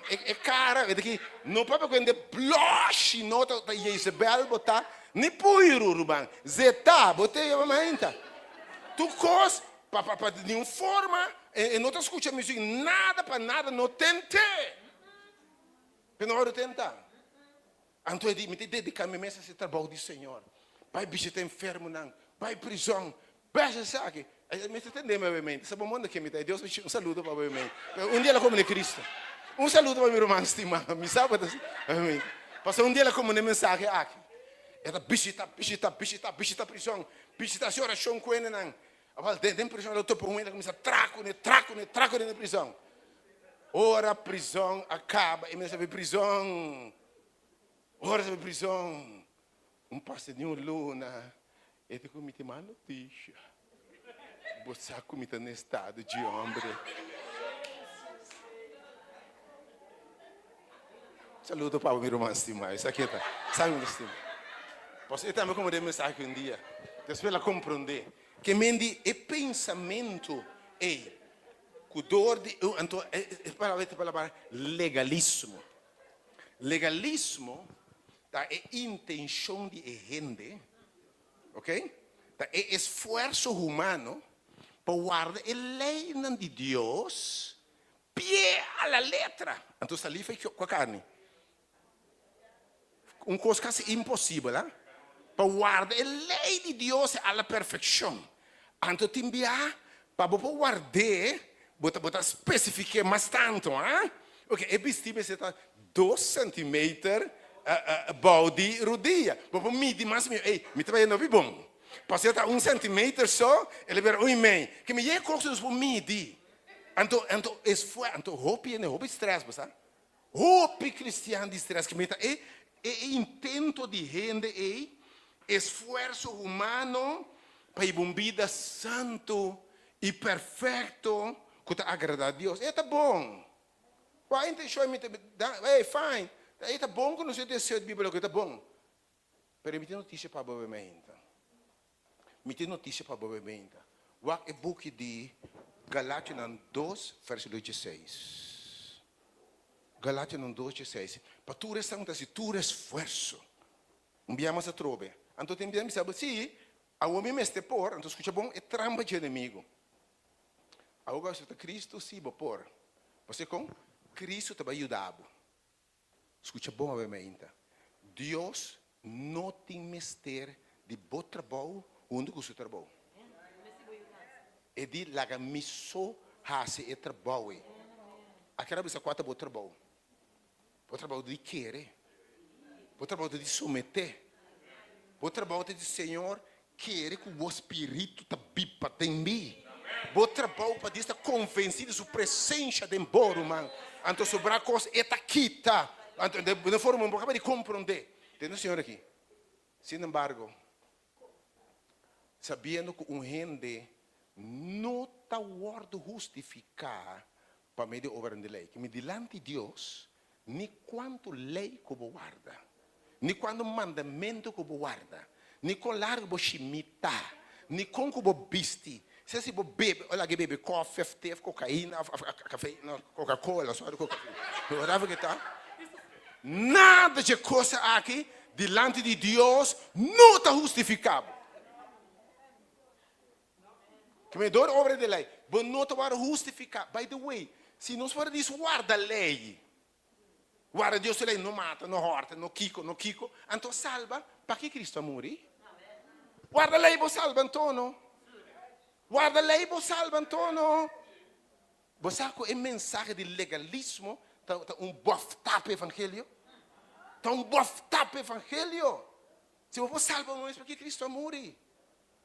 e cara, e ki, no papia ku hende blush, no ta ta Jezebel bo ta, ni puiru ruman, zeta bo te yama mainta. Tur kos, pa pa pa di un forma, e no ta skucha music, nada pa nada no tent'é. Pero no wòrdu tentá. Anto e di, Mi ta dediká mi mes hasi trabou di Señor, bai bishita enfermonan, bai prizòn, bes esaki. Mi ta tende mi obviamente, sa bo mondo ke mi ta, Dios mi un saludo pa bo obviamente. Pero un dia lo komo Cristo. Un saludo pa mi ruman stimá, mi sa bo ta obviamente. Pasobra un dia lo komo e mensahe aki. E ta bishita, bishita, bishita, bishita prizòn, bishita hasi orashon ku hendenan. Awor den prizòn lo topa un hende kuminsá tra kuné, tra kuné, tra kuné den prizòn. Ora prizòn a kaba, e mester bai prizòn. Ora ta bai prizon, un pasa di un luna, e ta ku mi tin mal noticia. Bo sa ku mi ta na estado dje hombre. Saludo pa bo mi ruman stima, esaki ta, sa mi ta stima. Pasobra e tambe komo den mensahe un dia, despues el a komprondé ke men di e pensamentu ei ku dor di, anto e palabra ta palabra legalismo. Legalismo ta e intencion di e hende, ok, ta e esfuerso humano pa warda e leynan di Dios pie a la letra. Anto salí fei kua carni? Un kos kasi imposibel, ha? Pa warda e lei di Dios a la perfekshon. Anto tin bia pa bo por ward'é, bo ta bo ta spesifik'é mas tantu, ha? Oke, e bistí mester ta dos sentimeter bou di rudia. Bo por midi mas mihó, ey, mi ta bai no bi bon. Pasobra ta un sentimeter so, el a bira un i mei. Ke mi yega kos ku nos por midi. Anto, anto esfuer, anto hopi hende, hopi strès, bo sa. Hopi cristian di stress ki meta e e intento di hende ei, esfuerso humano pa hiba un bida santo i perfecto cu ta agrada Dios. E ta bon. Cua intencion mi ta da? Ey, fine. E ta bon cu nos e deseo di biba loke ta bon. Pero mi tin noticia pa bo bemeinta. Mi tin noticia pa bo bemeinta. Wak e buki di Galationan dos, versiculo dieseis. Galationan dos, dieseis. Pa tur esnan ku ta hasi tur esfuerso. Un bia mas atrobe. Anto tin bia mi bisa bo, si, awor mi mester por, anto skucha bon e trampa dje enemigo. Awor ku bo acepta Cristo, si, bo por. Pasobra kon? Cristo ta bai yuda bo. Skucha bon awe mainta. Dios no tin mester di bo trabou huntu ku su trabou. E di laga mi so hasi e trabou ei. A kere bisa kua ta bo trabou? Bo trabou ta di kere. Bo trabou ta di someté. Bo trabou ta di Señor Kere ku bo spiritu ta biba den mi. Bo trabou pa Dios ta konvensí di su presensha den bo, ruman. Anto sobrá kos e ta kita. Anto den forma bo kaba di komprondé. Tende Señor aki. Sin embargo, sabiendo ku un hende no ta wòrdu hustifiká pa medio di obranan di lei, ku mi dilanti Dios, ni kuantu lei ku bo warda, ni kuantu mandamentu ku bo warda, ni kon largu bo shimí ta, ni kon ku bo bisti, sea si bo bebe o laga bebe kòfi òf te òf kokaina òf kafé, no, kokakola, sòri, kokakola, whatever ke ta, nada dje kos aki dilanti di Dios no ta hustifiká bo. Keme dor obra di lei, bo no ta wòrdu hustifiká. By the way, si nos por a dis warda lei, warda Dios su lei, no mata, no hòrta, no kiko, no kiko, anto salba, paki Cristo a muri? Warda lei bo salba anto no? Warda lei bo salba anto no? Bo sa ku e mensahe di legalismo. Ta ta un bòftá pa evangelio? Ta un bòftá pa evangelio! Si bo por salba bo mes, p'aki Cristo a muri?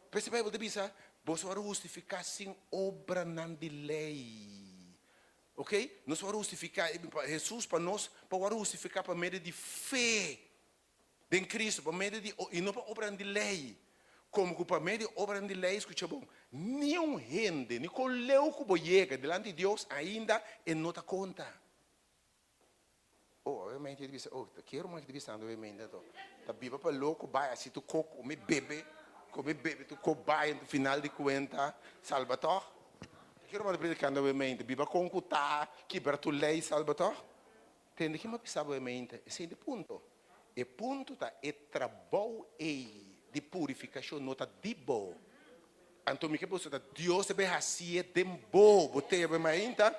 P'esei Bijbel ta bisa, Boso wòrdu hustifiká sin obranan di lei. Ok? Nos wòrdu hustifiká, Hesus pa nos pa wòrdu hustifiká pa medio di fe den Cristo, pa medio di, i no pa obranan di lei. Komo ku pa medio di obranan di lei, skucha bon, niun hende, ni kon leu ku bo yega dilanti di Dios, ainda e no ta konta. Oh, obviamente ta bisa, oh, ta ke ruman ki ta bisando obviamente anto. Ta biba pa loko bai asi tu ko kome bebe, kome bebe tu ko bai anto final di kuenta salba tog. Ta ke ruman ta predikando obviamente, biba kon ku ta, kibra tu lei salba tog. Tende ke mi a bisa obviamente, esei ta e punto. E punto ta e trabou ei di purifikashon no ta di bo. Anto mi ke boso ta Dios ta bay hacié den bo, bo te bay mainta,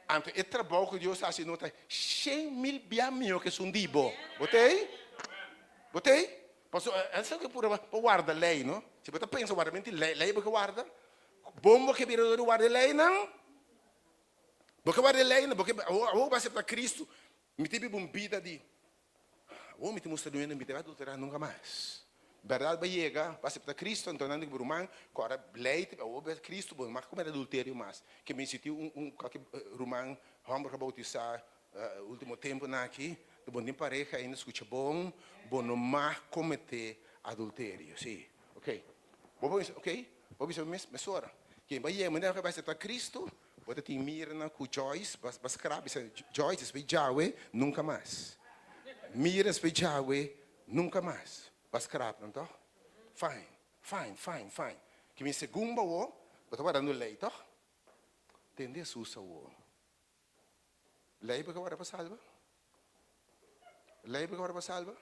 anto e trabou ku Dios haci no ta 100.000 bia mihó ke esun di bo. Bo te ei? Bo te ei? Paso esei ke pura pa warda lei no. Si bo ta pensa wardamento di lei, lei bo ke warda? Bon bo ke bira dor di warda e leinan? Bo ke warda e leinan? Bo ke awor bo asepta Cristo, mi te biba un bida di Awor mi ta mustra duende mi ta bai adulterá nunka mas. Bèrdat bo a yega pa aseptá Kristu, anto nan di ku bo ruman ku ora blei ta awor bo Kristu bo no mag komete adulterio mas. Ke mi sinti un un kualke ruman hòmber ku a boutisá ultimo tempunan aki, ku bo no tin pareha ainda skucha bon, bo no mag kometé adulterio. Sí, oke. Bo por bisa oke, bo bisa bo mes mesora. Ken bo a yega manera ku a bai aseptá Kristu, Bo ta tin Mirna ku Joyce, bas bas kra bisa Joyce despues djawe nunka mas. Mirna despues djawe nunka mas. Bas krap nan tòg? Fine, fine, fine, fine. Ki mi segun bo awor, bo ta wardando lei tòg? Tende Hesus awor. Lei bo ke warda pa salba? Lei bo ke warda pa salba?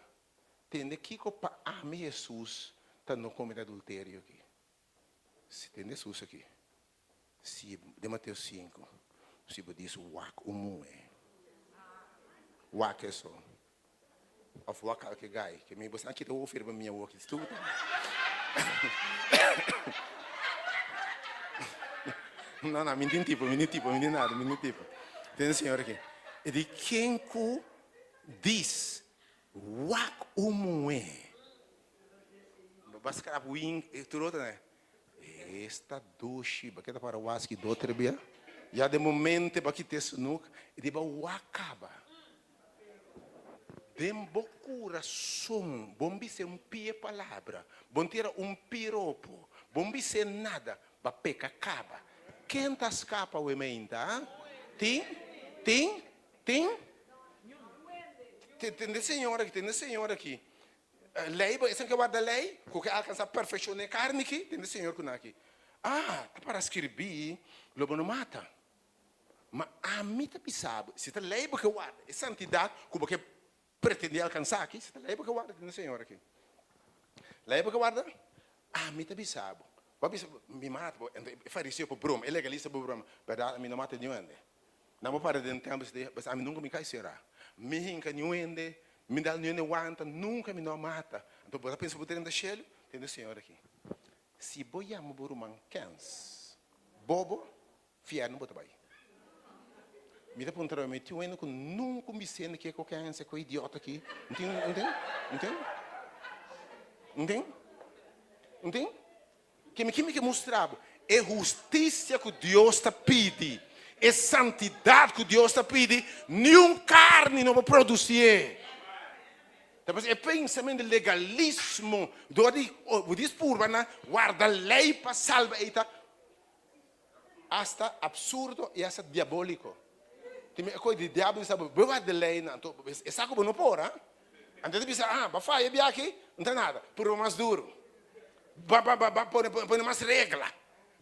Tende kiko pa ami Hesus ta no komete adulterio aki. Si tende Hesus aki. Si den Mateo sinku, si bo dis wak un muhe, wak eso, of wak alke gai, ke mi boso a kita wofi riba mi awoki, stuta. No, no, mi tin tipo, mi tin tipo, mi tin nada, mi tin tipo. Tende Señor aki. E di ken ku dis wak un muhe, bo ba skrap win, tur otro. Esta dushi, ba keda para waski doter bia? Ya den momente ba kita e snuk, e di ba wak kaba. Den bo kurason, bo n bis'é un pie palabra, bo n tira un piropo, bo n bis'é nada, ba peka kaba. Ken ta skapa awe meinta? Tin? Tin? Tin? Tende señor aki, tende señor aki. Lei bo esun ke warda lei ku ke alkansá perfekshon den e karni ki tende Señor ku nan aki. Ah, ta para skirbí, Lo bo no mata. Ma ami ta bisa bo, si ta lei bo ke warda e santidat ku bo ke pretendé alkansá aki, si ta lei bo ke warda, tende Señor aki. Lei bo ke warda, ami ta bisa bo. Bo a bisa, mi mata bo. Enton e fariseo por broma, e legalista por broma, bèrdat ami no mata niun hende. Nan bo para den tèmpel si ta ami nunka mi kai será. Mi hinka niun hende, mi dal niun hende wanta, nunka mi no a mata. Anto bo ta pensa bo ta drenta shelu? Tende Señor aki, Si bo yama bo ruman kens, bobo, fièrnu bo ta bai. Mi ta puntra mi, tin un hende ku nunka un bisende ke ku kens e ku idiota aki? Un tin? Un tin? Un tin? Un tin? Un tin? Kemi ki mi ke mustra bo? E hustisia ku Dios ta pidi, e santidat ku Dios ta pidi, niun karni no por produsié. Ta pasobra e pensamentu di legalismo dor di bo dis purba na warda lei pa salba ei ta asta absurdo i asta diabóliko. Tin e kos di diablo bisa bo, bo warda leinan, anto e sa ku bo no por, ha? Anto e ta bisa, ah, bo a faya bia aki, no ta nada, purba mas duru, ba, ba, ba, ba pone, pone mas regla,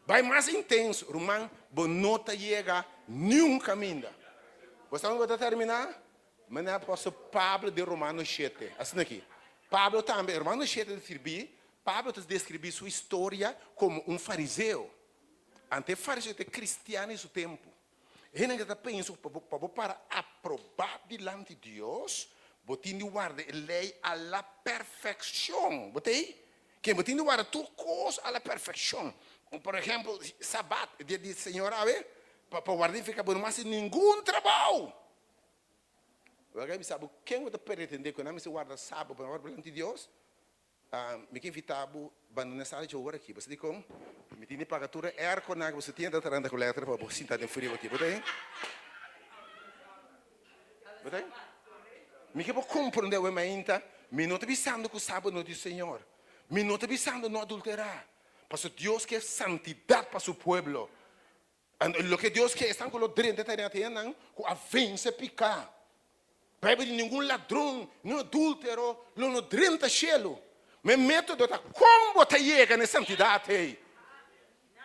bai mas intenso. Ruman, bo no ta yega niun kaminda. Bo sa unda bo ta terminá? Manera apòstel Pablo den Romano shete. Asina aki, Pablo tambe, Romano shete ta sirbi, Pablo ta deskribí su historia komo un fariseo. Anto e fariseo ta e kristian di su tempu. Hende ta pensa ku pa bo para aprobá dilanti Dios, bo tin di warda e lei a la perfekshon. Bo ta ei? Ke bo tin di warda tur kos a la perfekshon. Por ehèmpel, Sabat, e dia di Señor awe, pa warda nifiká bo no hasi ningun trabou. Wak mi sa bo ken bo ta pretende ku nan mester warda sabo pa nan wòrdu dilanti Dios? Mi ke invitá bo bandona e sala dje ora aki. Bo sa dikon? Mi tin di paga tur e airconan ku boso tin ta tranta ku letra pa bo sinta den friu aki. Bo ta ei? Bo ta ei? Mi ke bo komprondé awe mainta, mi no ta bisando ku sabo no di Señor. Mi no ta bisando no adulterá. Pasobra Dios ke santidat pa su pueblo. Anto loke Dios ke esnan ku lo drenta ta den ateanan ku a vense piká. Bijbel di ningun ladron ni adúltero lo no drenta shelu. Ma e método ta kon bo ta yega na e santidat ei.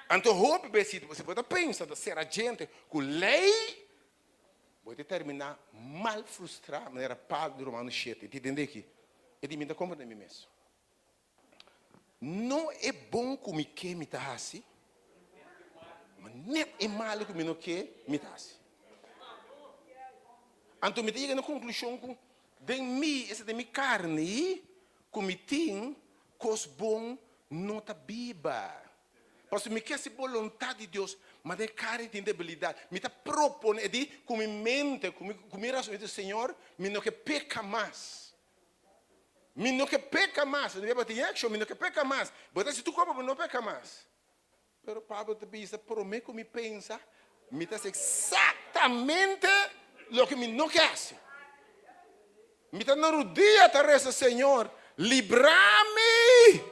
Anto hopi bes si bo ta pensa ta sera djente ku lei, bo ta terminá mal frustrá manera Pablo di Romano shete. Ti tende aki? E di mi ta komprende mi mes. No e bon ku mi ke mi ta hasi, ma net e malu ku mi no ke mi ta hasi. Anto mi ta yega na konklushon ku den mi, esta den mi karni, ku mi tin kos bon no ta biba. Pasobra mi ke hasi boluntat di Dios, ma den karni tin debilidat. Mi ta propone, e di, ku mi mente, ku mi rasonamentu, Señor, mi no ke peka mas. Mi no ke peka mas. Mi tabata tin action, mi no ke peka mas. Bo ta hasi tur kos pa bo no peka mas. Pero Pablo ta bisa, prome ku mi pensa, mi ta hasi eksaktamente loke mi no ke hasi. Mi ta na rudia ta resa, Señor, libra mi!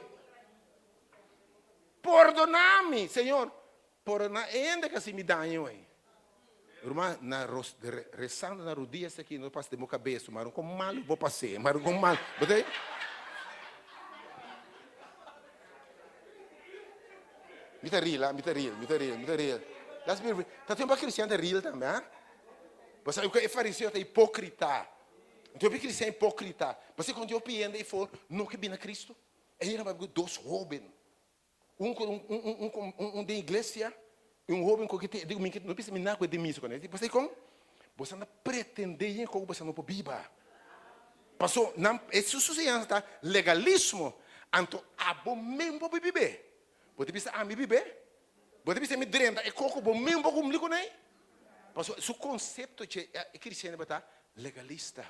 Pordona mi, Señor. Pordona hende ku a hasi mi daño ei. Ruman, na ros, resando na rudia esaki no pasa den bo kabes, maar un kon malu bo pas'é, maar un kon malu, bo ta Mi ta real, mi ta real, mi ta real, mi ta real. Let's be real. Ta tin un pa cristian ta real tambe, ha? Bo sa ku e fariseo ta hipokrita. Tin hopi cristian hipokrita. Pasobra ku tin hopi hende ei for no ke bini na Cristo. E hende a papia ku dos hoben. Un ku un un un un un den iglesia i un hoben ku ki digo mi no bisa mi na ku e den misa kuné. Pasobra dikon? Boso anda pretendé yen ku boso no por biba. Paso nan e su enseñansa ta legalismo. Anto abo men por bib'é. Bo ta bisa ami bib'é? Bo ta bisa mi drenta e koko bo men por kumpli kuné? Paso su konsepto dje e kristian tabata legalista.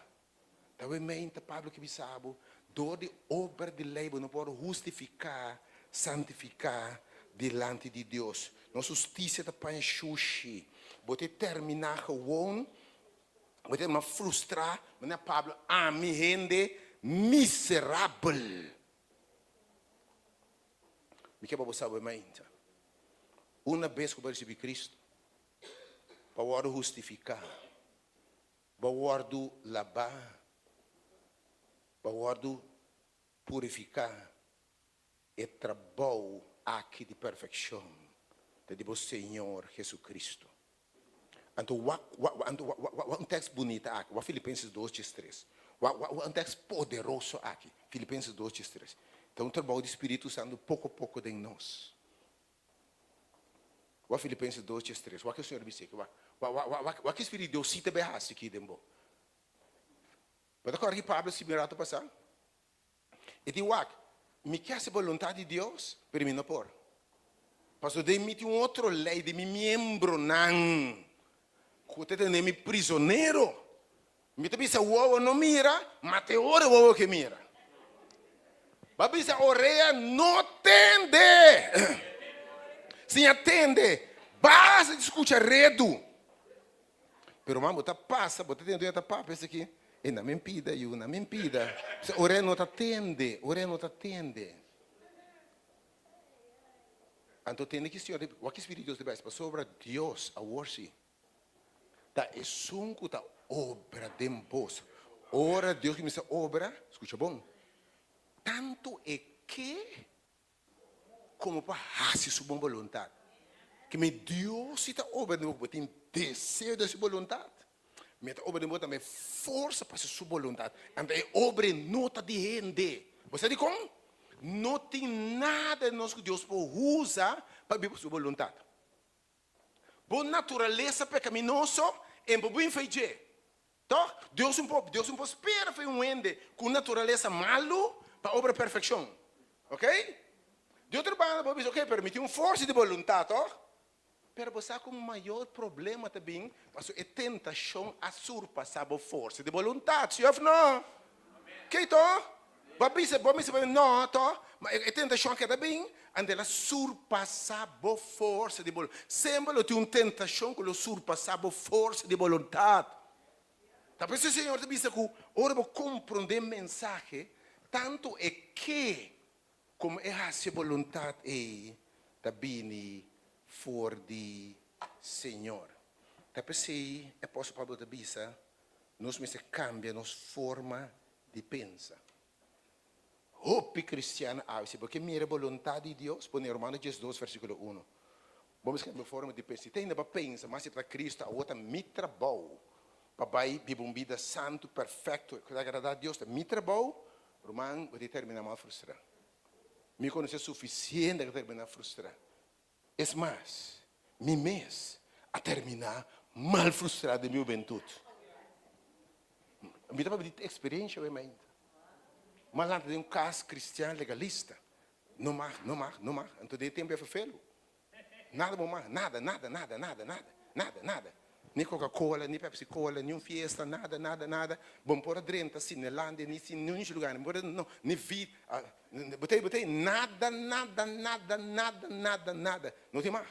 Ta wei meinta Pablo ke bisa bo, dor di obra di lei bo no por hustifiká, santifiká, dilanti di Dios. Nos hustisia ta paña shushi. Bo ta terminá gewoon, bo ta terminá frustrá, manera Pablo, ami hende miserabel. Mi ke pa bo sa wei meinta, una bes ku bo a risibí Cristo, pa wòrdu hustifiká, Bo wòrdu labá, bo wòrdu purifiká. E trabou aki di perfekshon ta di bo Señor Jesucristo. Anto wak, wak, anto wak, wak, wak un tèks bunita aki, wak Filipenses dos diestres. Wak, wak, wak un tèks poderoso aki, Filipenses dos diestres. Ta un trabou di Spiritu Santu poko poko den nos. Wak Filipenses dos dies tres. Wak ke Señor a bisa aki. Wak, wak, wak, wak, wak ke Spiritu di Dios si ta bai hasi aki den bo. Bo ta kòrda ki Pablo si mi rato pasá? E di, Wak, mi ke hasi boluntat di Dios, pero mi no por. Pasobra den mi tin un otro lei den mi miembronan ku ta tene mi prisonero. Mi ta bisa wowo no mira, ma te ora wowo ke mira. Bo a bisa orea no tende. Siña tende, basta di skucha redu. Pero man bo ta pasa, bo ta tende ta papia esaki, e na men pida yu, na men pida. Orea no ta tende, orea no ta tende. Anto tende ki Señor, wak ki Spiritu di Dios ta bisa, pasobra Dios awor si Ta esun ku ta obra den bos. Ora Dios kuminsá obra, skucha bon, tantu e ke komo pa hasi su bon boluntat. Ke mi Dios si ta obra den bo, bo tin deseo di hasi boluntat, mi ta obra den bo tambe forsa pa hasi su boluntat. Anto e obra ei no ta di hende. Bo sa dikon? No tin nada den nos ku Dios por usa pa biba su boluntat. Bo naturalesa pecaminoso en por bin fei dje. Toch? Dios un por, Dios un por spera fei un hende cu un naturalesa malu pa obra perfeccion. Ok? Di otro banda bo bisa, ok, pero mi tin un forsa di boluntad, toch? Pero bo sa ku mayor problema ta bin pasobra e tentashon a surpasá bo forsa di boluntat, si òf no? Ke to? Bo a bisa, bo a bisa no to, ma e tentashon a keda bin, anto el a surpasá bo forsa di boluntat. Semper lo tin un tentashon ku lo surpasá bo forsa di boluntat. Ta por eso Señor ta bisa ku ora bo komprondé mensahe, tantu e ke Komo e hasi e boluntat ei ta bini for di Señor. Ta p'esei e apòstel Pablo ta bisa, nos mester kambia nos forma di pensa. Hopi kristian awe, si bo ke mira e boluntat di Dios, pone Romano diesdos vèrsikulo uno. Bo mester kambia bo forma di pensa. Si ta hende pa pensa, mas si ta Kristu, awor ta mi trabou pa bai biba un bida santu, perfekto, ku ta agradá Dios, ta mi trabou. Ruman, bo ta terminá mal frustrá. Mi konosé sufisiente ku a terminá frustrá. Es mas, mi mes a terminá mal frustrá den mi hubentut. Mi ta papia di eksperensha wei mainta. Mi a lanta den un kas kristian legalista. No mag, no mag, no mag. Anto den e tempu ya ferfelu. Nada bo mag, nada, nada, nada, nada, nada, nada, nada. Ni Coca Cola, ni Pepsi Cola, ni un fiesta, nada, nada, nada. Bo no por a drenta Cinelandia, ni niun lugar, bo por no, ni vi, bo ta bo ta nada, nada, nada, nada, nada, nada. No tin mag.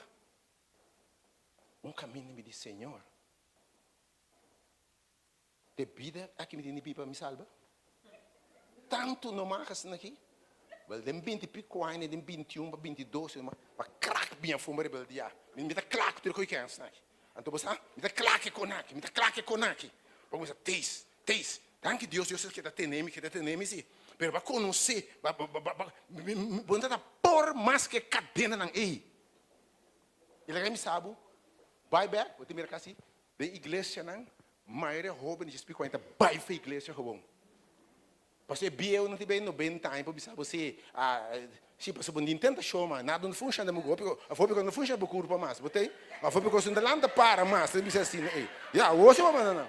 Un caminda mi di, Señor, Te bida aki mi tin di biba mi salba? Tantu no mag asina aki? Wel den binti pico aña, den bintiun pa bintidos mi pa krak bin afó mi rebeldia. Mi ta kla ku tur e koe kens aki. Anto bo sa, mi ta kla ku e kon aki, mi ta kla ku e kon aki. Bo kuminsá teis, teis. Danki Dios, Dios a keda tene mi, keda tene mi si. Pero bo a konosé, bo bo no ta por mas ku e kadenanan ei. I laga mi sa bo, bai bèk, bo ta mira kasi Den iglesianan, mayoria hoben di djis pico aña ta bai for iglesia gewoon. Pasobra e bieunan tin bay nobenta aña por bisa bo si, ah, si pasobra bo no tin tentacion mas, nada no funciona den bo cuerpo, of hopi cos no funciona den bo curpa mas, bo tei? Of hopi cos no ta lanta para mas, ta bisa asina ey. Ya, awor si bo manda nan.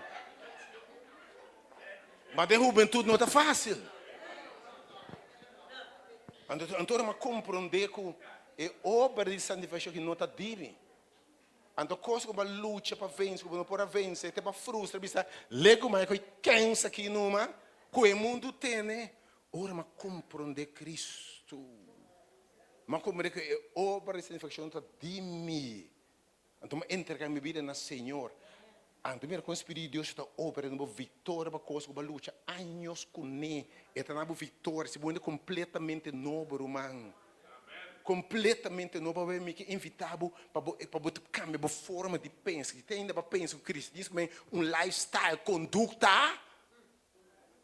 Ma den hubentud no ta facil. Anto, anto ora mi a comprende cu e obra di santificacion aki no ta di mi. Anto kos ku bo a lucha pa vense ku bo no por a vense te bo a frustra bisa legu mai ku e kens aki numa ku e mundu tene. Ora mi a komprondé Kristu, mi a komprondé ku e obra di santifikashon ta di mi. Anto mi a entregá mi bida na Señor. Anto mira kon Spiritu di Dios ta obra den bo viktoria pa kos ku bo a lucha años kuné. E ta na bo viktoria si bo hende kompletamente nobo, ruman. Completamente nobo awe mi ke invita bo pa bo pa bo cambia bo forma di pensa si tin ainda bo a pensa cu cristianismo men un lifestyle conducta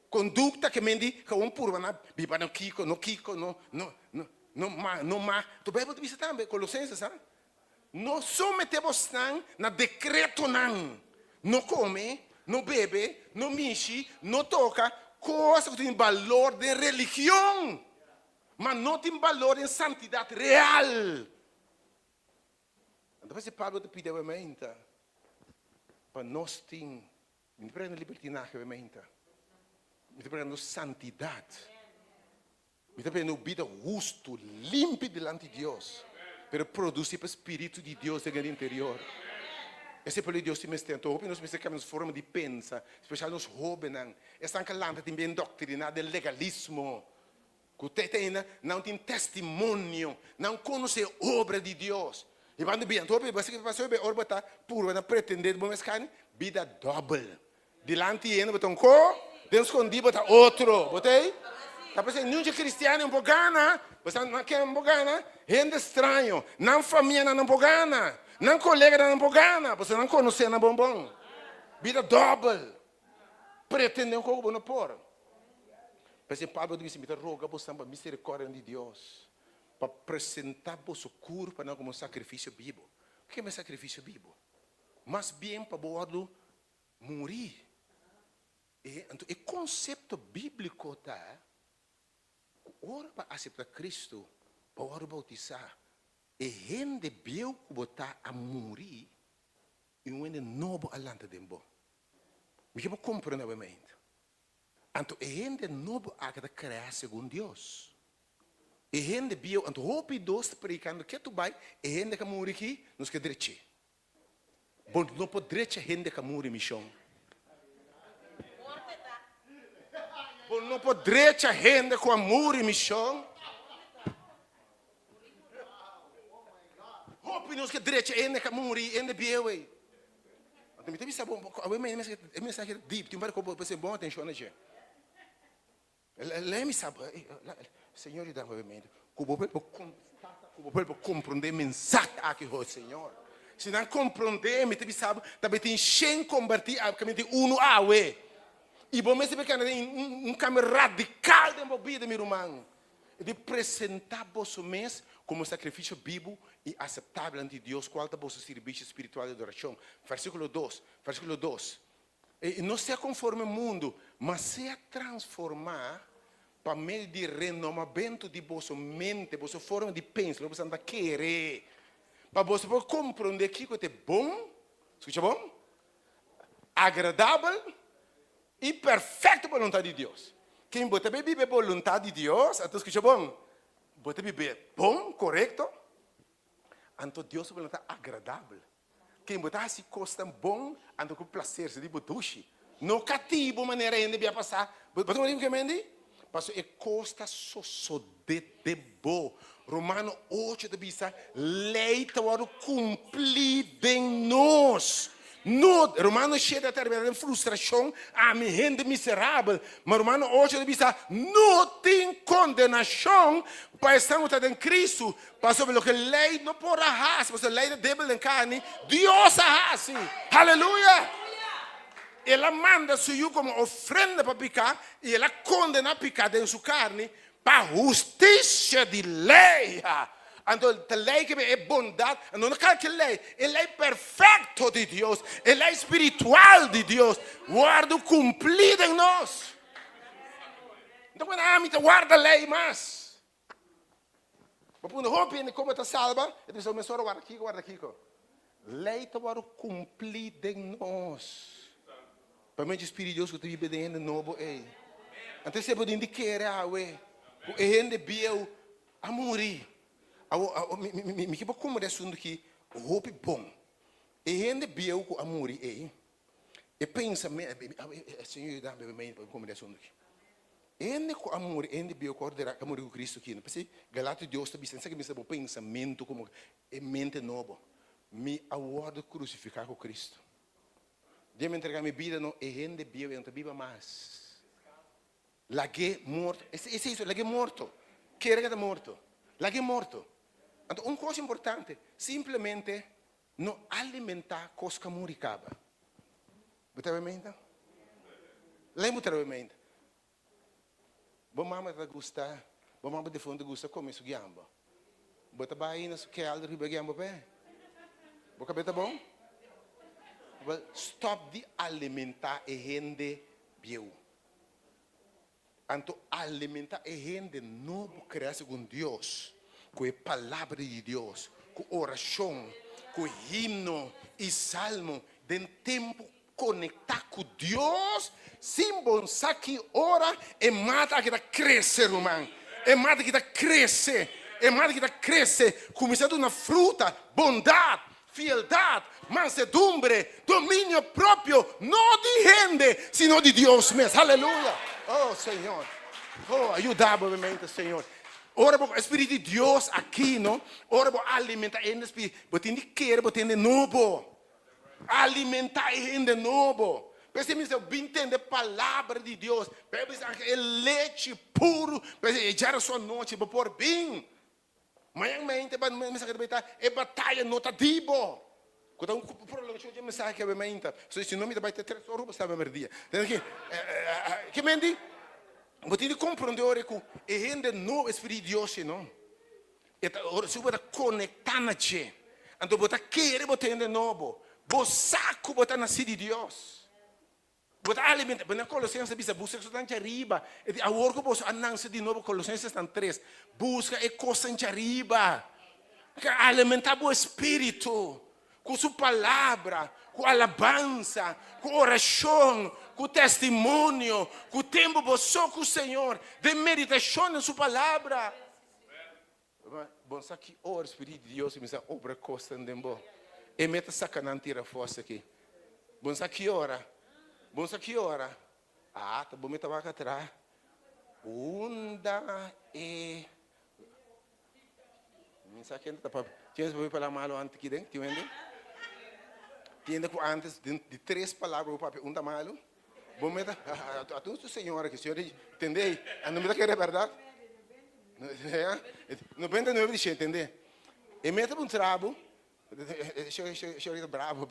conducta ke men di gewoon purba na biba no kiko no kiko no no no no ma no ma to bijbel ta bisa tambe colosenses ha no somete bosnan na decretonan no come no bebe no mishi no toca cosa cu tin balor den religion. Ma no tin balor den santidat real. Anto p'esei Pablo ta pidi awe meinta pa nos tin, mi no ta prega libertinahe awe meinta, mi ta prega nos santidat, mi ta prega nos bida hustu, limpi dilanti Dios, pero produsi pa Spiritu di Dios den el interior. Esei pueblo di Dios tin mester. Anto hopi nos mester kambia nos forma di pensa, spesial nos hobennan, esnan ka lanta tin bien indoktriná den legalismo. Ku te te ainda nan tin testimonio, nan konosé obra di Dios. I banda bia, anto hopi basa ora bo ta purba na pretendé di bo mes kani, bida dòbel. Dilanti hende bo ta un ko, den skondí bo ta otro. Bo ta ei? Ta p'esei niun dje kristian no por gana, bo sa nan ken por gana? Hende straño, nan famianan no por gana, nan koleganan no por gana, pasobra nan konosé nan bon bon. Bida dòbel. Pretende un kos ku bo no por. P'esei Pablo ta bisa, Mi ta roga bosan pa miserikòrdia di Dios, pa presentá boso kurpanan komo un sakrifisio bibu. Ke ta sakrifisio bibu? Mas bien pa bo wòrdu muri. E anto e konsepto bíbliko ta ku ora bo aseptá Kristu, bo wòrdu boutisá, e hende bieu ku bo ta a muri i un hende nobo a lanta den bo. Mi ke bo komprende awe mainta. Anto e hende nobo aki ta krea segun Dios. E hende bieu, anto hopi dos ta predicando ketu bai, e hende ka muri ki, nos ke dreche. Bo no por drecha hende ka muri mishon. Bo no por drecha hende ku a muri mishon. Hopi nos ke drecha hende ka muri, hende bieu ei. Anto mi ta bisa bo, awe e mensahe ta deep, tin un par di kos bo presta bon atenshon na dje. Lei mi sa, Señor yuda mi mente, ku bo por ku bo por komprondé mensahe aki ho Señor. Si nan komprondé mi ta bisa bo, ta bai tin shen kombertí awe kaminda tin unu awe. I bo mester bai kanda den un kambio radikal den bo bida mi ruman, di presentá boso mes komo sakrifisio bibu i aseptabel ante Dios, kual ta boso sirbishi spiritual di adorashon. Versíkulo dos, versíkulo dos. I no sea konforme mundu, ma sea transformá pa medio di renomamentu di boso mente, boso forma di pensa, loke boso ta kere, pa boso por komprondé kiko ta e bon, skucha bon, agradabel i perfekto boluntat di Dios. Ken bo ta bai biba e boluntat di Dios, anto skucha bon, bo ta biba bon, korekto, anto Dios su boluntat agradabel. Ken bo ta hasi kosnan bon anto ku plaser si di bo dushi. No katibu manera hende bia pasá. Bo ta wak ke mendi? Paso e kos ta sosodé den bo. Romano ocho ta bisa, Lei ta wòrdu kumplí den nos. No, Romano shete a terminá den frustrashon, ami hende miserabel. Ma Romano ocho ta bisa, No tin kondenashon pa esnan ku ta den Kristu. Pasobra loke lei no por a hasi, pasobra lei ta débil den karni, Dios a hasi. Aleluya! El a manda su Yu komo ofrenda pa piká, i el a kondená piká den su karni pa hustisia di lei. Anto ta lei ke e bondat, no no kalke lei, e lei perfekto di Dios, e lei spiritual di Dios, wòrdu kumplí den nos. No ta ami ta warda lei mas. Bo puntra hopi hende komo e ta salba, e ta bisa bo mesora warda kiko, warda kiko. Lei ta wòrdu kumplí den nos pa medio di Spiritu di Dios ku ta biba den hende nobo ei. Anto esei bo tin di kere awe ku e hende bieu a muri. Awo mi ke por komprende e asuntu aki hopi bon. E hende bieu ku a muri ei, e pensamentu, Señor yuda mi pa mi komprende e asuntu aki. Hende ku a muri, hende bieu ku a muri ku Kristu kina. P'esei Galato Dios ta bisa, esaki mester bo pensamentu komo e mente nobo. Mi a wòrdu krusifiká ku Kristu. Dia mi entrega mi bida no, e hende bieu ei no ta biba mas. Lag'é morto. Esei esei, lag'é morto. Kere ku e ta morto. Lag'é morto. Anto un kos importante, simplemente no alimentá kos ku a muri kaba. Bo ta mente? Lei bo ta mente. Bo mama ta gusta, bo mama defunto gusta come su giambo. Bo ta bai na su kelder riba giambo p'e? Bo kabes ta bon? Wel, stop di alimenta e hende bieu. Anto alimenta e hende nobo krea segun Dios, ku e Palabra di Dios, ku orashon, ku himno i salmo den tempu konektá ku Dios sin bon sa ki ora e mata aki ta krese ruman. E mata aki ta krese, e mata aki ta krese, kuminsá duna fruta, bondat, Fieldat, mansedumbre, dominio propio, no di hende, sino di Dios mes. Aleluya! Oh, Señor. Oh, ayuda bo mente, Señor. Ora bo, e Spiritu di Dios aki, no? Ora bo alimenta e hende spiritu, bo tin di kere bo tin hende nobo. Alimenta e hende nobo. P'esei mi bisa, bin tende palabra di Dios. Bijbel bisa, e lechi puru, p'esei e djarason anochi bo por bin. Mañan mente ba mensahe ta bay ta e bataya no ta di bo. Cu ta un prolongacion dje mensahe ke awe mainta. So si no mi ta bay te tres ora cu bo staba merdia. Tende ki ke men di bo tin di comprende ora cu e hende no e Spiritu di Dios no. E ta ora si bo ta conecta na dje anto bo ta kere bo ta hende nobo. Bo sa cu bo ta naci di Dios. Bo ta alimenta, bo na Kolosenses ta bisa, buska kosnan djariba. E di, awor ku boso a nanse di nobo, Kolosenses tan tres, buska e kosnan djariba. Ke alimenta bo espiritu ku su palabra, ku alabansa, ku orashon, ku testimonio, ku tempu bo so ku Señor, den meditashon den su palabra. Bon sa ki ora Spiritu di Dios kuminsá obra kosnan den bo. E meta saka nan tira afó aki. Bon sa ki ora? Bon sa ki ora? Ah, ta bo meta wak atrás. Unda e Mi sa kende ta papia. Tin hende papia palabra malo antes aki den? Tin hende? Tin hende ku antes di tres palabra bo papia un ta malo? Bo meta, atu un señora aki, señora tende ei, ando mi ta kere bèrdat? 99 di shen, tende. E meta un trabu, señora ta bravo,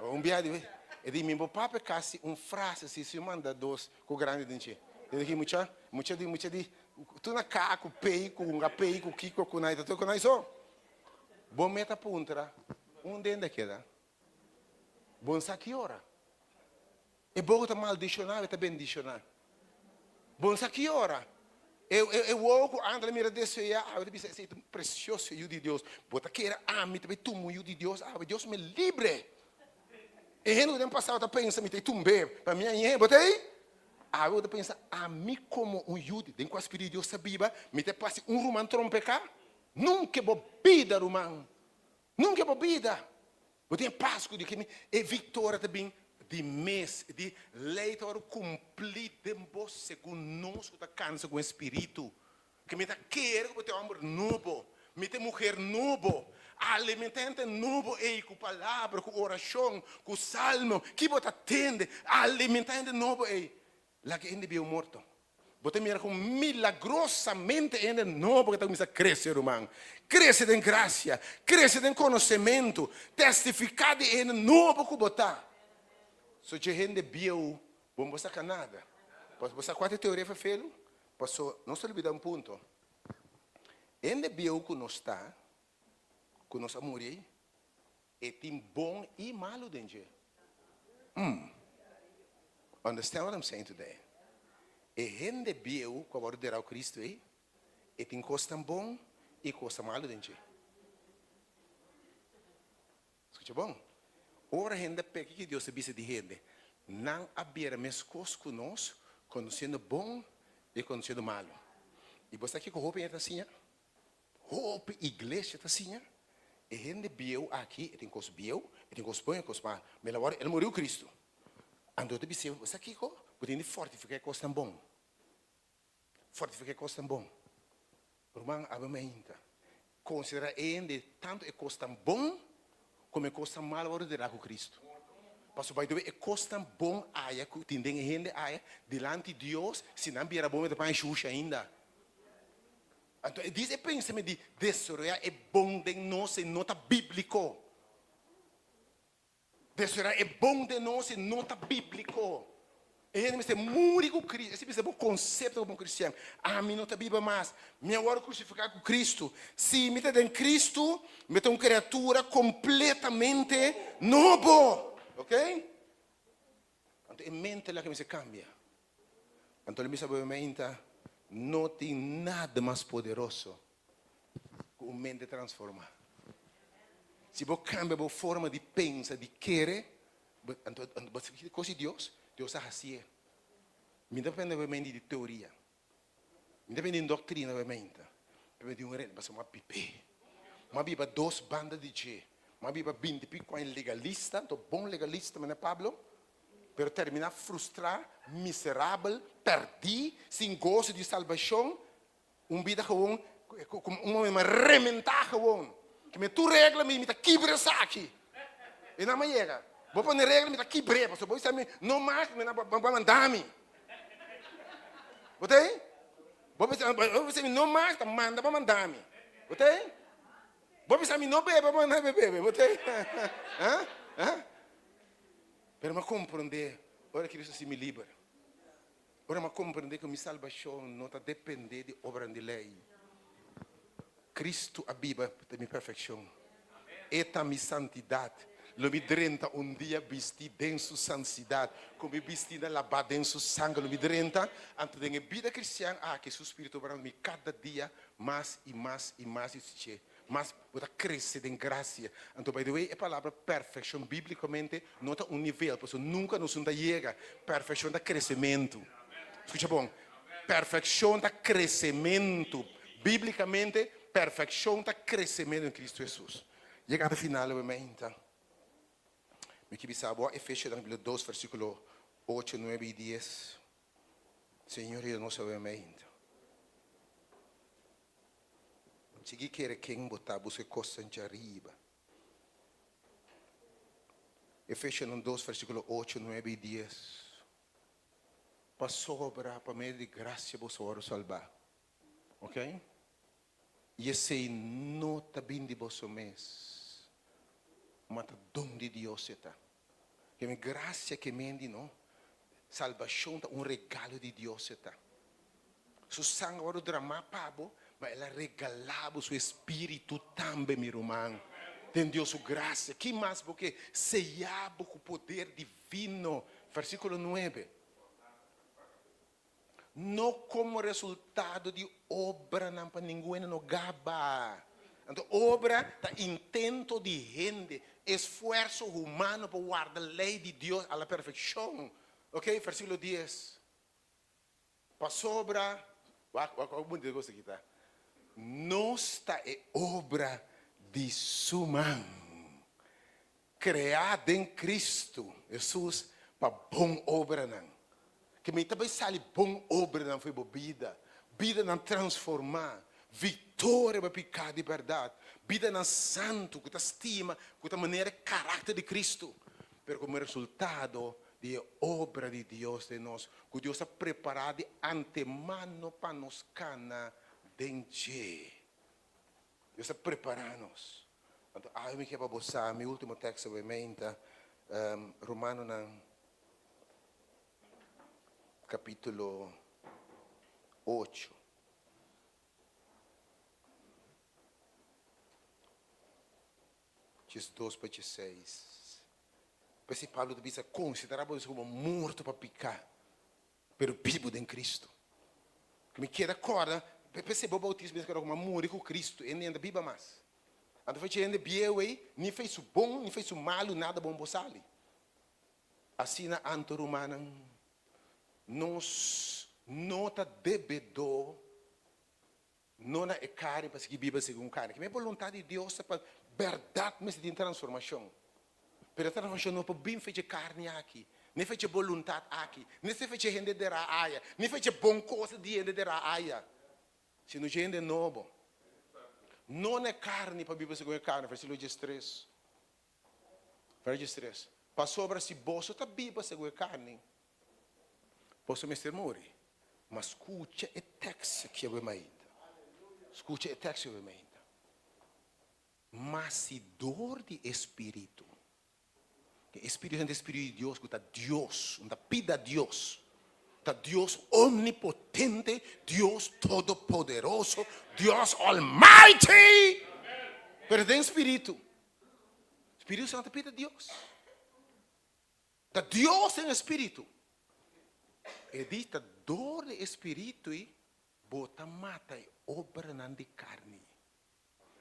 un biaha di, e di mi bo papia kasi un frase si si manda dos ku grandi den dje. Tende ki mucha, mucha di, mucha di, tur na ka ku pei ku hunga pei ku kiko ku nai ta tur ku nai so. Bo meta puntra un dende keda. Bon sa ki ora. E boka ta maldishoná e ta bendishoná. Bon sa ki ora. E e wowo ku anda ta mira deseá awe ta bisa esei ta un presioso yu di Dios. Bo ta kere ami ta bai tuma un yu di Dios awe. Dios me libre. E hende ku den pasado ta pensa mi ta tumb'é pa mi añ'é. Bo ta ei? Awe bo ta pensa ami komo un yu di den kua spiritu di Dios ta biba mi ta pasa un ruman trompeká? Nunka bo bida ruman. Nunka bo bida bo tin e pas ku Dios. E viktoria ta bin di mes, di lei ta wòrdu kumplí den bo segun nos ku ta kansa ku e spiritu. Ke mi ta kere ku bo ta e hòmber nobo, mi ta e muher nobo. Alimentá hende nobo ei ku palabra, ku orashon, ku salmo. Ki bo ta tende? Alimentá hende nobo ei. Laga hende bieu morto. Bo ta mira kon milagrosamente hende nobo ke ta kuminsá krese, ruman. Krese den grasia, krese den konosementu, testifiká di e hende nobo ku bo ta. So dje hende bieu bo no por saka nada. Bo sa kua ta e teoria fefelu? Paso nos ta lubida un punto. Hende bieu ku nos ta, ku nos a muri ei, E tin bon i malu den dje. Umm. Understand what I'm saying today? E hende bieu ku a wòrdu derau Kristu ei, e tin kosnan bon i kosnan malu den dje. Skucha bon. Ora hende a peka, kiko Dios a bisa di hende? Nan a bira meskos ku nos, konosiendo bon i konosiendo malu. I bo sa kiko hopi hende ta siña? Hopi iglesia ta siña e hende bieu aki e tin kos bieu, e tin kos bon, e kos mal. Mi la wòrdu, el muriu Kristu. Anto ta bis'é, bo sa kiko? Bo tin di fortifiká e kosnan bon. Fortifiká e kosnan bon. Ruman, abo mainta. Konsiderá e hende tantu e kosnan bon komo e kosnan mal wòrdu derá ku Kristu. Pasobra bai debe e kosnan bon aya ku tin den e hende aya dilanti Dios, si nan bira bon, e ta paña shushi ainda. Anto e dice e pensament di desaroyá e bon den nos e no ta bíbliko. Desaroyá e bon den nos e no ta bíbliko. E hende mester muri ku Cristo. Ese mester bo konsepto komo kristian. Ami no ta biba mas. Mi a wòrdu krusifiká ku Cristo. Si mi ta den Cristo, mi ta un kriatura kompletamente nobo. Ok? Anto e mente la ke mester kambia. Anto lo bisa bo meinta, no tin nada mas poderoso ku un mente transformá. Si bo kambia bo forma di pensa, di kere, anto bo sa ki kos di Dios, Dios a hasié. Mi ta depende bo mente di teoria. Mi ta bini doctrina bo meinta. Mi di un rende pasobra mi a bib'é. Mi a biba dos banda di dje. Mi a biba binti pico aña legalista, anto bon legalista manera Pablo, pero termina frustrá, miserabel, pèrdí, sin goso di salbashon, un bida gewoon como un homber rementá gewoon. Ke mi tur regla mi mi ta kibra esaki. E nan a yega. Bo pone regla mi ta kibr'é pasobra bo bisa mi no mas mi bo a manda mi. Bo ta ei? Bo bisa bo bisa mi no mas ta manda bo manda mi. Bo ta ei? Bo bisa mi no bebe bo manda mi bebe. Bo ta ei? Ha? Ha? Pero mi a komprondé ora Cristo hasi mi liber. Ora mi a komprondé ku mi salbashon no ta dependé di obranan di lei. Cristo a biba den mi perfeccion. E ta mi santidad. Lo mi drenta un dia bisti den su sansidad. Cu mi bistina labá den su sanger lo mi drenta. Anto den e bida cristian aki su Spiritu obrando mi cada dia mas y mas y mas y dje mas bo ta crece den gracia. Anto by the way e palabra perfeccion biblicamente no ta un nivel pasobra nunca nos no ta yega. Perfeccion ta crecemento. Scucha bon. Perfeccion ta crecemento. Bíblikamente, perfekshon ta kresementu den Kristu Hesus. Yega na final awe meinta. Mi ke bisa bo Efesionan kapítulo dos versíkulo ocho, nuebe i dies. Señor yuda nos awe meinta. Sigui kere ken bo ta, buska e kosnan djariba. Efesionan dos versíkulo ocho, nuebe i dies. Pasobra pa medio di grasia boso a wòrdu salbá. Ok? I esei no ta bin di boso mes, ma ta don di Dios e ta. Keme grasia ke men di no, salbashon ta un regalo di Dios e ta. Su sanger a wòrdu dramá pa bo, ma el a regalá bo su espíritu tambe, mi ruman. Den Dios su grasia, ki mas bo ke? Seyá bo ku poder divino. Versíkulo nuebe. No komo resultado di obranan pa ningun hende no gaba. Anto obra ta intento di hende, esfuerso humano pa warda lei di Dios a la perfekshon. Ok, versíkulo dies. Pasobra, wak, wak, wak bunita kos aki ta. Nos ta e obra di Su man, kreá den Kristu Hesus pa bon obranan. Ke mi ta bai sali bon obranan for bo bida, bidanan transformá, viktoria pa piká di bèrdat, bidanan santu ku ta stima, ku ta manera e karakter di Kristu, pero komo resultado di e obra di Dios den nos, ku Dios a prepará di antemano pa nos kana den dje. Dios a prepará nos. Anto awe mi ke pa bo sa, mi último teksto awe meinta, Romanonan kapítulo ocho. 12 pa 16. P'esei Pablo ta bisa, Konsiderá boso komo morto pa piká, pero bibu den Kristu. Ku mi keda kòrda, p'esei bo boutismo mester kòrda ku mi a muri ku Kristu, e no ta biba mas. Anto fecha hende bieu ei, ni fei su bon, ni fei su malu, nada bon por sali. Asina anto, rumannan, nos no ta debedó No na e karni pa sigui biba segun karni. Kimen boluntat di Dios ta pa bèrdat mester tin transformashon. Pero e transformashon no por bin fecha e karni aki, ni fecha e boluntat aki, ni se fecha e hende derá aya, ni fecha e bon kos di hende derá aya, sino dje hende nobo. No na e karni pa biba segun e karni, versíkulo diestres. Verso diestres, Pasobra si boso ta biba segun e karni, boso mester muri. Ma skucha e tekst aki awe mainta. Skucha e tekst awe mainta. Ma si dor di e Spiritu, e Spiritu Santu e Spiritu di Dios ku ta Dios, un ta pida Dios, ta Dios omnipotente, Dios todopoderoso, Dios almighty, pero den Spiritu. Spiritu Santu ta pida Dios. Ta Dios den e Spiritu. E di ta dor di e Spiritu i bo ta mata e obranan di karni.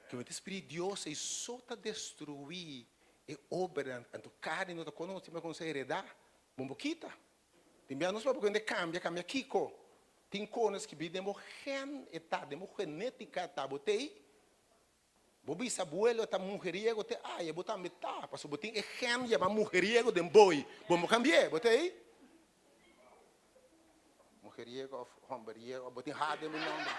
Ke mester Spiritu di Dios ei so ta destruí e obranan. Anto karni no ta konosí, ma konosé heredá. Bo no por kita. Tin bia nos papia ku hende kambia, kambia kiko? Tin konos skibí den bo gen e ta, den bo genétika e ta. Bo t'ei Bo bisa abuelo ta mujeriego te aya bo tambe ta pasobra bo tin e gen yama mujeriego den boi bo no cambi'e bo ta ey mujeriego of homberiego bo tin ha den bo nomber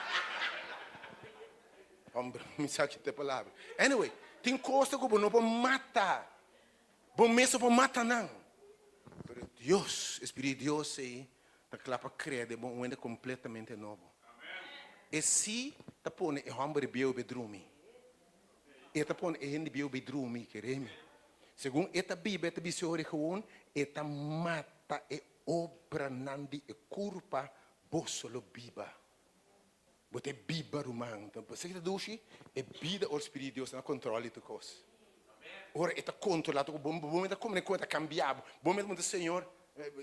homber mi sa ki ta e palabra anyway tin cosa cu bo no por mata bo mes no por mata nan pero Dios Espiritu di Dios ey ta kla pa krea den bo un hende kompletamente nobo. E sí ta pone e hòmber bieu be drumi. E ta pone e hende bieu be drumi, kere mi. Segun e ta biba, e ta bisti ora gewoon, e ta mata e obranan di e kurpa, boso lo biba. Bo ta e biba, ruman. Bo sa ki ta dushi? E bida ora Spiritu di Dios ta na kontròl di tur kos. Ora e ta kontrolá tur kos, bo mester kome ku e ta kambiá bo. Bo mester puntra Señor,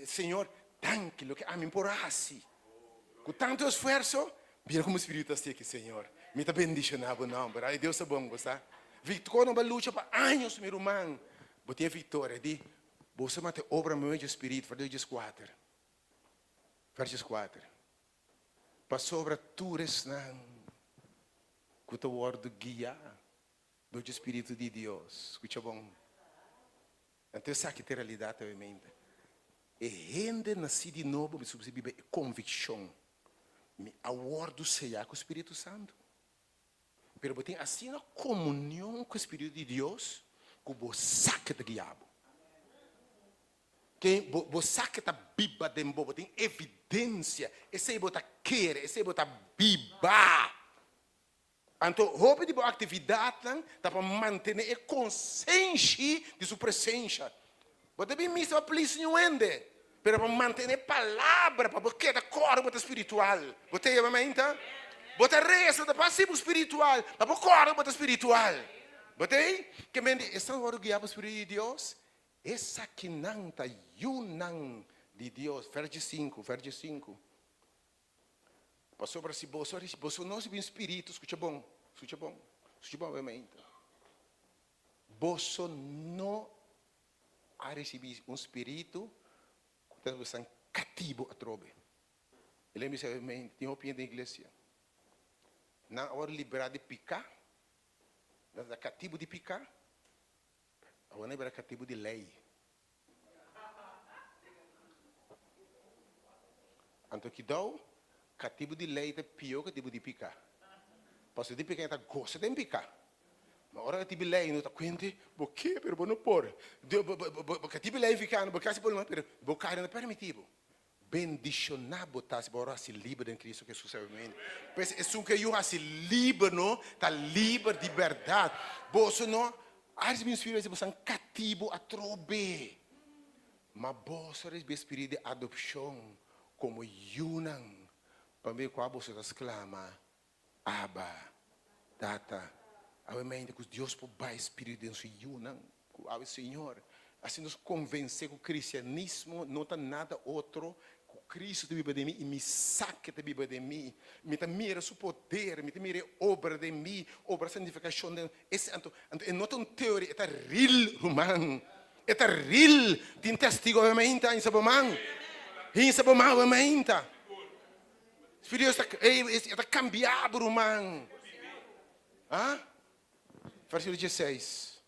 Señor, danki loke ami por hasi. Ku tantu esfuerso, mira komo Spiritu ta steki, Señor. Mi ta bendishoná bo nòmber. Ai, Dios ta bon, bo sa. Viktoria no bo a lucha pa años, mi ruman. Bo tin e viktoria di boso mata e obra medio di Spiritu, Verso dieskuater. Verso dieskuater. Pasobra tur esnan. ku ta wòrdu guiá dor dje Spiritu di Dios. Skucha bon. Anto esaki ta e realidat awemente. E hende nasí di nobo mester kuminsá biba e konvikshon, Mi a wòrdu seyá ku Spiritu Santu. Pero bo tin asina komunion ku e Spiritu di Dios ku bo sa ke ta guia bo. Ke bo bo sa ke ta biba den bo, bo tin evidensia, esei bo ta kere, esei bo ta biba. Anto hopi di bo aktividatnan ta pa mantené e konsenshi di su presensha. Bo ta bin misa pa plis niun hende, pero pa mantené palabra pa bo keda kòrda bo ta spiritual. Bo ta yama mainta? Bo ta resa ta pa hasi bo spiritual, pa bo kòrda bo ta spiritual. Bo ta ei? Ke men di esnan wòrdu guiá pa Spiritu di Dios, esakinan ta yunan di Dios. Vèrsje sinku, vèrsje sinku. Pasobra si boso a ricibi, boso no ricibi un spiritu, scucha bon, scucha bon, scucha bon obviamente. Boso no a ricibi un spiritu cu ta boso catibo atrobe. E lei bisa obviamente, tin hopi hende den iglesia. Nan a worde libera di pica, nan ta catibo di pica, awor nan a bira catibo di lei. Anto kidou, katibu di lei ta pió katibu di piká. Pasobra di piká e ta gosa den piká. Ma ora katibu di lei no ta kuente, bo ke pero bo no por. Bo katibu di lei fikando, bo kasi por mas pero bo kare no permití bo. Bendishoná bo ta si bo ora hasi liber den Cristo Jesus. Amen. Pues esun ke yu hasi liber no ta liber di bèrdat. Boso no a risibí un spiritu di boso katibu atrobe, ma boso a risibí e spiritu di adopshon komo yunan, pa medio kua boso ta sklama, Abba, Tata. Awe mente ku Dios por bai spiritu den su yunan, ku awe Señor hasi nos konvensé ku kristianismo no ta nada otro ku Kristu ta biba den mi i mi sa ke ta biba den mi. Mi ta mira su poder, mi ta mira e obra den mi, obra santifikashon den Esei anto, anto e no ta un teoria, e ta real, ruman. E ta real. Tin testigo awe mainta, hinsa bo man. Hinsa bo man awe mainta. Spiritu Dios ta, ey, e ta cambia bo, ruman. Ah? Versículo 16.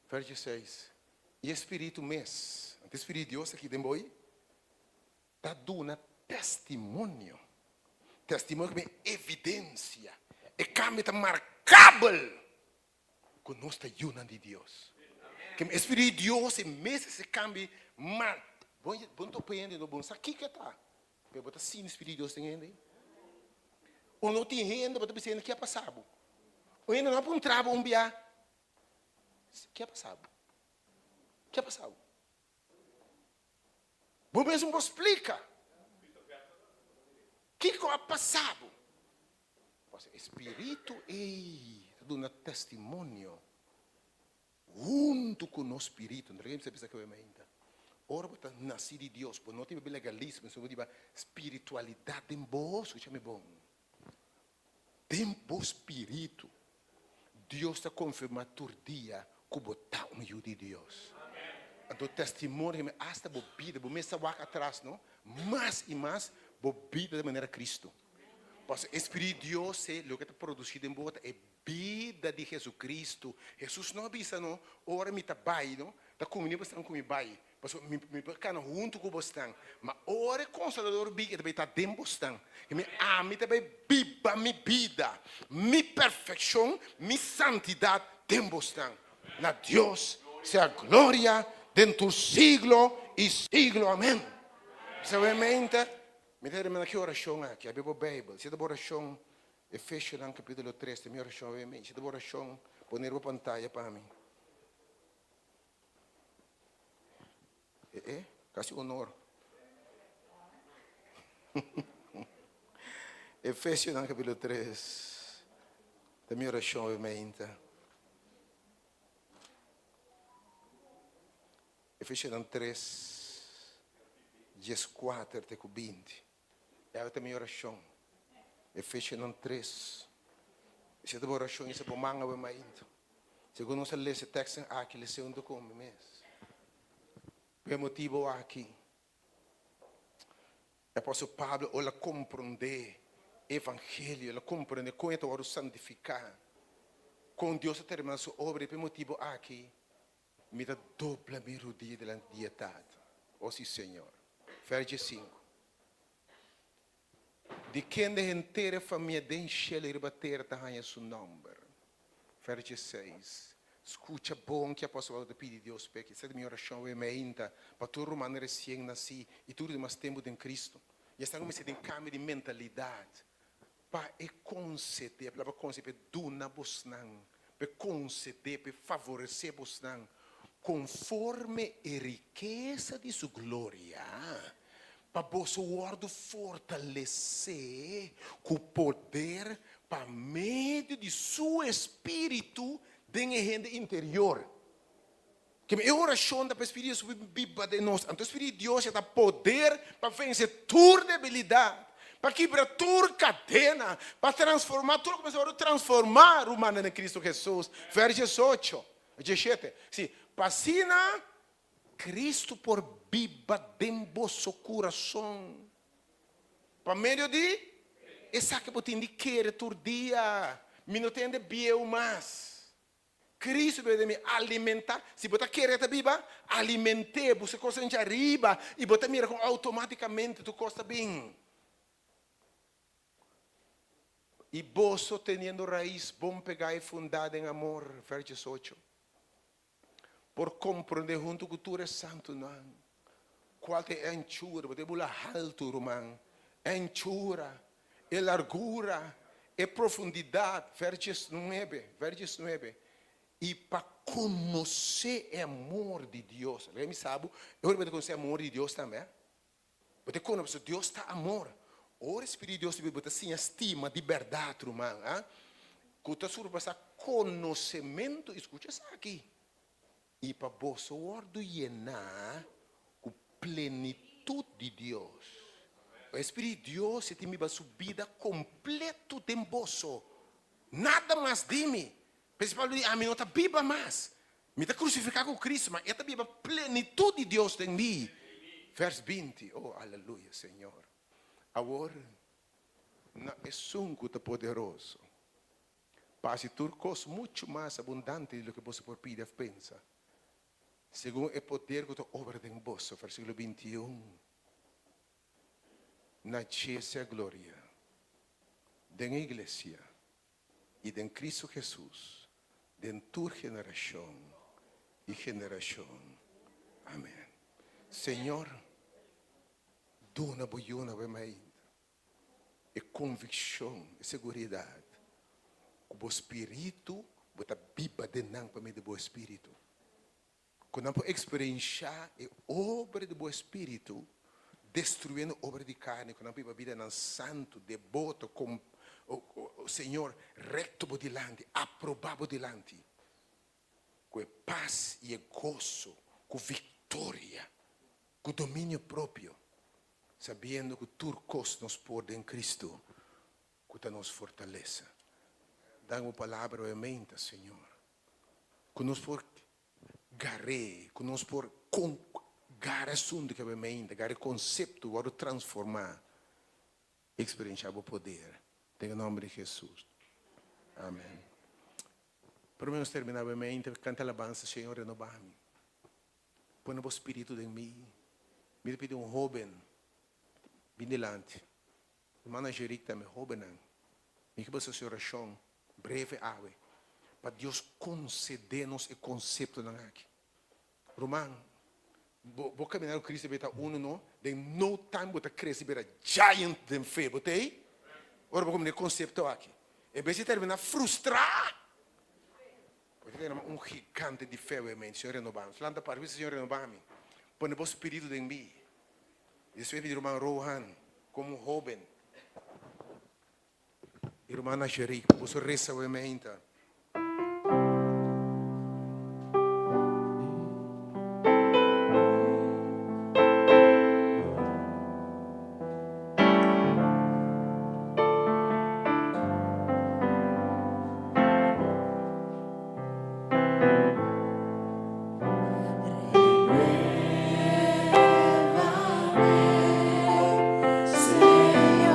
Verso 16. I e Spiritu mes, anto e Spiritu di Dios aki den bo, ta duna testimonio. Testimonio ku bin evidensia. E kambio ta markabel ku nos ta yunan di Dios. Ke e Spiritu di Dios e mes ese kambio mar. Bo bo no ta opa hende no, bo no sa kiko e ta, pero bo ta sinti Spiritu di Dios den hende. O no tin hende bo ta bisa hende ke a pasa bo. Un hende no a puntra bo un bia, ke a pasa bo? Ke a pasa bo? Bo mesmu por splika kiko a pasa bo. Pasobra e spiritu ei ta duna testimonio huntu ku nos spiritu. Nta kende bisa kaba mainta. Ora bo ta nasi di Dios, bo no tin biba legalismo, sino bo tin biba spiritualidat den bo. Skucha mi bon. Den bo spiritu, Dios ta konfirmá tur dia ku bo ta un yu di Dios. Anto testimonio mi asta bo bida, bo mes ta wak atras no, mas i mas bo bida ta manera Cristo. Pasobra e Spiritu di Dios e loke ta produsí den bo ta e bida di Jesucristo. Jesus no a bisa no, ora mi ta bai no, ta kumini bo esnan ku mi bai. Pasobra mi mi por kana huntu ku bosnan, ma ora e Konsolador bin, e ta bai ta den bosnan. I mi, ami ta bai biba mi bida, mi perfekshon, mi santidat den bosnan. Na Dios sea gloria den tur siglo i siglo. Amen. Sabiamente, mi ta termina ki orashon aki. Abri bo Beibel. Si ta bo orashon, Efesionan kapitulo tres, ta mi orashon awe. Si ta bo orashon, pone riba pantaya pa mi. E e, casi honor. Efesionan capítulo 3. Ta mi oracion awe mainta. Efesionan 3, 14 te cu 20. Awe ta mi oracion. Efesionan 3. Esei ta bo oracion, esei bo man awe mainta. Segun nos a lesa e tekstnan aki, les'é huntu ku mi mes. Pa e motibu aki, e apòstel Pablo ora el a komprondé evangelio, el a komprendé kon e ta wòrdu santifiká, kon Dios a terminá su obra i pa e motibu aki mi ta dobla mi rudia dilanti di e Tata. O si, Señor. Vèrs diesinku. Di kende henter e famia den shelu i riba tera ta haña su nòmber. Vèrs dieseis. Skucha bon ki apòstel Pablo ta pidi Dios p'e. Esei ta mi orashon awe meinta pa tur rumannan resien nasí i tur di mas tempu den Kristu. I esnan ku mester tin kambio di mentalidat pa e konsedé, e palabra konsedé, pa e duna bosnan, pa e konsedé, pa e favoresé bosnan konforme e rikesa di su gloria, pa boso wòrdu fortalesé ku poder pa medio di su Espíritu den e hende interior. Keme e orashon ta pa e Spiritu di Dios biba den nos. Anto e Spiritu di Dios ya ta poder pa vense tur debilidat, pa kibra tur kadena, pa transformá tur loke mester wòrdu transformá, rumannan den Kristu Hesus. Vèrs diesocho, dieshete, Si, pa asina Kristu por biba den boso kurason pa medio di esaki bo tin di kere tur dia. Mi no tende bieu mas. Cristo debe den mi alimenta. Si bo ta kere ta biba, aliment'é, buska kosnan djariba i bo ta mira kon outomátikamente tur kos ta bin. I boso teniendo rais bon pegá i fundá den amor, vers diesocho, por komprondé huntu ku tur e santunan kual ta e anchura, bo ta e bula haltu, ruman, e anchura, e largura, e profundidat, vers diesnuebe, vers diesnuebe, i pa konosé e amor di Dios. Laga mi sa bo, e ora bo ta konosé e amor di Dios tambe, eh? Bo ta konosé, pasobra Dios ta amor. Ora e Spiritu di Dios ta bini, bo ta siña stima di bèrdat, ruman, ah, ku ta surpasá konosementu, i skucha esaki, I pa boso wòrdu yená ku plenitut di Dios. E Spiritu di Dios e tin biba su bida kompletu den boso. Nada mas di mi. P'esei Pablo di, Ami no ta biba mas. Mi ta krusifiká ku Kristu, ma e ta biba plenitut di Dios den mi. Vèrs 20. Oh, aleluya, Señor. Awor, na esun ku ta poderoso. Pa hasi tur kos muchu mas abundante di loke boso por pidi òf pensa, segun e poder ku ta obra den boso, versíkulo 21. Na dje sea gloria den e iglesia i den Kristu Hesus den tur generashon i generashon. Amèn. Señor, duna bo yunan bo mainta. E konvikshon, e seguridat ku bo spiritu, bo ta biba den nan pa medio di bo spiritu. Ku nan por eksperenshá e obra di bo spiritu destruyendo obra di karni, ku nan por biba bidanan santu, deboto, kom, Señor, rekto bo dilanti, aprobá bo dilanti, ku e pas i e goso, ku viktoria, ku dominio propio. Sabiendo ku tur kos nos por den Kristu, ku ta nos fortalesa. Dan bo palabra awe meinta, Señor, ku nos por gar'é, ku nos por gara e asuntu ki awe meinta, gara e konsepto, wòrdu transformá, eksperenshá bo poder. Den e nòmber di Hesus. Amen. Promé nos terminá awe meinta, kanta alabansa, Señor, renobá mi. Pone bo spiritu den mi. Mi ta pidi un hoben bin dilanti. Hermana Angelique tambe, hobennan, mi ke boso hasi orashon breve awe pa Dios konsede nos e konseptonan aki. Ruman, bo bo kaminá ku Cristo bira ta uno no, den no time bo ta krese bira giant den fe. Bo ta ei? Ora bo komprende e konsepto aki. En bes di terminá frustrá. Bo ta kere un gigante di fe awe mente, Señor renobá mi. Lanta para, bisa, Señor renobá mi. Pone bo spiritu den mi. I despues pidi ruman Rohan komo un hoben i ruman Nasherik pa boso resa awe mente. Renuévame, Señor.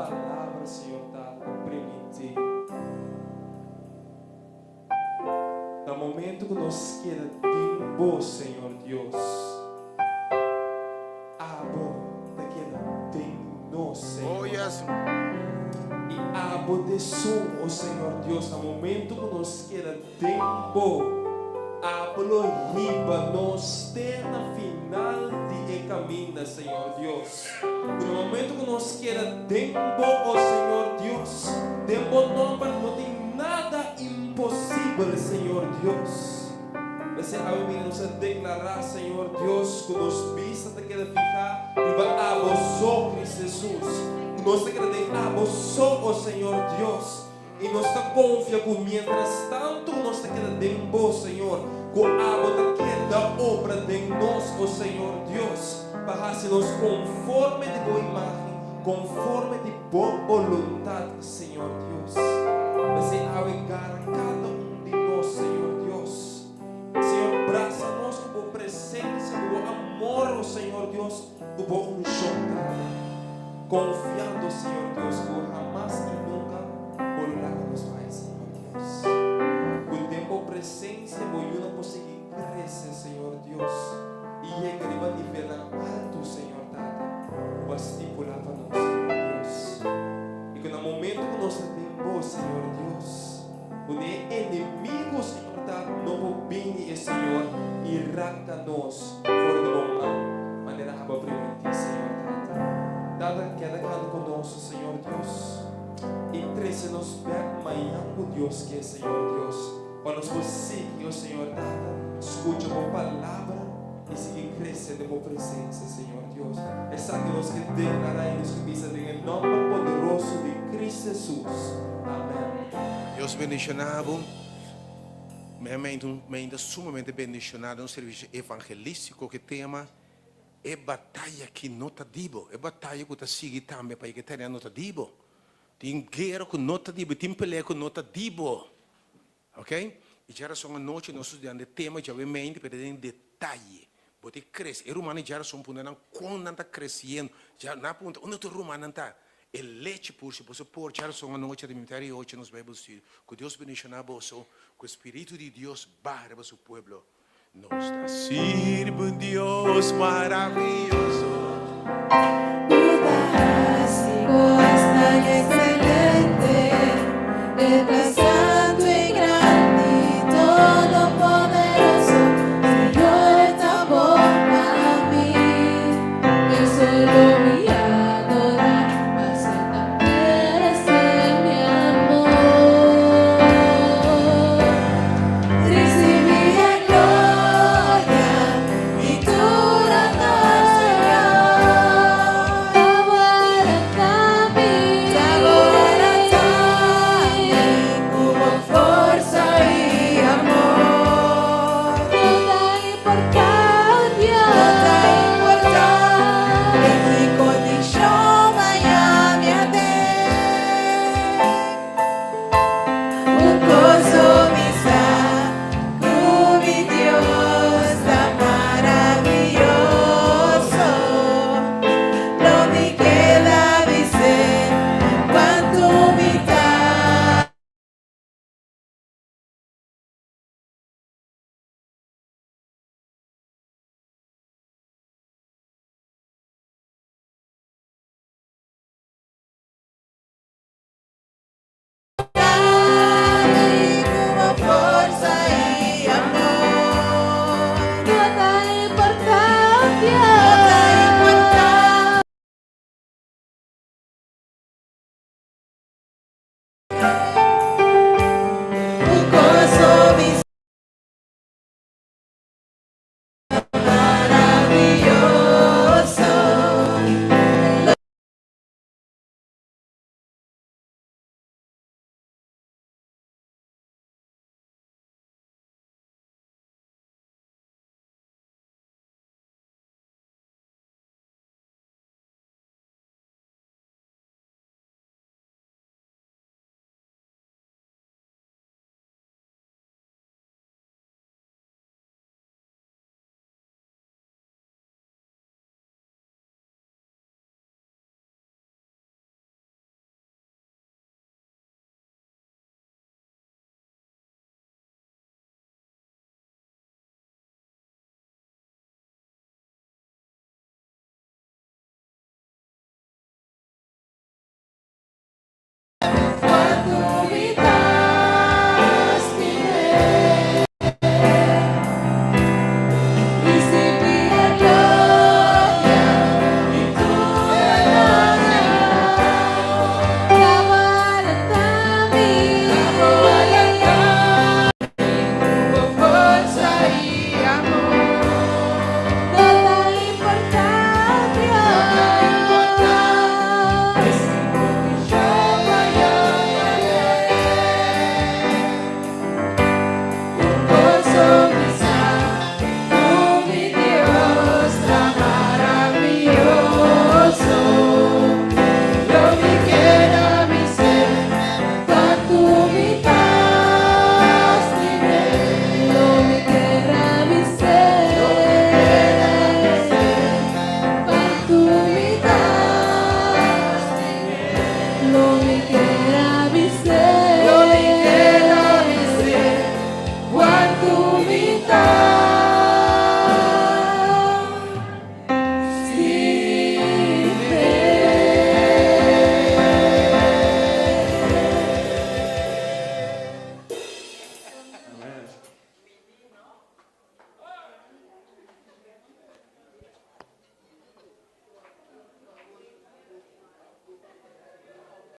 palabra, Señor Tata, ta primintí. Na momento ku nos keda den Bo, Señor Dios, Abo ta keda den nos, Oh, Señor. yes. I Abo ta esun, o Señor Dios, na momento ku nos keda den Bo, Abo lo hiba nos te na final di e kaminda, Señor Dios. Ku na momento ku nos keda den Bo, o Señor Dios, den Bo nomber no tin nada imposibel, Señor Dios. P'esei awe mira nos a deklará, Señor Dios, ku nos bista ta keda fihá riba Abo so, Cristo Jesus. Ku nos ta keda den Abo so, o Señor Dios. I nos ta konfia ku miéntras tantu ku nos ta keda den Bo, Señor, ku Abo ta keda obra den nos, o Señor Dios, pa hasi nos konforme di Bo imágen, konforme di Bo boluntat, Señor Dios. P'esei awe gara kada un di nos, Señor Dios. Señor, brasa nos ku Bo presensia, ku Bo amor, o Señor Dios, ku Bo unshon, Tata. Konfiando, Señor Dios, ku hamas i nunka Bo lo laga nos bai, Señor Dios. Ku den Bo presensia Bo yunan por sigui krese, Señor Dios, i yega riba nivelnan altu, Señor Tata, ku Bo a stipulá pa nos, Señor Dios. I ku na momento ku nos ta den Bo, Señor Dios, ku ni e enemigo, Señor Tata, no por bini e Señor i ranka nos for di Bo man, manera Abo a primintí, Señor Tata. Tata, keda kanta ku nos, Señor Dios, i trese nos bèk mañan ku Dios ke, Señor Dios, pa nos por sigui, o Señor Tata, skucha Bo palabra i sigui krese den Bo presensia, Señor Dios. Esaki nos ke deklará i nos ke bisa den e nòmber poderoso di Cristo Jesus. Amèn. Dios bendishoná bo. Mi a meinta sumamente bendishoná den un servisio evangelístiko ku e tema E bataya ki no ta di bo. E bataya ku ta sigui tambe pa yega tarea no ta di bo. Tin guera ku no ta di bo i tin pelea ku no ta di bo. Ok? I djarason anochi nos studiando e tema djawe mente pero den detaye. Bo ta krese. E rumannan djarason puntra nan kon nan ta kresiendo. Dja nan a puntra unda tur rumannan ta. E lechi pur si boso por djarason anochi ata mitad di ocho nos Bijbel studio. Ku Dios bendiciona boso. Ku e Spiritu di Dios baha riba su pueblo. Nos ta sirbi un Dios maraviyoso. Ku ta hasi kosnan ekselente. E ta santu i grandi, todopoderoso. Señor ta bon pa mi. E solo mi adorá, paso e ta meresé mi amor. Risibí e gloria i tur honor, Señor. Ta warda mi. Ta warda mi ku bo forsa i amor. No ta importá, Dios. No ta importá den ki kondishon mañan mi a den. Un kos mi sa, ku mi Dios ta maravioso. Lo mi keda bis'é kuantu mi ta. Ku bo forsa i amor. No ta importá, Dios.